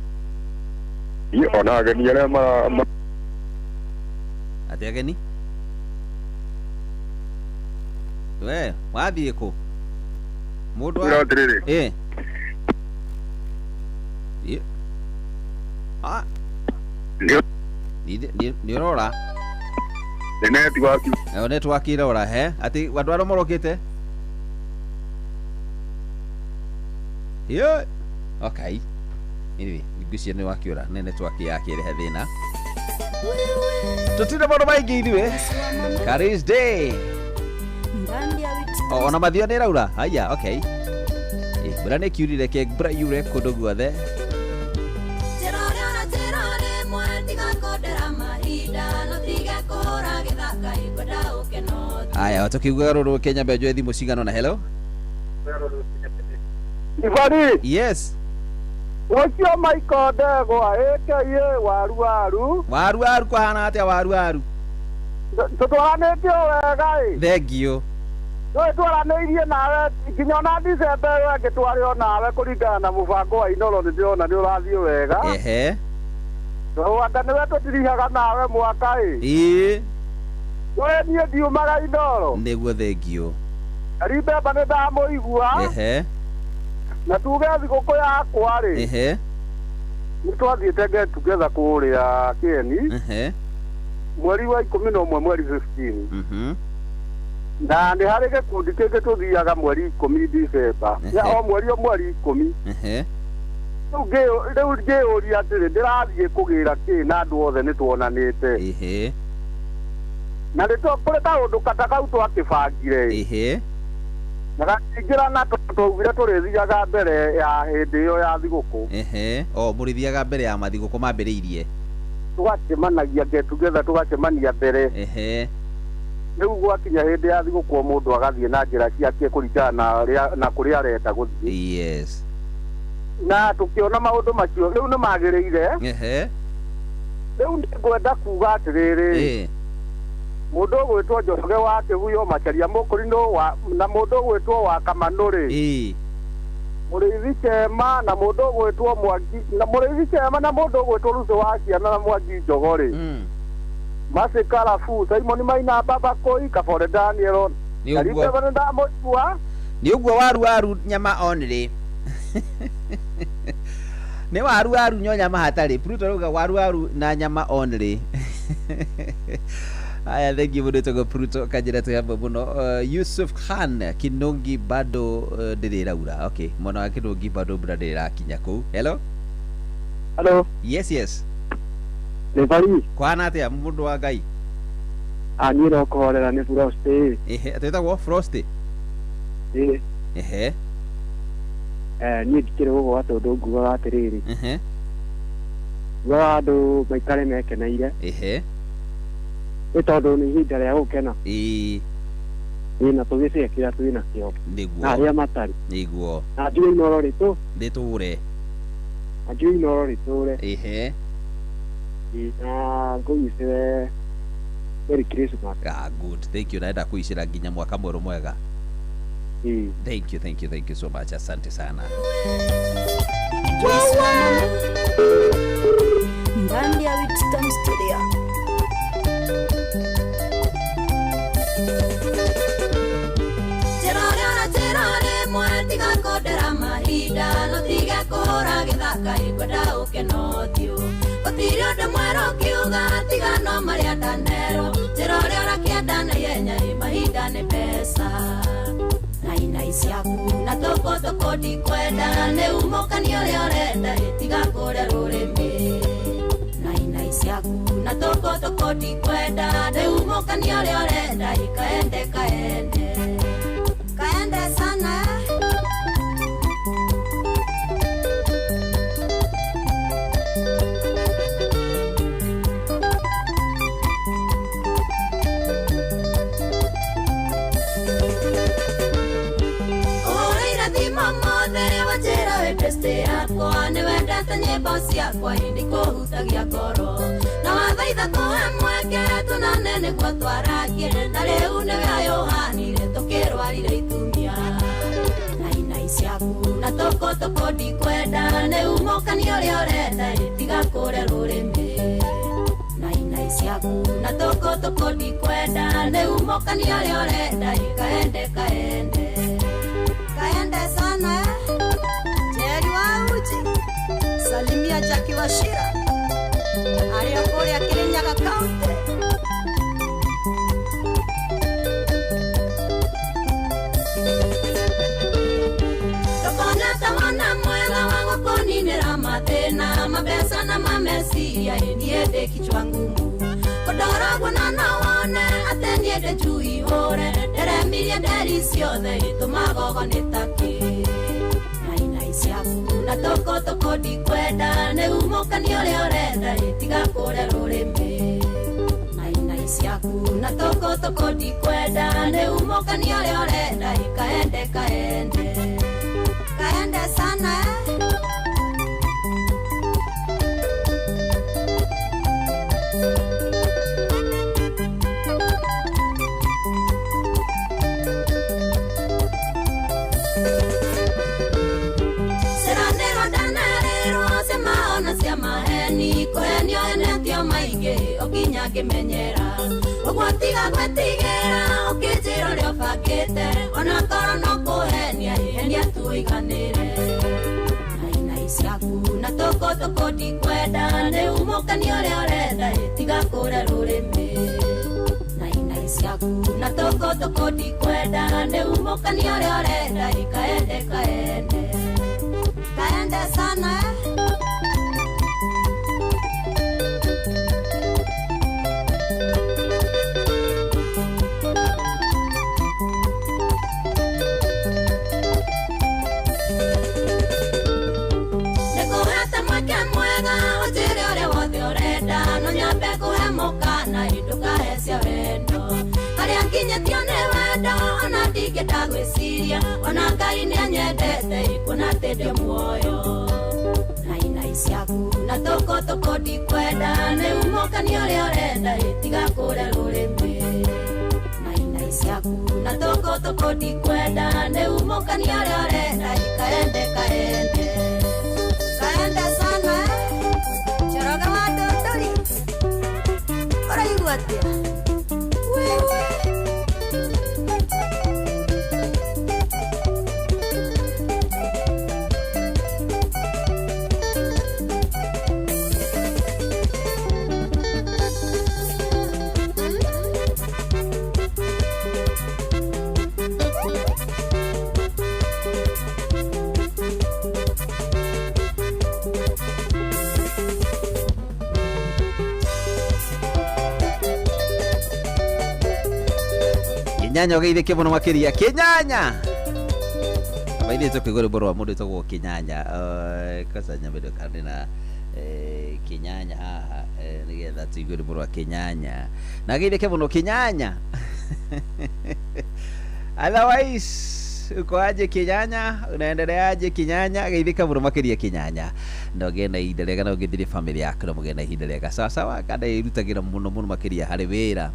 Niĩ ona ageni arĩa ma Atĩ ageni? We, wathiĩ kũ? Mũndũ wa atĩrĩrĩ. Ah. Nĩ ũrora? Nĩ network. Nayo network ĩrora he atĩ andũ arĩa morokĩte. Yo. Okay. Anyway, ngwĩciria nĩ wakiũra nĩ network yake ĩrehe thĩna. Tũtirĩ maũndũ maingĩ ithuĩ. Karis Day. Ona mathio nĩ ĩraura. Haya, okay. Mbura nĩ kiurire ke mbura yure kũndũ guothe. Aya, tukiuga rũrũ Kenya mbe njoe thimũ cigana na hello. Ibari. Yes. Ũcio Michael Ndegwa aka waru waru. Waru waru kũhana atĩa waru waru? Tũtwaranĩte o wega ĩ. Thank you. Twaranĩirie nawe nginya ona December ĩyo ĩngĩ twarĩ o nawe kũringana na mũbango wa Inoro nĩ ndĩrona nĩ ũrathiĩ wega. Ehe. Anga nĩwe tũtirihaga nawe mwaka ĩ. Ĩĩ. We niĩ ndiumaga Inoro. Nĩguo thank you. Ribemba nĩ ndamũigua. Ehe. Na tuge thigũkũ yakwa rĩ. Ehe. Nĩ twathiĩte get together kũrĩa Kĩeni. Ehe. Mweri wa 11 mweri 15. Mhm. Na nĩ harĩ gĩkundi kĩngĩ tũthiaga mweri 10 December. Ya o mweri o mweri 10. Ehe. Rĩu ngĩũria atĩrĩ ndĩrathiĩ kũgĩra kĩ na andũ othe nĩ tuonanĩte. Ehe. Na nĩ kũrĩ kaũndũ kata kau twakĩbangire. Ehe. Na gakĩingĩra na twaugire tũrĩthiaga mbere ya hĩndĩ ĩyo ya thigũkũ. Ehe. O mũrĩthiaga mbere ya mathigũkũ mambĩrĩirie. Tũgacemanagia get together tũgacemania mbere. Ehe. Rĩu gwakinya hĩndĩ ya thigũkũ mũndũ agathiĩ na njĩra ciake kũringana na kũrĩa arenda gũthiĩ. Yes. Na tũkĩona maũndũ macio rĩu nĩ magĩrĩire. Ehe. Rĩu nĩngwenda kuga atĩrĩrĩ. Mũndũ ũgwĩtwo Njoroge wa Kĩguyo Macharia Mũkũrinũ wa na mũndũ ũgwĩtwo wa Kamanũ rĩ. Mũrĩithi Chema na mũndũ ũgwĩtwo Mwangi na Mũrĩithi Chema na mũndũ ũgwĩtwo Ruco wa Ciana na Mwangi Njogo rĩ. Masi Karabu Simon Maina Baba Koi Kabore Daniel. Nĩ ũguo. Nĩ ũguo waru waru nyama only. Nĩ waru waru nyo nyama hatarĩ. Pluto rauga waru waru na nyama only. Aya, thank you mũndũ wĩtagwo Pluto kanjĩra twĩ hamwe mũno. Yusuf Khan Kinungi bado ndĩrĩ ĩraura. Okay, mwena wa Kinungi bado mbura ndĩrĩ ĩrakinya kũu. Hello. Hello. Yes yes. Nĩ Kũhana atĩa mũndũ wa Ngai? Niĩ no kũhorera nĩ Frosty. Ehe, twĩtagwo Frosty. Ĩĩ. Ehe. Niĩ ndikĩrĩ gũgwa tondũ ngugaga atĩrĩrĩ. Ehe. Ngugaga andũ maikare mekeneire. Ehe. Nĩ tondũ nĩ ihinda rĩa gũkena. Ĩĩ. Ĩ na tũgĩcĩe kĩrĩa twĩ nakĩo. Nĩguo. Na arĩa matarĩ. Nĩguo. Na njuge inoro rĩtũ. Rĩtũre. Na njuge inoro rĩtũre. Ehe. Ĩ na ngũgicĩre Merry Christmas. Ah, good. Thank you. Naenda kuishira nginya mwaka mwerũ mwega. Thank you, thank you, thank you so much. Asante sana. Ndani ya Wisdom Studio. Njĩra mwe tiga kũndera mahinda no tiga kũhũra gĩthaka ngwenda ũkena ũthiũ gũtirĩ ũndũ mwerũ ũkiuga tiga no marĩa ndanerwo njĩra ũrĩa ũrakĩenda na ihenya ĩ mahinda nĩ mbeca na inai ciaku na tũkũ ndikwenda nĩ umũkani ũrĩa ũrenda ĩ tiga kũrĩa rũrĩmĩ na inai ciaku na tũkũ ndikwenda nĩ umũkani ũrĩa ũrenda ĩ kaende kaende Kaende sana. Ũhũrĩire thimũ mothe wanjĩra wĩ best yakwa nĩwendete nyĩmbo ciakwa ĩndĩ kũhutagia ngoro na wathaitha kũhe mweke tũnane nĩguo twaragie na rĩu nĩwe ayũhanire tũkĩrwarire itumia na inai ciaku na tũkũ ndikwenda nĩ umũkani ũrĩa ũrenda ĩ tiga kũrĩa rũrĩmĩ na inai ciaku na tũkũ ndikwenda nĩ umũkani ũrĩa ũrenda ĩ kaende kaende Kaende sana. Jerry wa Uji. Salimia Jackie Wachira. Arĩa kũrĩa Kirinyaga County. Ndũkonete mwana mwega wa gũkũninĩra mathĩna mabeca na mameciria ĩ niĩ ndĩ kichwa ngumu kũndoragwo na no wone atĩ niĩ ndĩ njui hũre nderemirie nderi ciothe ĩtũmagogo nĩ takĩ na inai ciaku na tũkũ ndikwenda nĩ umũkani ũrĩa ũrenda ĩ tiga kũrĩa rũrĩmĩ na inai ciaku na tũkũ ndikwenda nĩ umũkani ũrĩa ũrenda ĩ kaende kaende Kaende sana. Ciranĩrwo ndanerĩrwo ciamaona cia maheni kũhenio henetio maingĩ ũkinya ngĩmenyera ũguo tiga gwĩtigĩra ũkĩnjĩra ũrĩa ũbangĩte ona korwo no kũhenia henia tuiganĩre na inai ciaku na tũkũ ndikwenda nĩ umũkani ũrĩa ũrenda ĩ tiga kũrĩa rũrĩmĩ na inai ciaku na tũkũ ndikwenda nĩ umũkani ũrĩa ũrenda ĩ kaende kaende Kaende sana. Nĩngũhete mweke mwega ũnjĩre ũrĩa wothe ũrenda no nyambe kũhe mũkana ĩ ndũkahe cia wendo harĩa nginyĩtio nĩ wendo ona ndingĩenda gwĩciria ona Ngai nĩanyendete ĩ kuona atĩ ndĩ muoyo na inai ciaku na tũkũ ndikwenda nĩ umũkani ũrĩa ũrenda ĩ tiga kũrĩa rũrĩmĩ na inai ciaku na tũkũ ndikwenda nĩ umũkani ũrĩa ũrenda ĩ kaende kaende Kaende sana. Njoroge wa Ndũndũri. Ũraigua atĩa? Wewe. Kinyanya ũgeithĩke mũno makĩria Kinyanya abaithĩ tũkĩigua rwĩmbo rwa mũndũ wĩtagwo Kinyanya kwanza nyambe ndũkane na Kinyanya haha nĩgetha tũigue rwĩmbo rwa Kinyanya na geithĩke mũno Kinyanya. Otherwise uko aje Kinyanya, unaendeleaje Kinyanya? Geithĩka mũno makĩria Kinyanya, na ũgĩe na ihinda rĩega, na ũgĩthire family yaku, na mũgĩe na ihinda rĩega. Sawa sawa. Kanda ĩrutagĩra mũno mũno makĩria harĩ wĩra,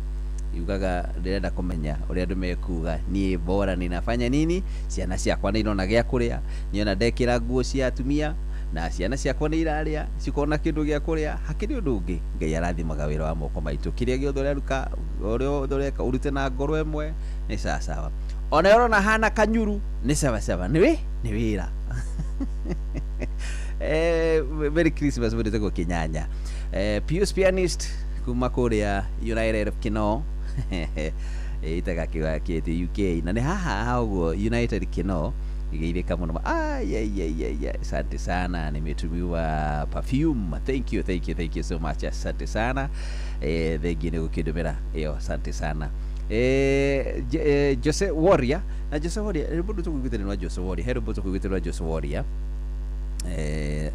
yugaga ndĩrenda kũmenya ũrĩa andũ mekuga, niĩ bora ninafanya nini, ciana ciakwa nĩ irona gĩa kũrĩa, niona ndekĩra nguo cia atumia na ciana ciakwa nĩ irarĩa cikona kĩndũ gĩa kũrĩa. Hakĩrĩ ũndũ ũngĩ, Ngai arathimaga wĩra wa moko maitũ, kĩrĩa gĩothe ũreruka, ũrĩa wothe ũreka, ũrute na ngoro ĩmwe, nĩ sawa sawa. Ona ũrona hana kanyuru, nĩ sawa sawa, nĩ wĩra. Merry Christmas mũndũ wĩtagwo Kinyanya. Pius Pianist kuma kũrĩa United of Kinoo, ĩtaga kĩte UK, na nĩ haha haha ũguo United Kinoo, geithĩka mũno. Ai, asante sana, nimetumiwa perfume. Thank you, thank you, thank you so much, asante sana. Thengiũ nĩ gũkĩndũmĩra ĩyo, asante sana. Jose Warrior, na Jose Warrior rwĩmbo tũkũiguĩte nĩ rwa Jose Warrior, he rwĩmbo tũkũiguĩte rwa Jose Warrior,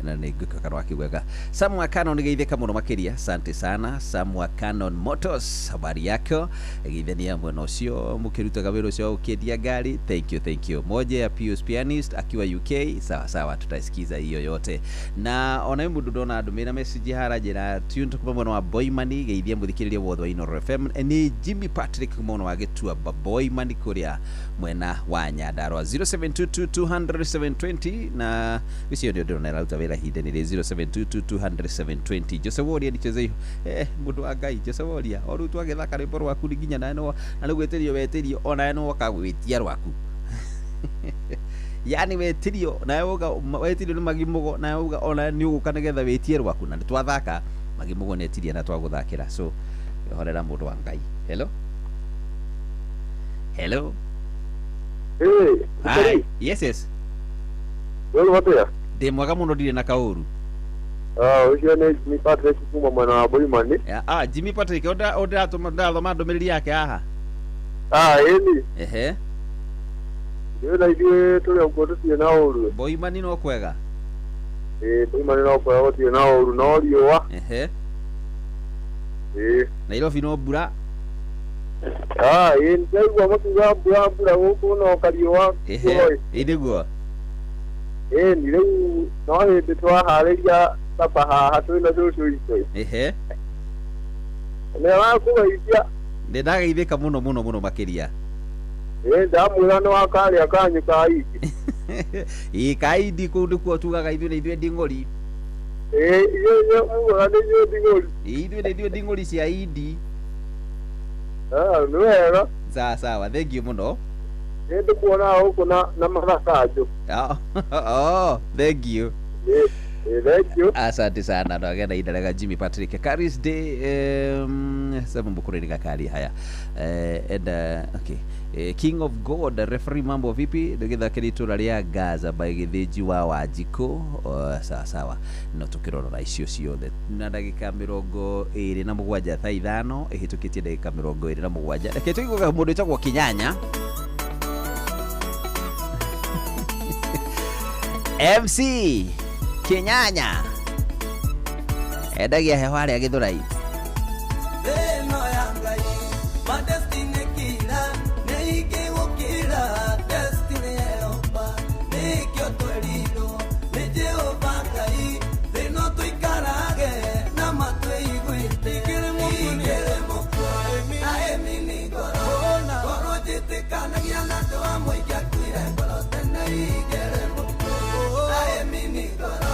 na nĩ ngũka kana wakiwega. Samwa Canon, geithĩka mũno makĩria, asante sana. Samwa Canon Motors, habari yako? Geithania mwena ũcio mũkĩrutaga wĩra ũcio wa gũkĩendia ngari. Thank you, thank you. Moja ya Pius Pianist akiwa UK. Sawa sawa, tutaisikiza hiyo yote. Na ona mũndũ ndona ndũmĩra message hara njĩra tune kuma mwena wa Boimani, geithia mũthikĩrĩria wothe wa Inooro FM. Nĩ Jimmy Patrick mwena wa Gĩtuamba Boimani kũrĩa mwena wa Nyandarua, 0722 200 720, na ũcio ndio ndĩrona ĩraruta wĩra ihinda-inĩ rĩ, 0722 200 720. Jose Warrior, nicheze mũndũ wa Ngai. Jose Warrior, o rĩu twagĩthaka rwĩmbo rwaku nĩ nginya nawe no na rĩu gwĩtĩrio wetĩrio, onawe no woka gwĩtia rwaku, yani wetirio nawe uga wetirio nĩ Magimugo, nawe uga ona nĩ ũgũka nĩgetha wĩtie rwaku, na nĩ twathaka Magimugo nĩ etirie na twagũthakĩra. So horera mũndũ wa Ngai. Hello, hello. Hey, hi. Yes, yes. Wewe wapi? Ndĩ mwega mũno, ndirĩ na kaũru. Ũcio nĩ Jimmy Patrick kuma mwena wa Boimani. Jimmy Patrick, ũndĩratũma ndathoma ndũmĩrĩri yake haha. Ĩni. Ehe. Ithuĩ na ithuĩ tũrĩ o kuo, tũtirĩ na ũru. Boimani no kwega? Ĩĩ, Boimani no kwega, gũtirĩ na ũru, no riũa. Ehe. Ĩĩ. Nairobi no mbura? Ĩĩ, nĩndaigua makiuga mbura mbura gũkũ no kariũa. Ehe, ĩ nĩguo. Ĩni rĩu no hĩndĩ twaharĩria baba haha twĩna cũcũ witũ. Ehe. Nĩ arakũgeithia. Nĩ ndageithĩka mũno mũno mũno makĩria. Ĩĩ, ndamwĩra nĩ wa karĩa kanyu ka indi. Ĩĩ, ka indi kũu nĩkuo tugaga ithuĩ nĩ ithuĩ nding'ũri. Ĩĩ, inyuĩ mugaga nĩ inyuĩ nding'ũri. Ĩĩ, ithuĩ nĩ ithuĩ nding'ũri cia indi. Nĩ wega. Sawa sawa, thank you mũno. Nĩ ndĩkuona gũkũ na mathakanjũ. Oh, thank you. Thank you. Asante sana. Na agenda ihinda rĩega Jimmy Patrick. Caris Day, sema mbukure gakari haya. And okay. King of God referee, mambo vipi? Ndũgĩthakĩra itũra rĩa Gaza by Gĩthĩnji wa Wanjikũ. Sawa sawa, no tũkĩrorora icio ciothe na ndagĩka 27, thaa 5 ĩhĩtũkĩtie ndagĩka 27. Reke tũigũga mũndũ wĩtagwo Kinyanya MC Kinyanya endagia heho harĩa Gĩthũrai. Ĩno ya Ngai ma destiny kila nĩ ingĩgũkĩra destiny Yehova, nĩkĩo twerirwo nĩ Jehova Ngai thĩno tũikarage na matwĩiguĩte. Ingĩrĩ mũkuo aĩmi nĩ ngoro ngoro njĩtĩkanagia na andũ amwe ingĩakuire ngoro tene. Ingĩrĩ mũkuo aĩmi nĩ ngoro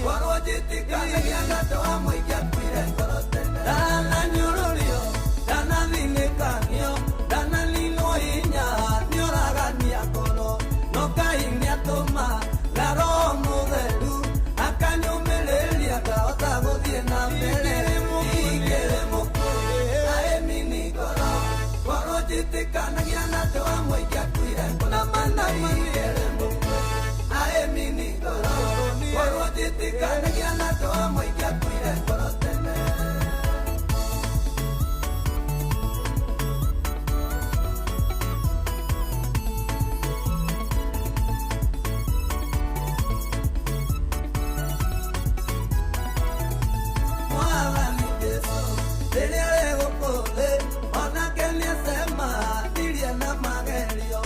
ngoro njĩtĩkanagia na andũ amwe ingĩakuire ngoro tene. Ndananyũrũrio, ndanathinĩkanio, ndananinwo hinya nĩũragania ngoro, no Ngai nĩatũma na Roho Mũtheru akanyũmĩrĩria ngahota gũthiĩ na mbere. Ingĩrĩ mũkuo aĩmi nĩ ngoro ngoro njĩtĩkanagia na andũ amwe ingĩakuire ngoro tene. Ingĩrĩ mũkuo aĩmi nĩ ngoro ngoro njĩtĩkanagia na andũ amwe ingĩakuire ngoro tene. Mwathani Jesũ rĩrĩa arĩ gũkũ thĩ onake nĩacemanirie na magerio.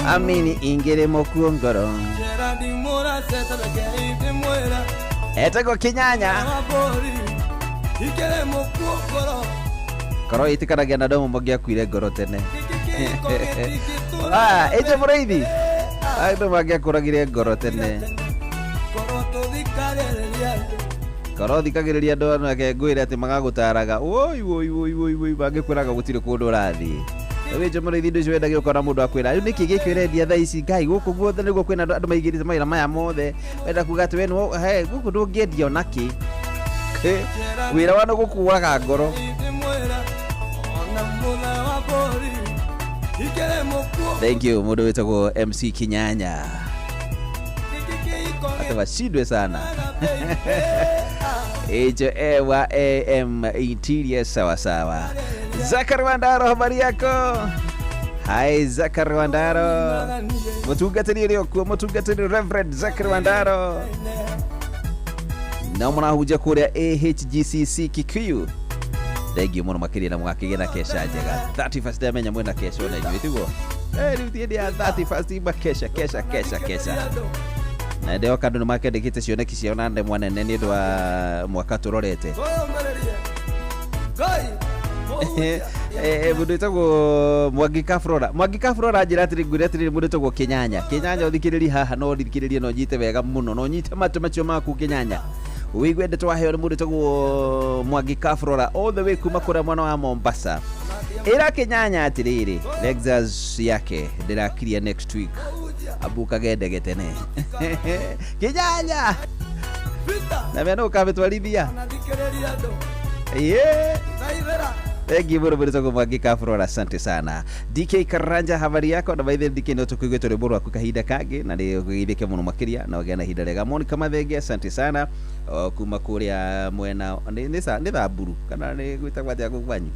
Amini ingere mokuo ngoro. Etagwo Kinyanya. Koro itikanagia na domo mangiakuire ngoro tene. Ah, eje mũrĩithi. Andũ mangĩakũragire ngoro tene. Koro thikagĩrĩria andũ anake ngwĩre atĩ magagũtaraga. Woi woi woi woi woi mangĩkwĩraga gũtirĩ kũndũ ũrathiĩ. Wĩjo mũrĩithi ndũ ũcio wendage ũkona mũndũ akwĩra rĩu nĩkĩ gĩkĩ ũrendia thaa ici Ngai gũkũ guothe nĩguo kwĩna andũ maigĩrĩte mawĩra maya mothe wenda kuga atĩ we he gũkũ ndũngĩendia ona kĩ wĩra wa nĩgũkuaga ngoro. Thank you mũndũ wĩtagwo MC Kinyanya. Hata washindwe sana. Ejo ewa AM Interior sawa sawa. Zakari Wandaro, habari yako? Hai Zakari Wandaro. Mutungatiri riokuo, mutungatiri Reverend Zakari Wandaro. Na mnahuja kuria AHGCC Kikuyu. Thank you muno makiria na mwakigena kesha njega. 31st day menya mwena kesho na inyuĩ tiguo. Rĩu ti ya 31st ima kesha kesha kesha kesha. Na ndeo kandu nĩmakendekete cioneki ciao na ndemwa nene nĩ ũndũ wa mwaka tũrorete. Mũndũ wĩtagwo Mwangi Kafrora. Mwangi Kafrora njĩra atĩrĩ ngwĩre atĩrĩrĩ mũndũ wĩtagwo Kinyanya. Kinyanya ũthikĩrĩrie haha no ũthikĩrĩrie no ũnyite wega mũno no ũnyite matũ macio maku Kinyanya. Ũigue ndeto waheo nĩ mũndũ wĩtagwo Mwangi Kafrora all the way kuma kũrĩa mwena wa Mombasa. Ĩra Kinyanya atĩrĩrĩ Lexus yake ndĩrakiria next week abukage ndege tene. Kinyanya na mena ũkamĩtwarithia. Yeah. Thank you mũno mũndũ Mwangi Kafrora, asante sana. DK Karanja, habari yako? Na by the DK no tukuigwe rwĩmbo rwaku kahinda kangĩ na nĩ ũgeithĩke mũno makĩria na ũgĩe na ihinda rĩega. Monica Mathenge, asante sana kuma kũrĩa mwena nĩ Thamburu kana nĩ gwĩtagwo atĩa kũu kwanyu?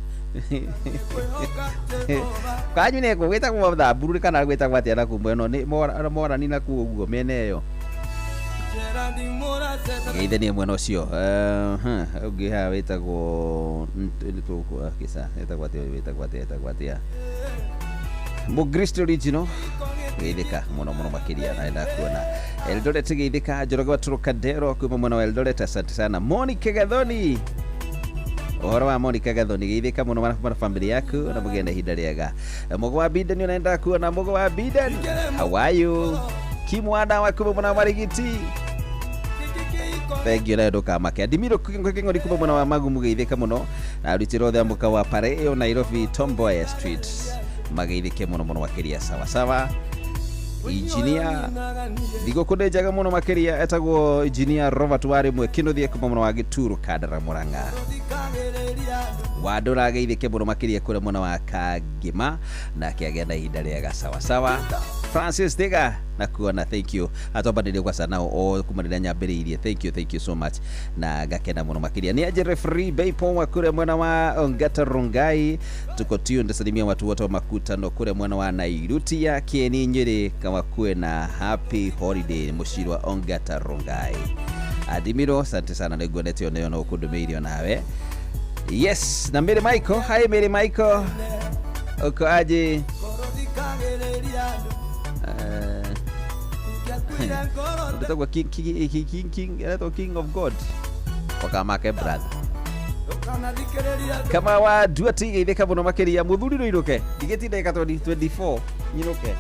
Kwanyu nĩ gwĩtagwo Thamburu kana gwĩtagwo atĩa na kũu mwena nĩ Morani na kũu ũguo mĩena ĩyo. Geithanie mwena ũcio. Ũngĩ haha wĩtagwo kĩca wĩtagwo atĩa wĩtagwo atĩa wĩtagwo atĩa. Mugristo original geithika muno muno makiria na ndakuona Eldoret geithika Njoroge wa Trocadero kuma mwena wa Eldoret, asante sana. Monica Gathoni, ũhoro wa Monica Gathoni, geithika muno na family yaku na mugende ihinda rĩega. Mugo wa Biden unaenda kuona Mugo wa Biden, how are you? Kimwana wa kuma mwena wa Marigiti, thank you nayo ndukamake. Ndimiro King'ori kuma mwena wa Magumu, geithika muno na arutĩro othe a mũka wa Pareo Nairobi Tomboy Street mageithike muno muno makiria. Sawa sawa. Engineer thigũkũ nĩ njega mũno makĩria, etagwo Engineer Robert Warimwe Kĩnuthia kuma mwena wa Gĩturu Kandara Murang'a. Wandũra geithĩke mũno makĩria kũrĩa mwena wa Kangĩma nake agĩa na ihinda rĩega. Sawa sawa. Francis Diga na kuona, thank you atwambanĩrie gwa sana o kuma rĩrĩa nyambĩrĩirie, thank you, thank you so much na ngakena mũno makĩria. Nĩ aje referee Beipo wa kũrĩa mwena wa Ongata Rongai, tuko tuned, salimia watu wote wa makutano kũrĩa mwena wa Nairuti ya Kieni Nyeri, kama kuwe na happy holiday mũciri wa Ongata Rongai. Adimiro, asante sana nĩnguonete onayo no kũndũmĩirio nawe. Yes, na Mary Michael, hi Mary Michael, uko aje? Ndetagwo King King King King, anaitwa King of God wakamake brother kama wa Duati geithĩka mũno makĩria mũthuri rũirũke ndigĩti ndagĩka 24 nyinũke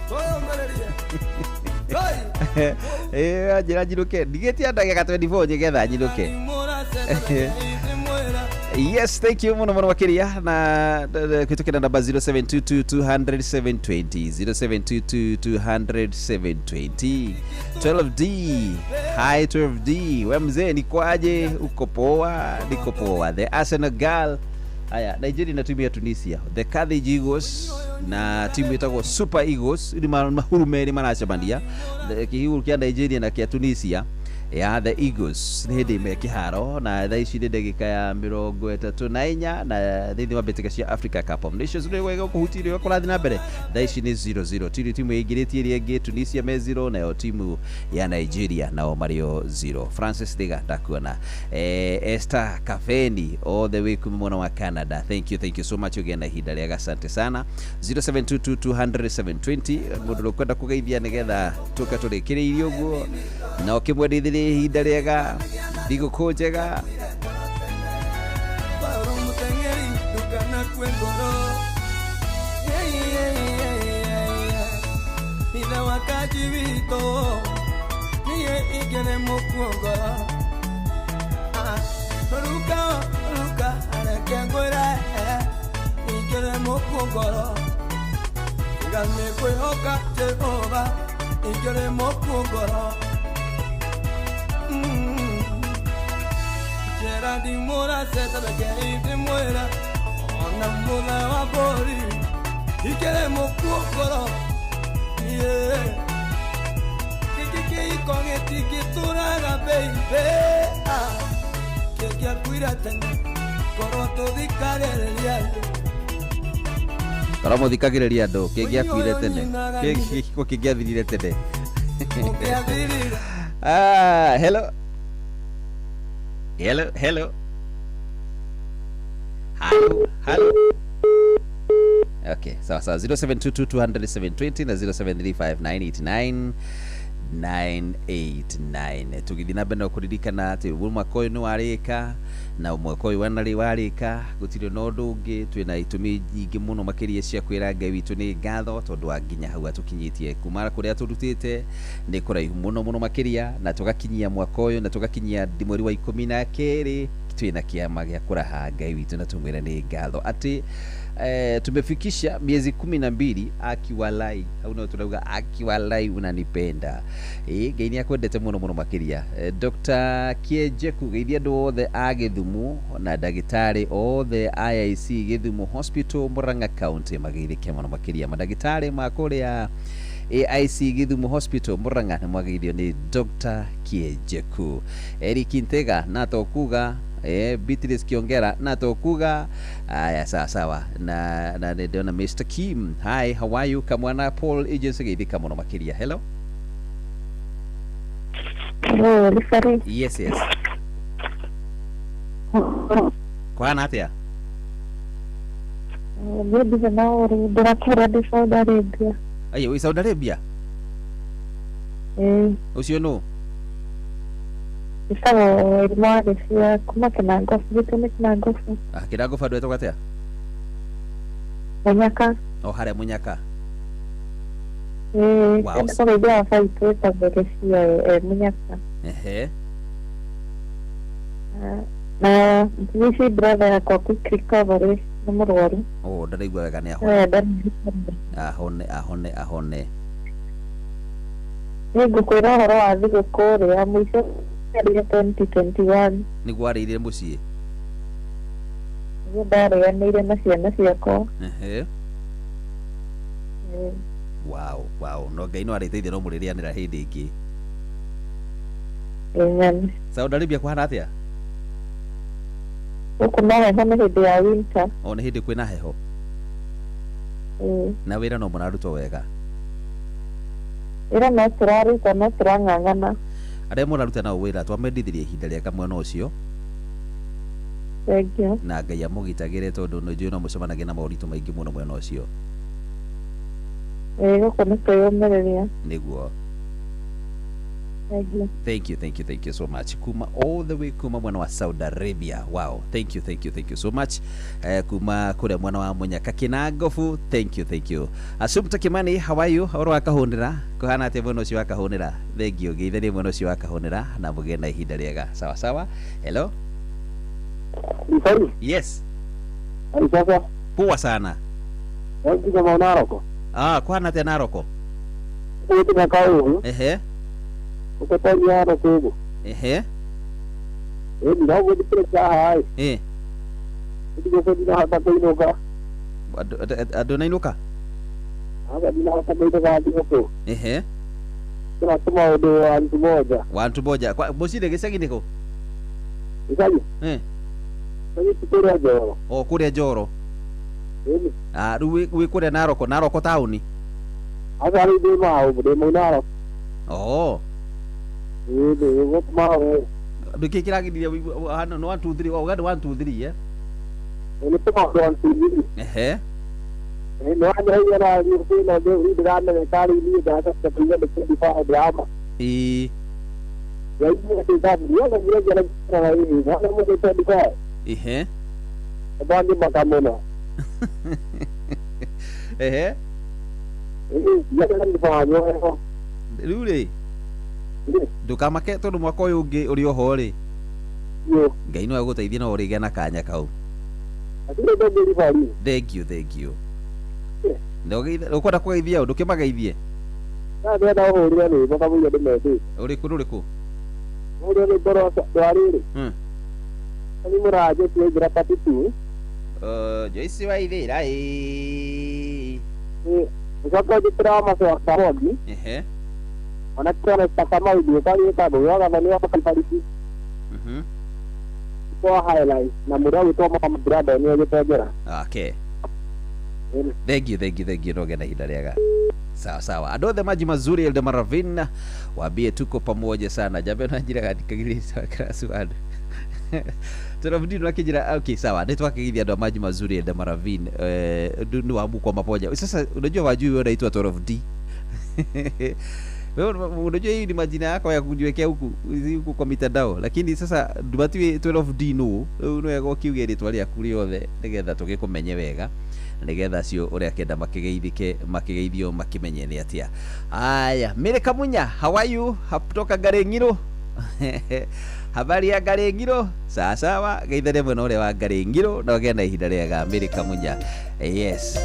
anjĩra nyinũke ndigĩtia ndagĩka 24 nĩgetha nyinũke. Yes, thank you muno muno makiria na kwitukira namba 0722 200 720 0722 200 720. 12D, hi 12D, we mzee ni kwaje? Uko poa? Niko poa. The Arsenal girl. Aya, Nigeria na timu ya Tunisia, the Carthage Eagles na timu ĩtagwo Super Eagles ni mahuru merĩ maracemania, kĩhuru kĩa Nigeria na kĩa Tunisia ya the Eagles nĩ hĩndĩ me kĩharo na thaa ici nĩ ndagĩka ya 34 na thĩinĩ wa mbĩtĩka cia Africa Cup of Nations nĩ wega kũhutirio kũrathiĩ na mbere. Thaa ici nĩ 0-0, tiri timu ĩingĩrĩtie ĩrĩa ĩngĩ, Tunisia me 0 nayo timu ya Nigeria nao marĩ o 0. Francis Diga ndakuona, Esther Kafeni all the way kuma mwena wa Canada, thank you, thank you so much, ũgĩe na ihinda rĩega, asante sana. 0722 200 720 mũndũ ũkwenda kũgeithia nĩgetha tũke tũrĩkĩrĩirie ũguo na ũkĩmwendithĩrie ihinda rĩega, thigũkũ njega. Korwo mũthikagĩrĩria andũ kĩngĩakuire tene, kĩngĩko kĩngĩathirire tene. Hello hello hello hello hello. Okay, sawa sawa. 0722 200 720 na 0735 989 989. Tũgĩthiĩ na mbere na kũririkana atĩ mwaka ũyũ nĩ warĩka na mwaka ũyũ wanarĩ warĩka, gũtirĩ na ũndũ ũngĩ, twĩna itũmi nyingĩ mũno makĩria cia kwĩra Ngai witũ nĩ ngatho tondũ wa nginya hau atũkinyĩtie kuma kũrĩa tũrutĩte nĩ kũraihu mũno mũno makĩria, na tũgakinyia mwaka ũyũ na tũgakinyia mweri wa 12 twĩna kĩama gĩa kũraha Ngai witũ na tũmwĩre nĩ ngatho atĩ tumefikisha miezi 12 akiwalai au no tunauga akiwalai unanipenda. Ngai nĩ akwendete mũno mũno makĩria. Dr. Kiejeku geithia andũ othe a Gĩthumo na ndagĩtarĩ othe IIC Gĩthumo Hospital Murang'a County mageithĩke mũno makĩria. Mandagĩtarĩ ma kũrĩa AIC Gĩthumo Hospital Murang'a nĩ mwageithio nĩ Dr. Kiejeku. Eric Ntega na tokuga Beatrice Kiongera na tokuga. Aya, sawa sawa. Na ndĩona Mr. Kim, hi, how are you? Kamwana Paul Agency geithĩka mũno makĩria. Hello. Hello, Lifari. Yes, yes. Kwana atia? Niĩ ndirĩ na ũru ndĩrakĩra ndĩ Saudi Arabia. Ai, wĩ Saudi Arabia? Ĩĩ. Ũcio nũ? Ĩtagwo Wairimu wa Gĩcia kuma Kĩnangobu, gwitũ nĩ Kĩnangobu. Ah, Kĩnangobu andũ etagwo atĩa? Mũnyaka. O harĩa Mũnyaka. Ĩĩ. Wow. Enda kũgeithia baba witũ wĩtagwo Gĩcia e Mũnyaka. Ehe. Na thikũ ici brother yakwa quick recovery nĩ mũrwaru. Oh, ndaraigua wega, nĩ ahone. Eh, ndarĩ- Ahone, ahone, ahone. Nĩ ngũkwĩra ũhoro wa thigũkũ ĩrĩa mũico yarĩ 2021. Nĩguo arĩire mũciĩ. Nĩguo ndarĩanĩire na ciana ciakwa. Ehe. Ĩĩ. Wow. No Ngai no arĩteithia, no mũrĩrĩanĩra hĩndĩ ĩngĩ. Amen. Saudi Arabia kũhana atĩa? Gũkũ no heho, nĩ hĩndĩ ya winter. O nĩ hĩndĩ kwĩna heho. Ĩĩ. Na wĩra no mũrarutwo wega? Ĩra no tũraruta, no tũrang'ang'ana. Arĩa mũraruta nao wĩra, twamendithirie ihinda rĩega mwena ũcio. Thank you. Na Ngai amũgitagĩre, tondũ nĩ njũĩ no mũcemanagia na moritũ maingĩ mũno mwena ũcio. Ĩĩ, gũkũ nĩ kwĩyũmĩrĩria. Nĩguo. Thank you. Thank you, thank you, thank you so much. Kuma all the way kuma mwena wa Saudi Arabia. Wow, thank you, thank you, thank you so much. Kuma kũrĩa mwena wa Mũnyaka Kĩnangobu. Thank you, thank you. Assumpta Kimani, how are you? Ũhoro wa Kahũnĩra? Kũhana atĩa mwena ũcio wa Kahũnĩra? Thank you. Geithanie mwena ũcio wa Kahũnĩra na mũgĩe na ihinda rĩega. Sawa sawa. Hello. Sorry. Yes. Ai sasa. Poa sana. Wakiza ma Naroko. Ah, kũhana atĩa Naroko? Ũgĩtiga kaũru. Ehe. Ũgĩtoria Naroko ũguo. Ehe. Ĩĩ, no gũthikĩrĩria haha ĩ. Eh. Thigũkũ ndinahota kũinũka. Andũ nainũka? Hapa ndinahota kũinũka thigũkũ. Ehe. Tũra tũmaũndũ wa mtu moja. Wa mtu moja. Kwa mũciĩ gĩcagi nĩkũ? Gĩcagi? Eh. Gĩcagi ti kũrĩa Njoro. O kũrĩa Njoro. Ĩni. Ah, rĩu wĩ kũrĩa Naroko, Naroko taũni? Aca, rĩu ndĩ mau, ndĩ mau Naroko. Oh. Ĩĩ, ndĩ gũkũ mau. Nĩkĩ kĩragiririe hano nĩ 1 2 3, oh, 1 2 3, eh? Nĩ tũmaũndũ 1 2 3. Ehe. Nĩ wanjĩrĩire na thĩna ũngĩ ndĩramenyeka rĩu niĩ ndacoka kũigua nĩ kũndibaa ndĩrama. Ĩĩ. Ehe. Maka mũno. Ehe. Rĩu rĩ, ndũkamake tondũ mwaka ũyũ ũngĩ ũrĩ oho rĩ, Ngai no agũteithie no ũrĩgĩa na kanya kau. Thank you, thank you. Ũkwenda kũgeithia ũ? Ndũkĩmageithie. Ndĩrenda ũhũrĩre rwĩmbo kamũira ndĩmendete. Ũrĩkũ rũrĩkũ? Ũrĩa rwĩmbo rwa rĩrĩ. Nĩ mũranjĩtie ingĩra part two. Joyce Waithĩra ĩĩ. Ũcoke ũnjĩtĩre wa Macoka Mwangi. Ehe. Ona kĩona Kamau ndiũka Ngũgĩ wa Gathoni wa Kaibariki. Kwa highlight na mũrĩa ũgwĩtwo Mama Brandon nĩ Okay. Thank you, thank you, thank you. Nogena ihinda rĩega. Sawa sawa. Andũ othe maji mazuri Eldama Ravine, waambie tuko pamoja sana. Jambe na njira gathikagĩrĩria class 1. Tũrabudi nakĩnjĩra okay, sawa. Nĩ twakĩgeithia andũ a maji mazuri Eldama Ravine. Nĩ wa mukwa mapoja. Sasa unajua wajui wewe unaitwa 12D. Wewe unajua hii ni majina yako ya kujiwekea huku huku kwa mitandao, lakini sasa ndumatiwe 12D no rĩu nĩ wega ũkiuge rĩtwa rĩaku rĩothe nĩgetha tũgĩkũmenye wega, nĩgetha acio ũrĩa kenda makĩgeithĩke, makĩgeithio, makĩmenye nĩ atĩa. Aya, Mary Kamunya, how are you? Kutoka Ngarĩng'irũ. Habari ya Ngarĩng'irũ? Sawa sawa, geithane mwena ũrĩa wa Ngarĩng'irũ na ũgĩe na ihinda rĩega, Mary Kamunya. Yes.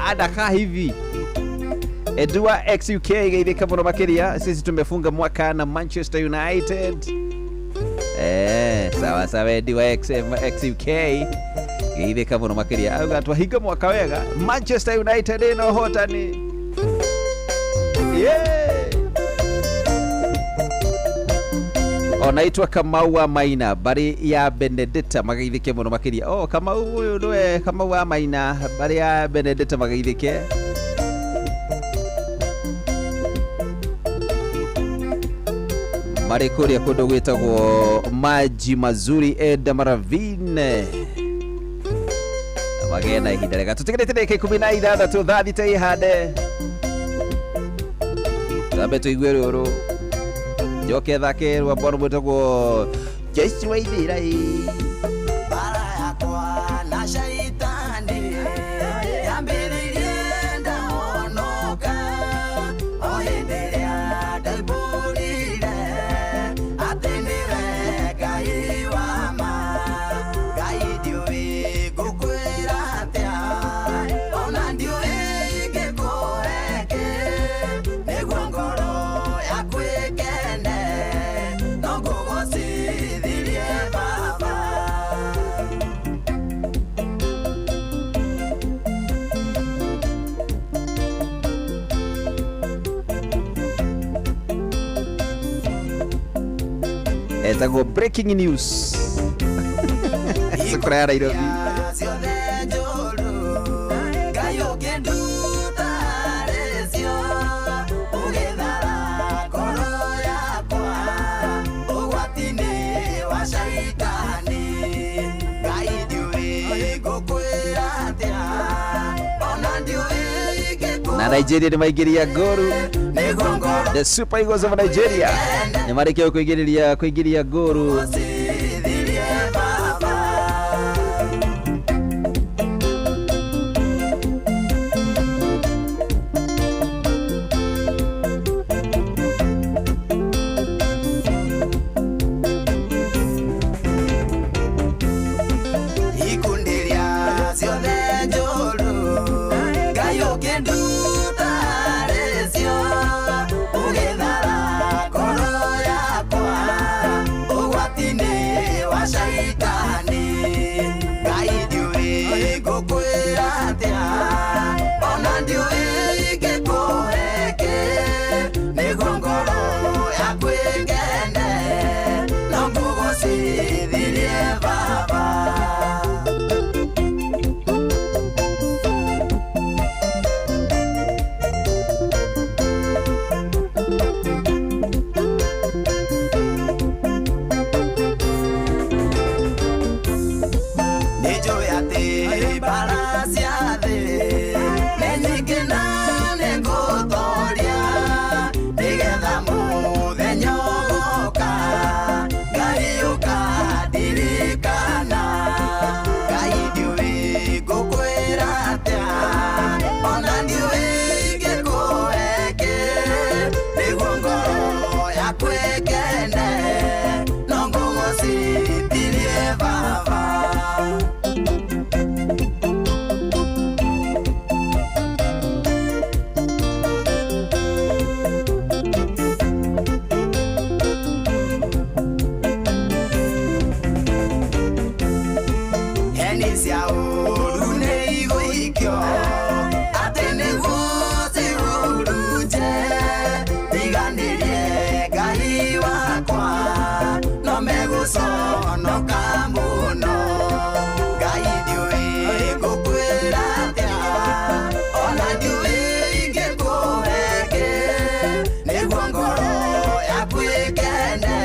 Anakaa hivi. Edua XUK, geithĩka mũno makĩria. Sisi tumefunga mwaka na Manchester United. Sawa sawa, Edua XUK. Geithĩka mũno makĩria. Auga twahinga mwaka wega. Manchester United ĩna ũhotani. Yeah! Onaitwa Kamau wa Maina bari ya Benedetta mageithĩke mũno makĩria. Oh, Kamau ũyũ nĩwe Kamau wa Maina bari ya Benedetta mageithĩke. Marĩ kũrĩa kũndũ gwĩtagwo Maji Mazuri Eldama Ravine. Magĩe na ihinda rĩega. Tũtigarĩte ndagĩka 16 thaa 6 ihande. Twambe tũigue rũrũ. Njoke thake rwambo rwĩtagwo Jesu wa Ithĩra ĩ. Bara yakwa na shaitani yambĩrĩirie ndahonoka o hĩndĩ ĩrĩa ndaimbũrire atĩ nĩwe Ngai wa ma. Ngai ndiũĩ ngũkwĩra atĩa, ona ndiũĩ ingĩkũhe kĩ nĩguo ngoro yaku ĩkene, no ngũgocithirie Baba. Etagwo breaking news. Cukuru ya Nairobi. Ciothe njũru Ngai ũkĩnduta harĩ cio, ũgĩthara ngoro yakwa ũgwati-inĩ wa shaitani. Ngai ndiũĩ ngũkwĩra atĩa, ona ndiũĩ ingĩkũhe Na Nigeria nĩ maingĩria ngoru. nĩguo ngoro The Super Eagles of Nigeria nĩ marĩkia kũingĩria ngoru. Thirie Baba. Ikundi rĩa ciothe njũru Ngai ũkĩnduta harĩ cio, ũgĩthara ngoro yakwa ũgwati-inĩ wa shaitani. Ngai ndiũĩ ngũkwĩra atĩa, ona ndiũĩ ingĩkũhe kĩ nĩguo ngoro yaku ĩkene, no ngũgocithirie Baba. Nĩnjũĩ atĩ mbara cia thĩ nĩ nyingĩ na nĩngũtoria, nĩgetha mũthenya ũgoka Ngai ũkandirikana. Ngai ndiũĩ ngũkwĩra atĩa, ona ndiũĩ ingĩkũhe kĩ nĩguo ngoro yaku ĩkene, no ngũgocithirie Baba. Heni cia ũũru nĩ igũikio atĩ nĩguo cihurunje, tiganĩrie Ngai wakwa no megũconoka mũno. Ngai ndiũĩ ngũkwĩra atĩa, ona ndiũĩ ingĩkũhe kĩ nĩguo ngoro yaku ĩkene,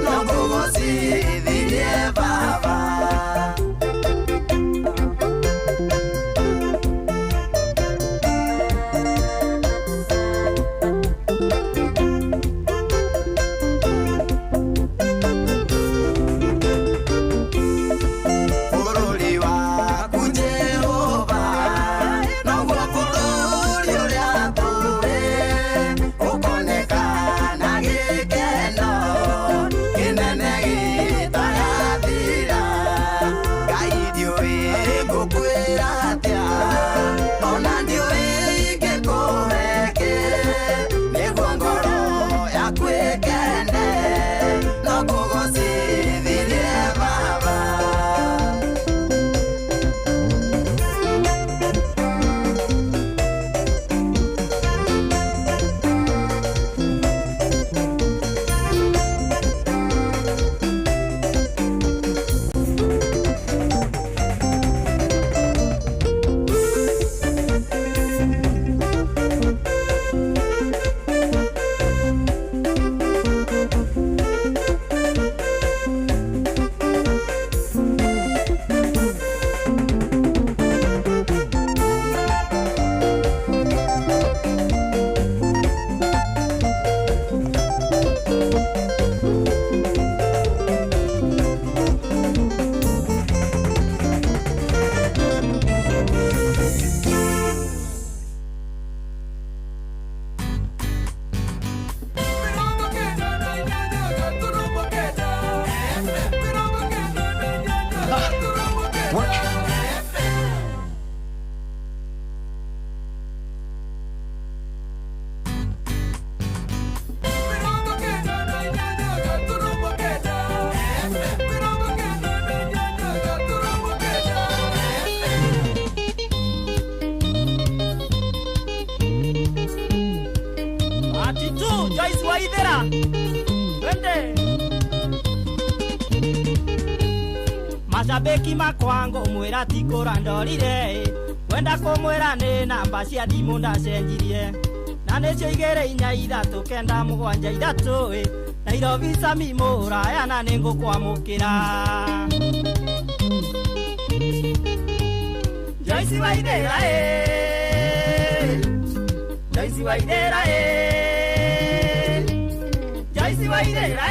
no ngũgocithirie Baba. Waithera twende mashabiki makwangu mwira ti kũra ndorire wenda kũmwĩra nĩ namba cia thimũ ndacenjirie na nĩcio 2 4 3 9 7 3 Nairobi Sami Muraya na nĩngũkwamũkĩra Joyce Waithera Joyce Waithera Joyce Waithera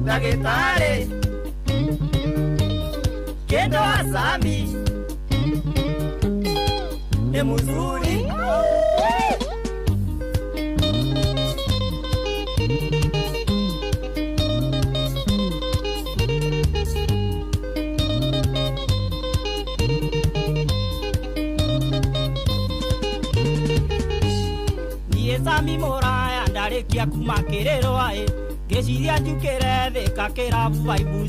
Ndagĩtarĩ Kendo Asami ni mzuri. Niĩ Sami Muraya ndarĩkia kuma kĩrĩrwo ĩ ngĩciria njukĩre Thika kĩrabu Vibe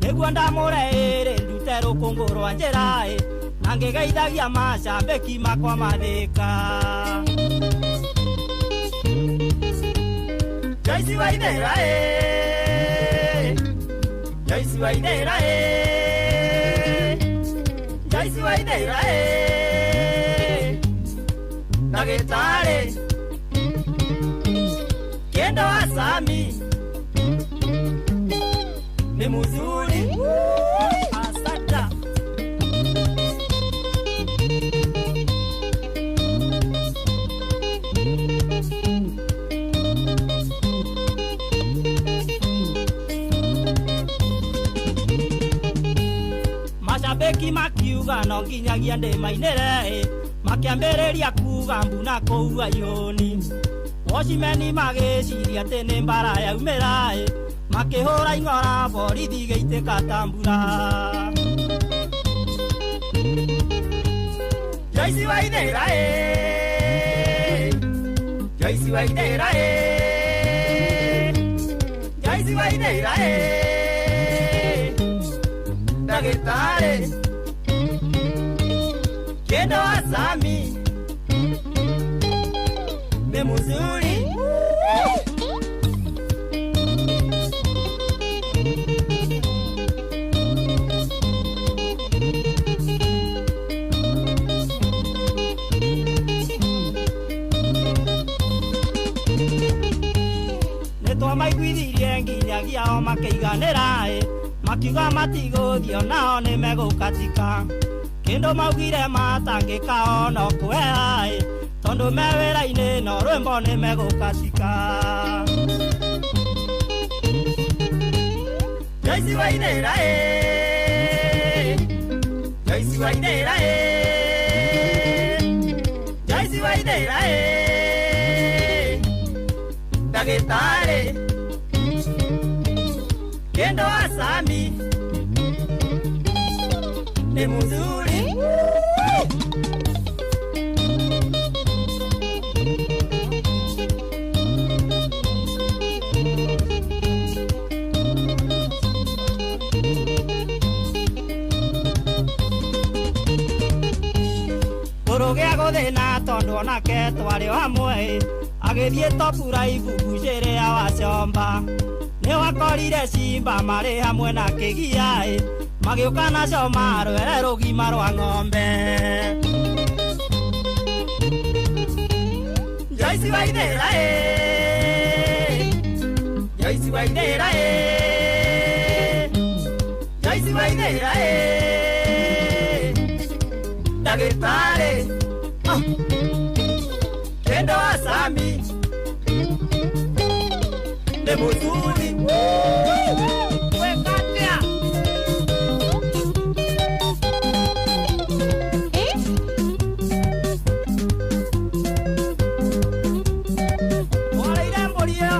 nĩguo ndamũre ĩrĩ ndute rũkũngũ rwa njĩra ĩ na ngĩgeithagia macambĩki makwa mathĩka Joyce Waithera Joyce Waithera Joyce Waithera Ndagĩtarĩ Kendo Asami ni mzuri. Asata mashabiki makiuga no nginyagia ndĩmainĩre makĩambĩrĩria kuga mbu na kũu ayũni Wocimeni magĩciria atĩ nĩ mbara yaumĩra makĩhũra ing'ora borithi igĩitĩka ta mbura Joyce Waithera Joyce Waithera Joyce Waithera Ndagĩtarĩ Kendo Asami ni mzuri. Nĩtwamaiguithirie nginyagia o makĩiganĩra makiuga matigũthiĩ onao nĩmegũkatika kĩndũ maugire matangĩka ono kũheha tondũ me wĩra-inĩ no rwĩmbo nĩmegũkatika Joyce Waithera Joyce Waithera Joyce Waithera Ndagĩtarĩ Kendo Asami ni mzuri. Kũrũgĩa gũthĩna tondũ onake twarĩ o hamwe agĩthiĩ topura ibugucĩrĩa wacomba nĩwakorire Simba marĩ hamwe na kĩgia magĩũka na coma rwere rũgima rwa ng'ombe Joyce Waithera Joyce Waithera Joyce Waithera Ndagĩtarĩ Kendo Asami ni mzuri. Wekatia Wale mbũri ĩyo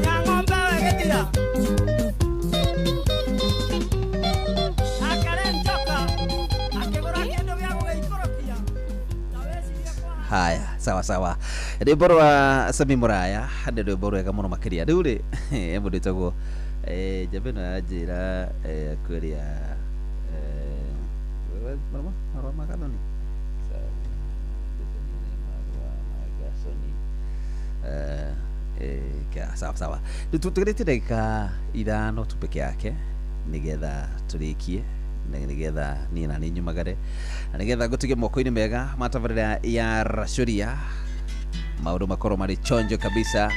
ya ng'ombe wegĩtira akare njoka akĩgũra kĩndũ gĩa gũgĩikũrũkia. Haya, sawa sawa. Rwĩmbo rwa Sami Muraya nĩ rwĩmbo rwega mũno makĩria. Rĩu rĩ mũndũ wĩtagwo njamba ĩno ya njĩra kwĩrĩa marũa ma Gathoni. Sawa sawa, tũgĩrĩte ndagĩka 5 tu peke yake nĩgetha tũrĩkie, nĩgetha niĩ na niĩ nyumagare, na nĩgetha ngũtige moko-inĩ mega ma tabarĩra ya Racuria, maũndũ makorwo marĩ chonjo kabisa.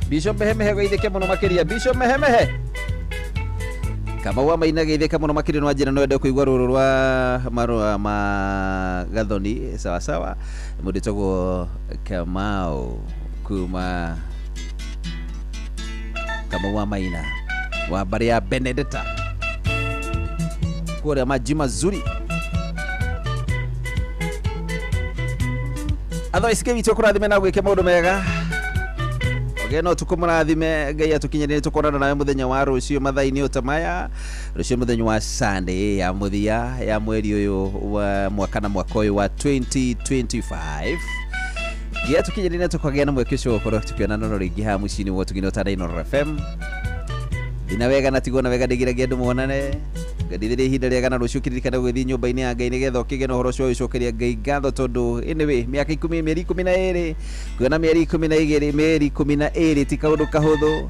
Bishop Mehemehe geithĩke mũno makĩria. Bishop Mehemehe Kamau wa Maina geithĩka mũno makĩria. No njĩra no wende kũigua rũrũ rwa marũa ma Gathoni. Sawa sawa, mũndũ wĩtagwo Kamau kuma Kamau wa Maina wa mbarĩ ya Benedetta kũrĩa maji mazuri. Otherwise Ngai witũ akũrathime na gwĩke maũndũ mega. Oge no tukũmũrathime, Ngai atũkinyĩrie tũkonana nawe mũthenya wa rũciũ mathaa-inĩ o ta maya, rũciũ mũthenya wa Sunday ya mũthia ya mweri ũyũ wa mwaka na mwaka ũyũ wa 2025. Ngai atũkinyĩrie na tũkagĩa na mweke ũcio wa gũkorwo tũkĩonana no rĩngĩ haha mũciĩ-inĩ wa Ũtugi na Inooro FM. Thina wega na tigwo na wega, ndĩgiragia andũ monane. Ngandithĩria ihinda rĩega na rũciũ kĩririkane gũgĩthiĩ nyũmba-inĩ ya Ngai nĩgetha ũkĩgĩe na ũhoro ũcio wa gũcokeria Ngai ngatho, tondũ anyway mĩaka 10, mĩeri 12, kuona mĩeri 12, mĩeri 12 ti kaũndũ kahũthũ.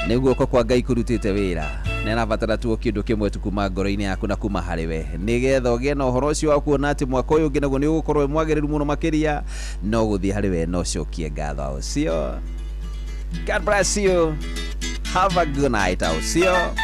Nĩ guoko kwa Ngai kũrutĩte wĩra, na arabatara tu o kĩndũ kĩmwe tu kuma ngoro-inĩ yaku na kuma harĩ we, nĩgetha ũgĩe na ũhoro ũcio wa kuona atĩ mwaka ũyũ ũngĩ naguo nĩ ũgũkorwo wĩ mwagĩrĩru mũno makĩria. No gũthiĩ harĩ we no ũcokie ngatho ũcio. God bless you. Have a good night ũcio.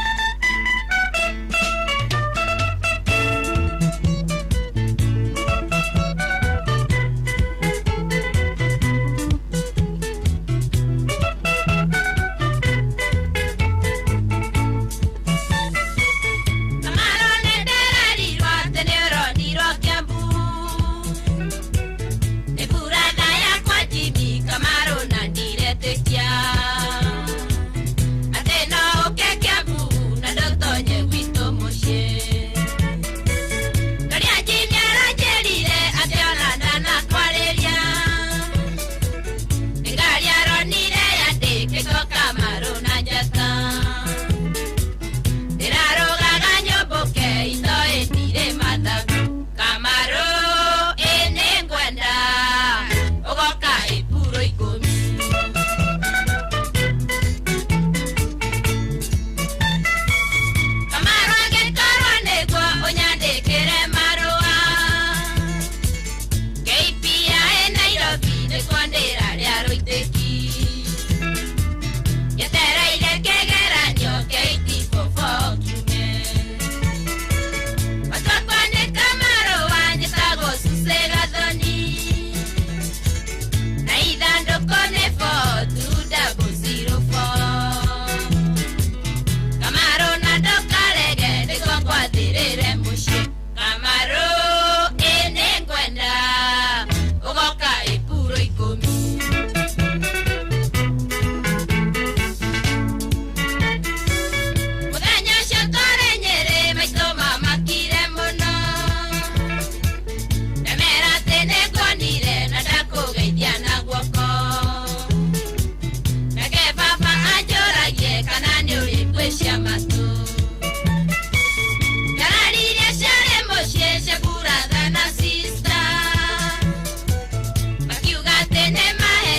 Tene mahe.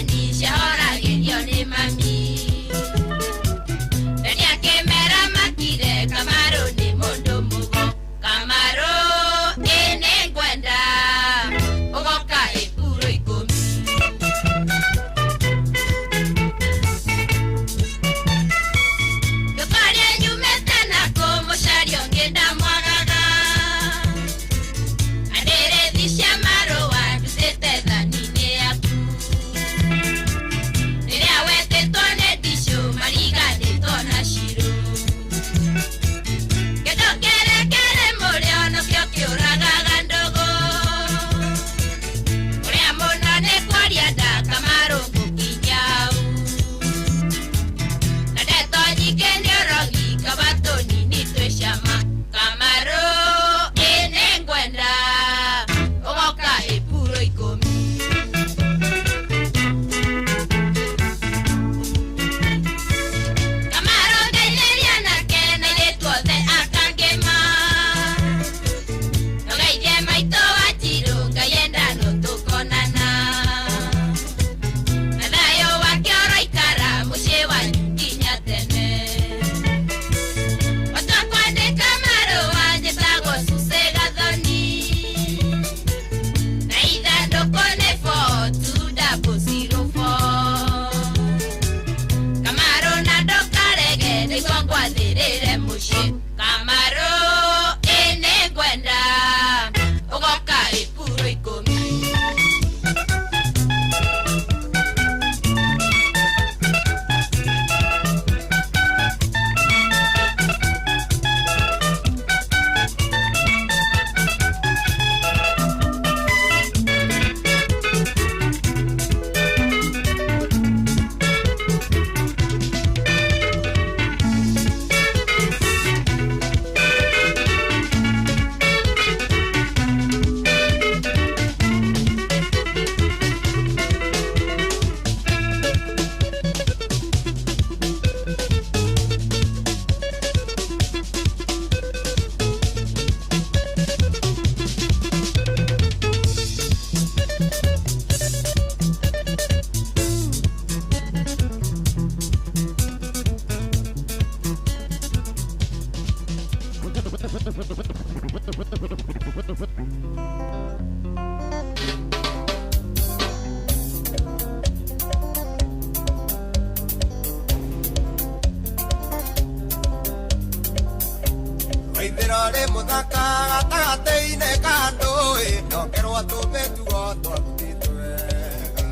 Waithĩra rĩ mũthaka gatagatĩ-inĩ ka andũ ĩ, nongerwo tũmĩtugo twaku ti twega.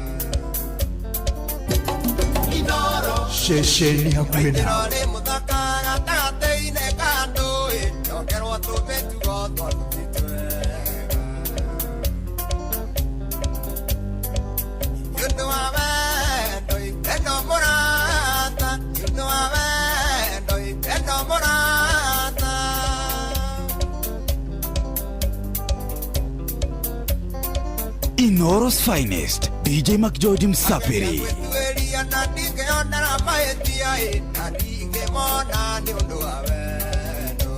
Inoro. Ceceni hakuhĩ Waithĩra nawe. rĩ mũthaka gatagatĩ-inĩ ka andũ ĩ, nongerwo tũmĩtugo twaku ti twega. Nĩ ũndũ wa wendo ĩ, wendo mũrata, nĩ ũndũ wa wendo ĩ, wendo mũrata. Inoro's finest, DJ McGeorge Msafiri. Gwĩtuĩria na ndingĩonera mahĩtia ĩ, na ndingĩmona nĩ ũndũ wa wendo.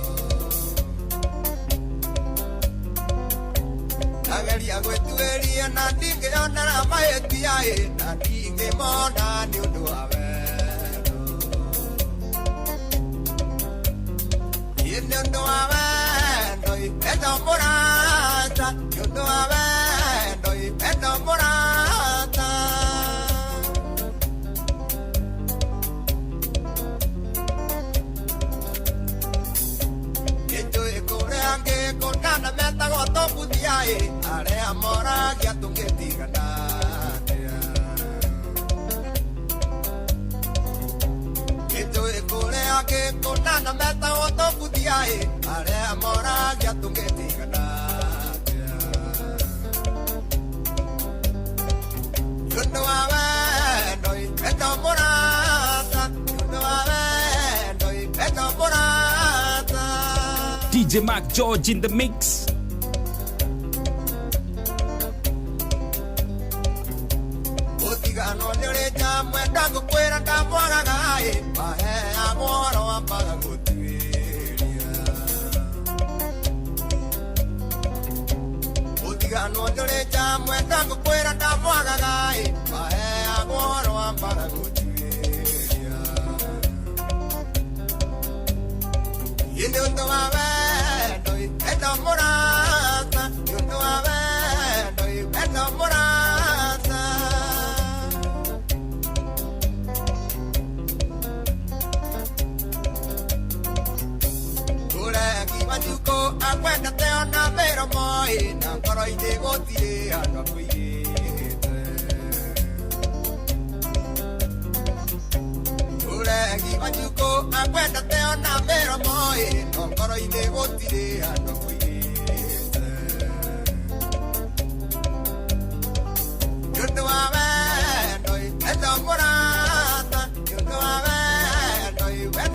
Ndageria gwĩtuĩria na ndingĩonera mahĩtia ĩ, na ndingĩmona nĩ ũndũ wa wendo. Ĩ, nĩ ũndũ wa wendo ĩ, wendo mũrata, nĩ ũndũ wa wendo ĩ, wendo mũrata. Nĩnjũĩ kũrĩa angĩ kũnana metagwo tũbuthia ĩ, arĩa moragia tũngĩtigana atĩa. Nĩnjũĩ kũrĩa angĩ kũnana metagwo tũbuthia ĩ, arĩa moragia tũngĩtigana atĩa. Nĩ ũndũ wa wendo ĩ, wendo mũrata, nĩ ũndũ wa wendo ĩ, wendo mũrata. DJ Mark George in the mix. Ũtigano nĩ ũrĩ njamwenda ngũkwĩra ndamwagaga ĩ, maheagwo ũhoro wambaga gũtuĩria. Ũtigano nĩ ũrĩ njamwenda ngũkwĩra ndamwagaga ĩ, maheagwo ũhoro wambaga gũtuĩria. Ĩ, nĩ ũndũ wa wendo ĩ, wendo mũrata, nĩ ũndũ wa wendo ĩ, wendo mũrata. Ũregi wa thukũ akwendete ona mĩromo ĩ, na ngoro-inĩ gũtirĩ handũ akũigĩte. Ũregi wa thukũ akwendete ona mĩromo